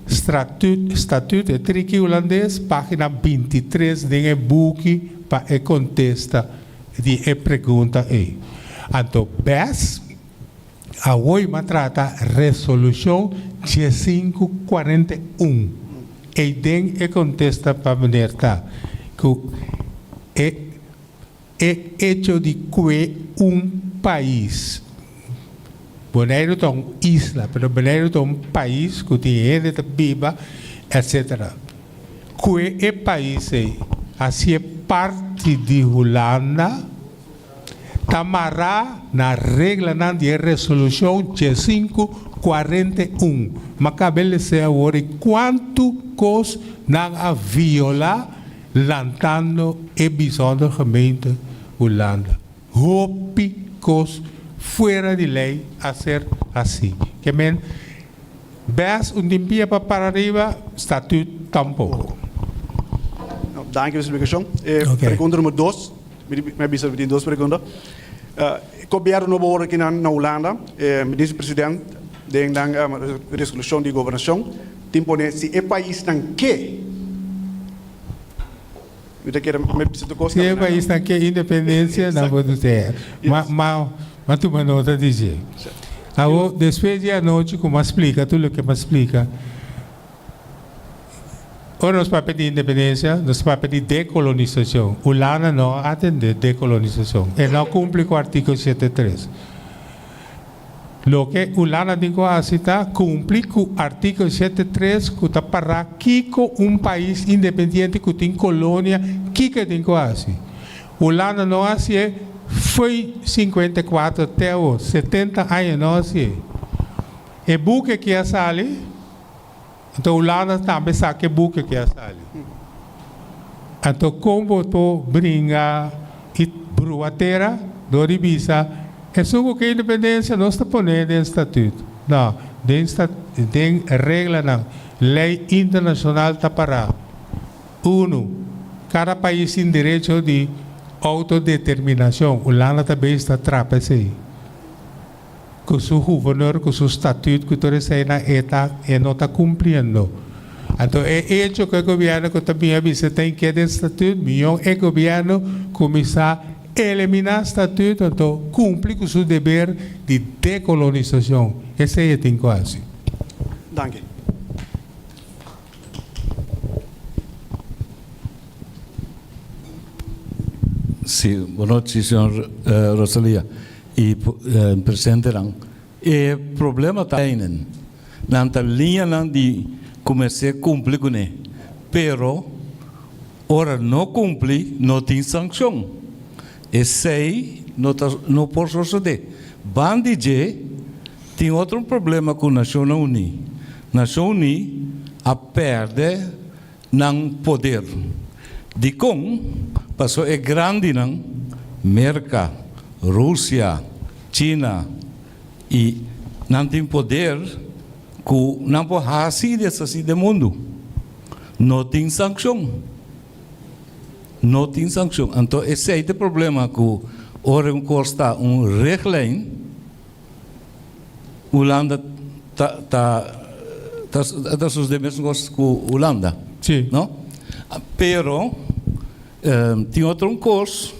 Stratut, Statuut, e triki hulandes, pagina 23 den e buki pa e kontesta di e pregunta ei. Anto bes awor m'a trata resolushon diesinku 41. Ei den e kontesta pa meneer ta ku e e echo di kue un pais, Boneiru ta un isla, pero Boneiru ta un pais ku tin hende ta biba etcetera. Kue e pais ei hasié parti di Hulanda ta mará na reglanan di e resolushon 1541. Ma kabe les'é awor i kuantu kos nan a violá lantando e Bijzonder Gemeente Hulanda. Hopi kos fuera di lei a ser hasí. Ke men bes un tin pia pa para riba, statuut tampoko. Danki pa e splikashon. E pregunta numero dos, mi a bisa mi tin dos pregunta. E gobierno nobo ora aki na Hulanda, e minister president den nan resolushon di gobernashon tin pone si e paisnan ke. Mi ta kere mi bisa tur kos Si e paisnan ke independensia nan por dus'e. Ma ma ma tuma nota di dje. Awor despues di anochi ku m'a splika tur loke m'a splika, ora nos papia di independensia nos papia di dekolonisashon. Hulanda no a atende dekolonisashon. E no a kumpli ku artíkulo 73. Loke Hulanda tin ku hasi ta kumpli ku artíkulo 73 ku ta pará kiko un pais independiente ku tin kolonia kiko e tin ku hasi. Hulanda no hasié fo'i 54 te awor, 70 aña no hasié. E buki aki a sali, anto Hulanda tambe sa ku e buki aki a sali. Anto kon bo por bringa i brua tera dor di bisa esun ku ke independensia nos ta pone den statut? No, den den reglanan, lei internashonal ta pará. Unu, kada pais tin derecho di outodeterminashon. Hulanda ta bes ta trapa esei. Ku su guvernor, ku su statut, ku tur eseinan e ta e no ta kumpliendo. Anto e echo ku e gobièrnu ku ta bin a bisa ta inkiet den statut, mion e gobièrnu kuminsá eliminá statut anto kumpli ku su deber di dekolonisashon. Esei e tin ku hasi. Danki. Sí, bonochi señor Rosalia y presentenan. E problema ta einen nan ta liñanan di cu mester cumpli cune, pero ora no cumpli no tin sancion. Esey no ta no por sosode. Bandi dje tin otro problema cu Nacionnan Uní. Nacion Uní a perde nan poder. Dikon? Paso e grandinan, Merka, Rusia, China i nan tin poder ku nan por hasi i deshasi den mundu. No tin sankshon. No tin sankshon. Anto esei ta e problema ku ora un kos ta un richtlijn, Hulanda ta ta ta ta sucede mesun cos cu Hulanda. Sí. No? Pero tin otro un cos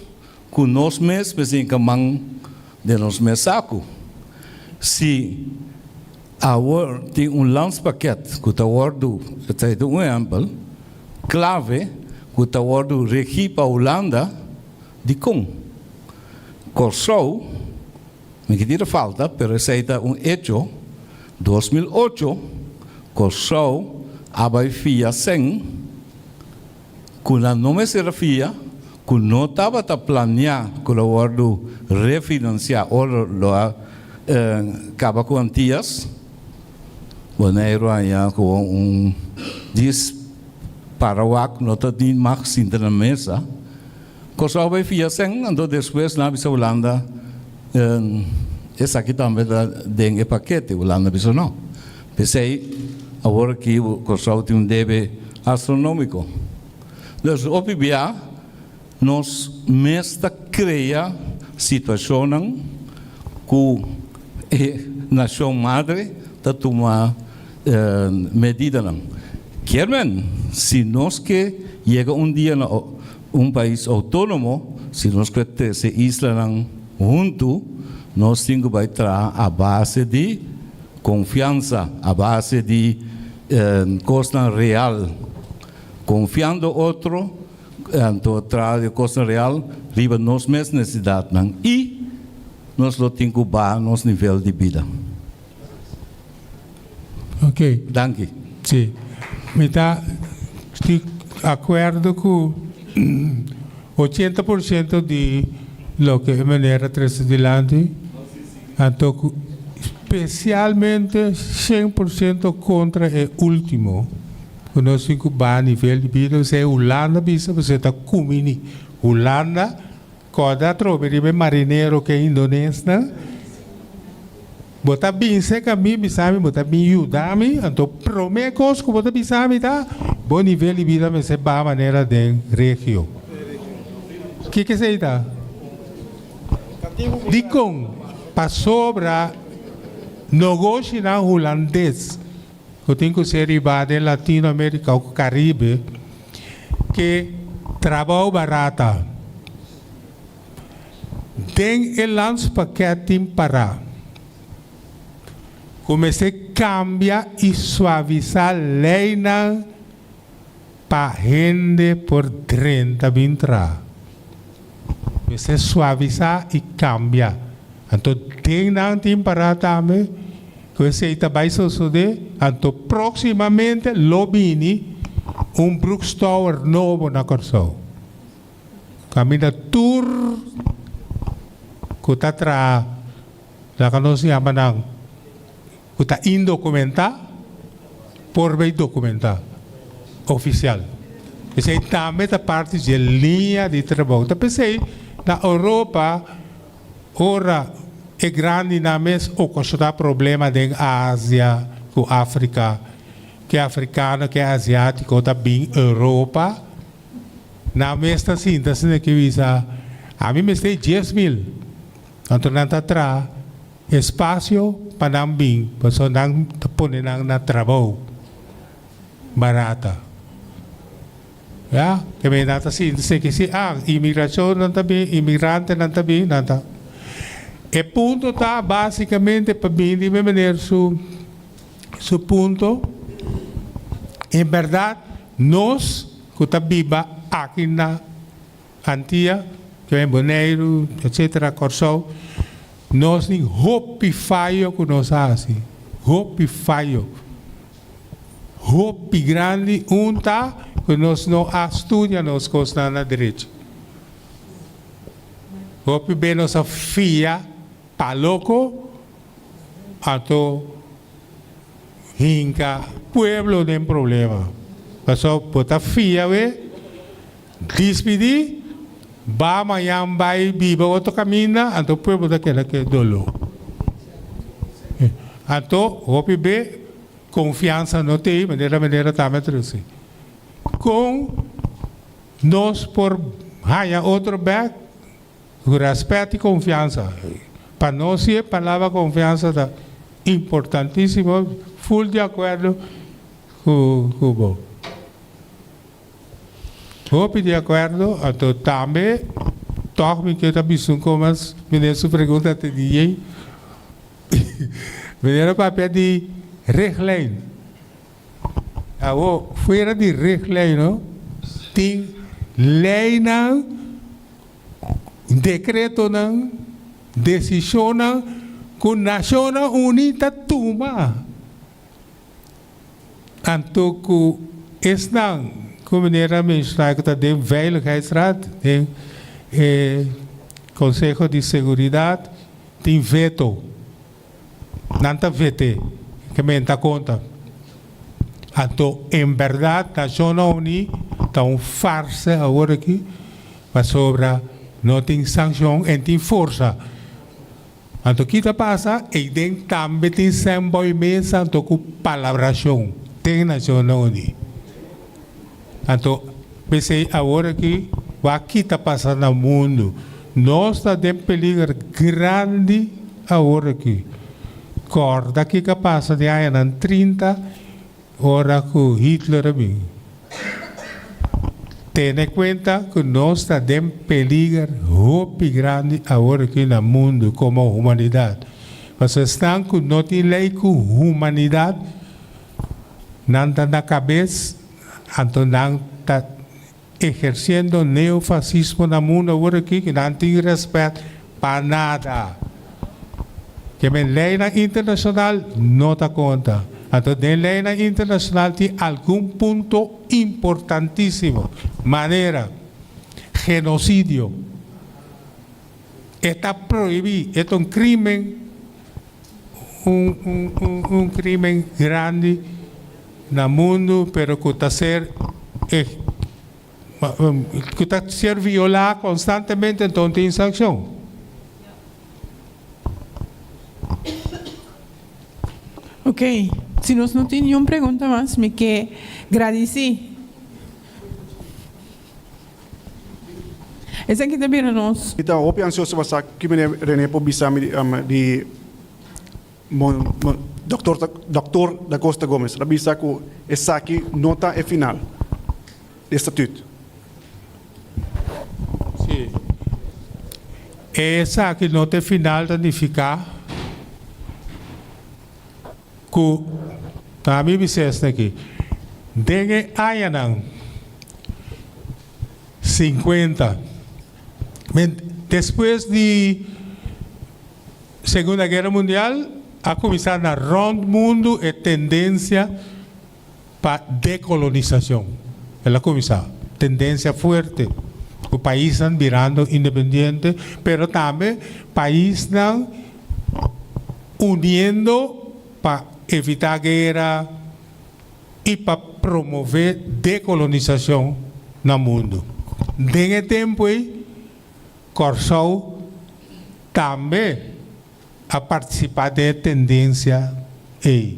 cu nos mes mester hinca man den nos mes sacu. Si awor tin un landspakket cu ta wordo, esaki ta un ehempel, clave cu ta wordo regi pa Hulanda, dicon? Corsou. Mi ke tira falta, pero esei ta un echo, 2008 Kòrsou a bai fia sèn ku nan no mester a fia, ku no tabata planiá ku lo wòrdu refinansiá ora lo a kaba ku Antias. Boneiru haña ku un dis para wak no ta ni mag sinta na mesa. Kòrsou bai fia sèn, anto despues nan a bisa Hulanda. Esaki tambe ta den e pakete, Hulanda bisa no. P'esei awor aki Kòrsou tin un debe astronómiko. Dus hopi bia nos mes ta krea situashonnan ku e nashon madre ta tuma medidanan. Kier men, si nos ke yega un dia na un pais outónomo, si nos ke trese islanan huntu, nos tin ku bai traha a base di konfiansa, a base di kosnan real. Konfiando otro, anto traha di kosnan real riba nos mes nesesidatnan i nos lo tin ku baha nos nivel di bida. Ok. Danki. Si. Mi ta di akuerdo ku 80% di loke e meneer a trese dilanti, anto ku spesialmente 100% kontra e ultimo, ku nos tin ku baha nivel di bida, esei Hulanda bisa pasobra ta kumini Hulanda. Kòrda atrobe riba e marinero ku e indonesnan. Bo ta bin serka mi bisa mi bo ta bin yuda mi, anto promé kos ku bo ta bisa mi ta, bo nivel di bida mester baha manera den regio. Kiko esei ta? Dikon? Pasobra nogoshinan hulandes ku tin ku ser riba den Latinoamerika o Karibe, Ke trabou barata. Den e landspakket tin pará ku mester kambia i suavisá leinan pa hende por drenta bin traha. Mester suavisá i kambia. Anto den nan tin pará tambe ku esei ta bai sosodé, anto próksimamente lo bini un Brooks Tower nobo na Kòrsou. Kaminda tur ku ta traha, laga nos yama nan ku ta indokumentá, por bay dokumentá ofisial. Esei tambe ta parti dje liña di trabou. Ta p'esei na Europa ora e grandinan mes okashoná problema den Asia ku Afrika, Ke afrikano, ke aziatiko ta bin Europa, nan mes ta sinta asina ke bisa, Ami mester 10,000. Anto nan ta traha espasio pa nan bin, pasobra nan ta pone nan na trabou barata. Ya, ke men nan ta sinta asina ke si, ah, imigrashon nan ta bin, imigrantenan ta bin, nan ta. E punto ta basikamente pa bin di mi meneer su. Su punto, En bèrdat, nos ku ta biba aki na Antia, ke men Boneiru, etsetera, Kòrsou, nos tin hopi fayo ku nos a hasi, hopi fayo, hopi grandi. Un ta ku nos no a studia nos kosnan na derecho. Hopi be nos a fia pa loko. Anto hinka pueblo den problema. Paso bo ta fia we, dispidi, ba mañan bai biba otro kaminda, anto pueblo ta keda ke dolo. Anto hopi be konfiansa no tei, manera manera tambe a trese. Kon nos por haña otro bek? Ku rèspèt i konfiansa. Pa nos si e palabra konfiansa ta importantísimo, ful di akuerdo ku ku bo. Hopi di akuerdo, anto tambe tòg mi ke ta bisa un komas meneer su pregunta te di yei. Meneer a papia di richtlijn. Awo fuera di richtlijn no tin leinan. Dekretonan, desishonnan ku Nashonnan Uní ta tuma. Anto ku esnan ku meneer a menshoná ku ta den Veiligheidsraad, den e Konseho di Seguridat, tin veto. Nan ta vete, ke men ta konta. Anto en bèrdat Nashonnan Uní ta un farse awor aki, pasobra no tin sankshon en tin forsa. Anto ki ta pasa? Eiden tambe tin sèn bou mesa anto ku palabrashon den Nashonnan Uní. Anto p'esei awor aki wak ki ta pasa na mundu. Nos ta den peliger grandi awor aki. Kòrda kiko a pasa den añanan 30 ora ku Hitler a bin. Tene kuenta ku nos ta den peliger hopi grandi awor aki na mundu komo humanidat. Pasobra esnan ku no tin lei ku humanidat nan ta na kabes, anto nan ta ehersiendo neofasismo na mundu awor aki ku nan tin rèspèt pa nada. Ke men leinan internashonal no ta konta. Anto den leinan internashonal tin algun punto importantísimo, manera genosidio. E ta prohibí, e ta un krimen, un un un krimen grandi na mundu, pero ku ta ser ku ta ser violá konstantemente, enton tin sankshon. Ok, si nos no tin niun pregunta mas, mi ke gradisí. Esaki ta bira nos. Mi ta hopi ansioso pa sa ki meneer Rene por bisa mi di Doktor Doktor Da Costa Gomez. El a bisa ku esaki no ta e final di e statut. Sí. Esaki no ta e final ta nifiká ku ta mi bisa esaki. Den e añanan 50, men despues di Segunda Guera Mundial a kuminsá na rònt mundu e tendensia pa dekolonisashon. El a kuminsá, tendensia fuerte, ku paisnan birando independiente, pero tambe paisnan uniendo pa evitá guera i pa promové dekolonisashon na mundu. Den e tempu ei, Kòrsou tambe a partisipá den e tendensia ei.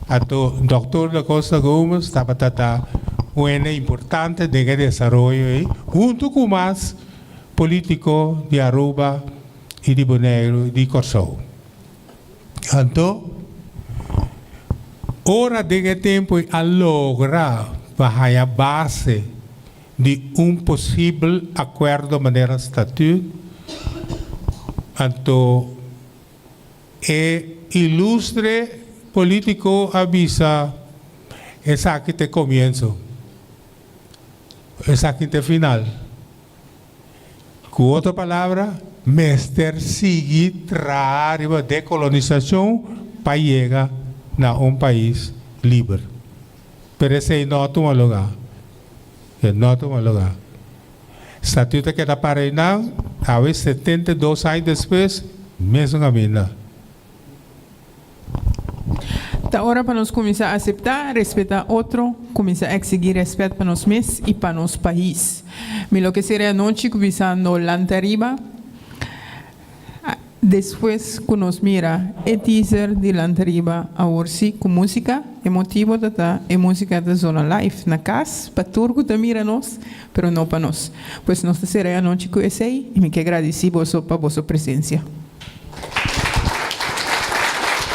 Anto Dòktor Da Costa Gomez tabata ta un hende importante den e desaroyo ei, huntu ku mas polítiko di Aruba i di Boneiru i di Kòrsou. Anto ora den e tempu ei a logra pa haña base di un posibel akuerdo manera statut, anto e ilustre politico a bisa esaki ta e comienzo, esaki ta e final. Cu otro palabra, mester sigui traha riba decolonisacion pa yega na un pais liber. Pero esey no a tuma lugar. E no a tuma lugar. Statuut a keda para einan, awe 72 aña despues, mesun kaminda. Ta ora pa nos kuminsá aseptá, respetá otro, kuminsá eksigí rèspèt pa nos mes i pa nos pais. Mi lo ke sera e anochi ku bisando lanta riba. Despues ku nos mira e teaser di Lanta Riba awor si ku músika, e motibo ta ta e músika ta zona live na kas pa tur ku ta mira nos, pero no pa nos. Pues nos ta sera e anochi ku esei i mi ke gradisí boso pa boso presensia.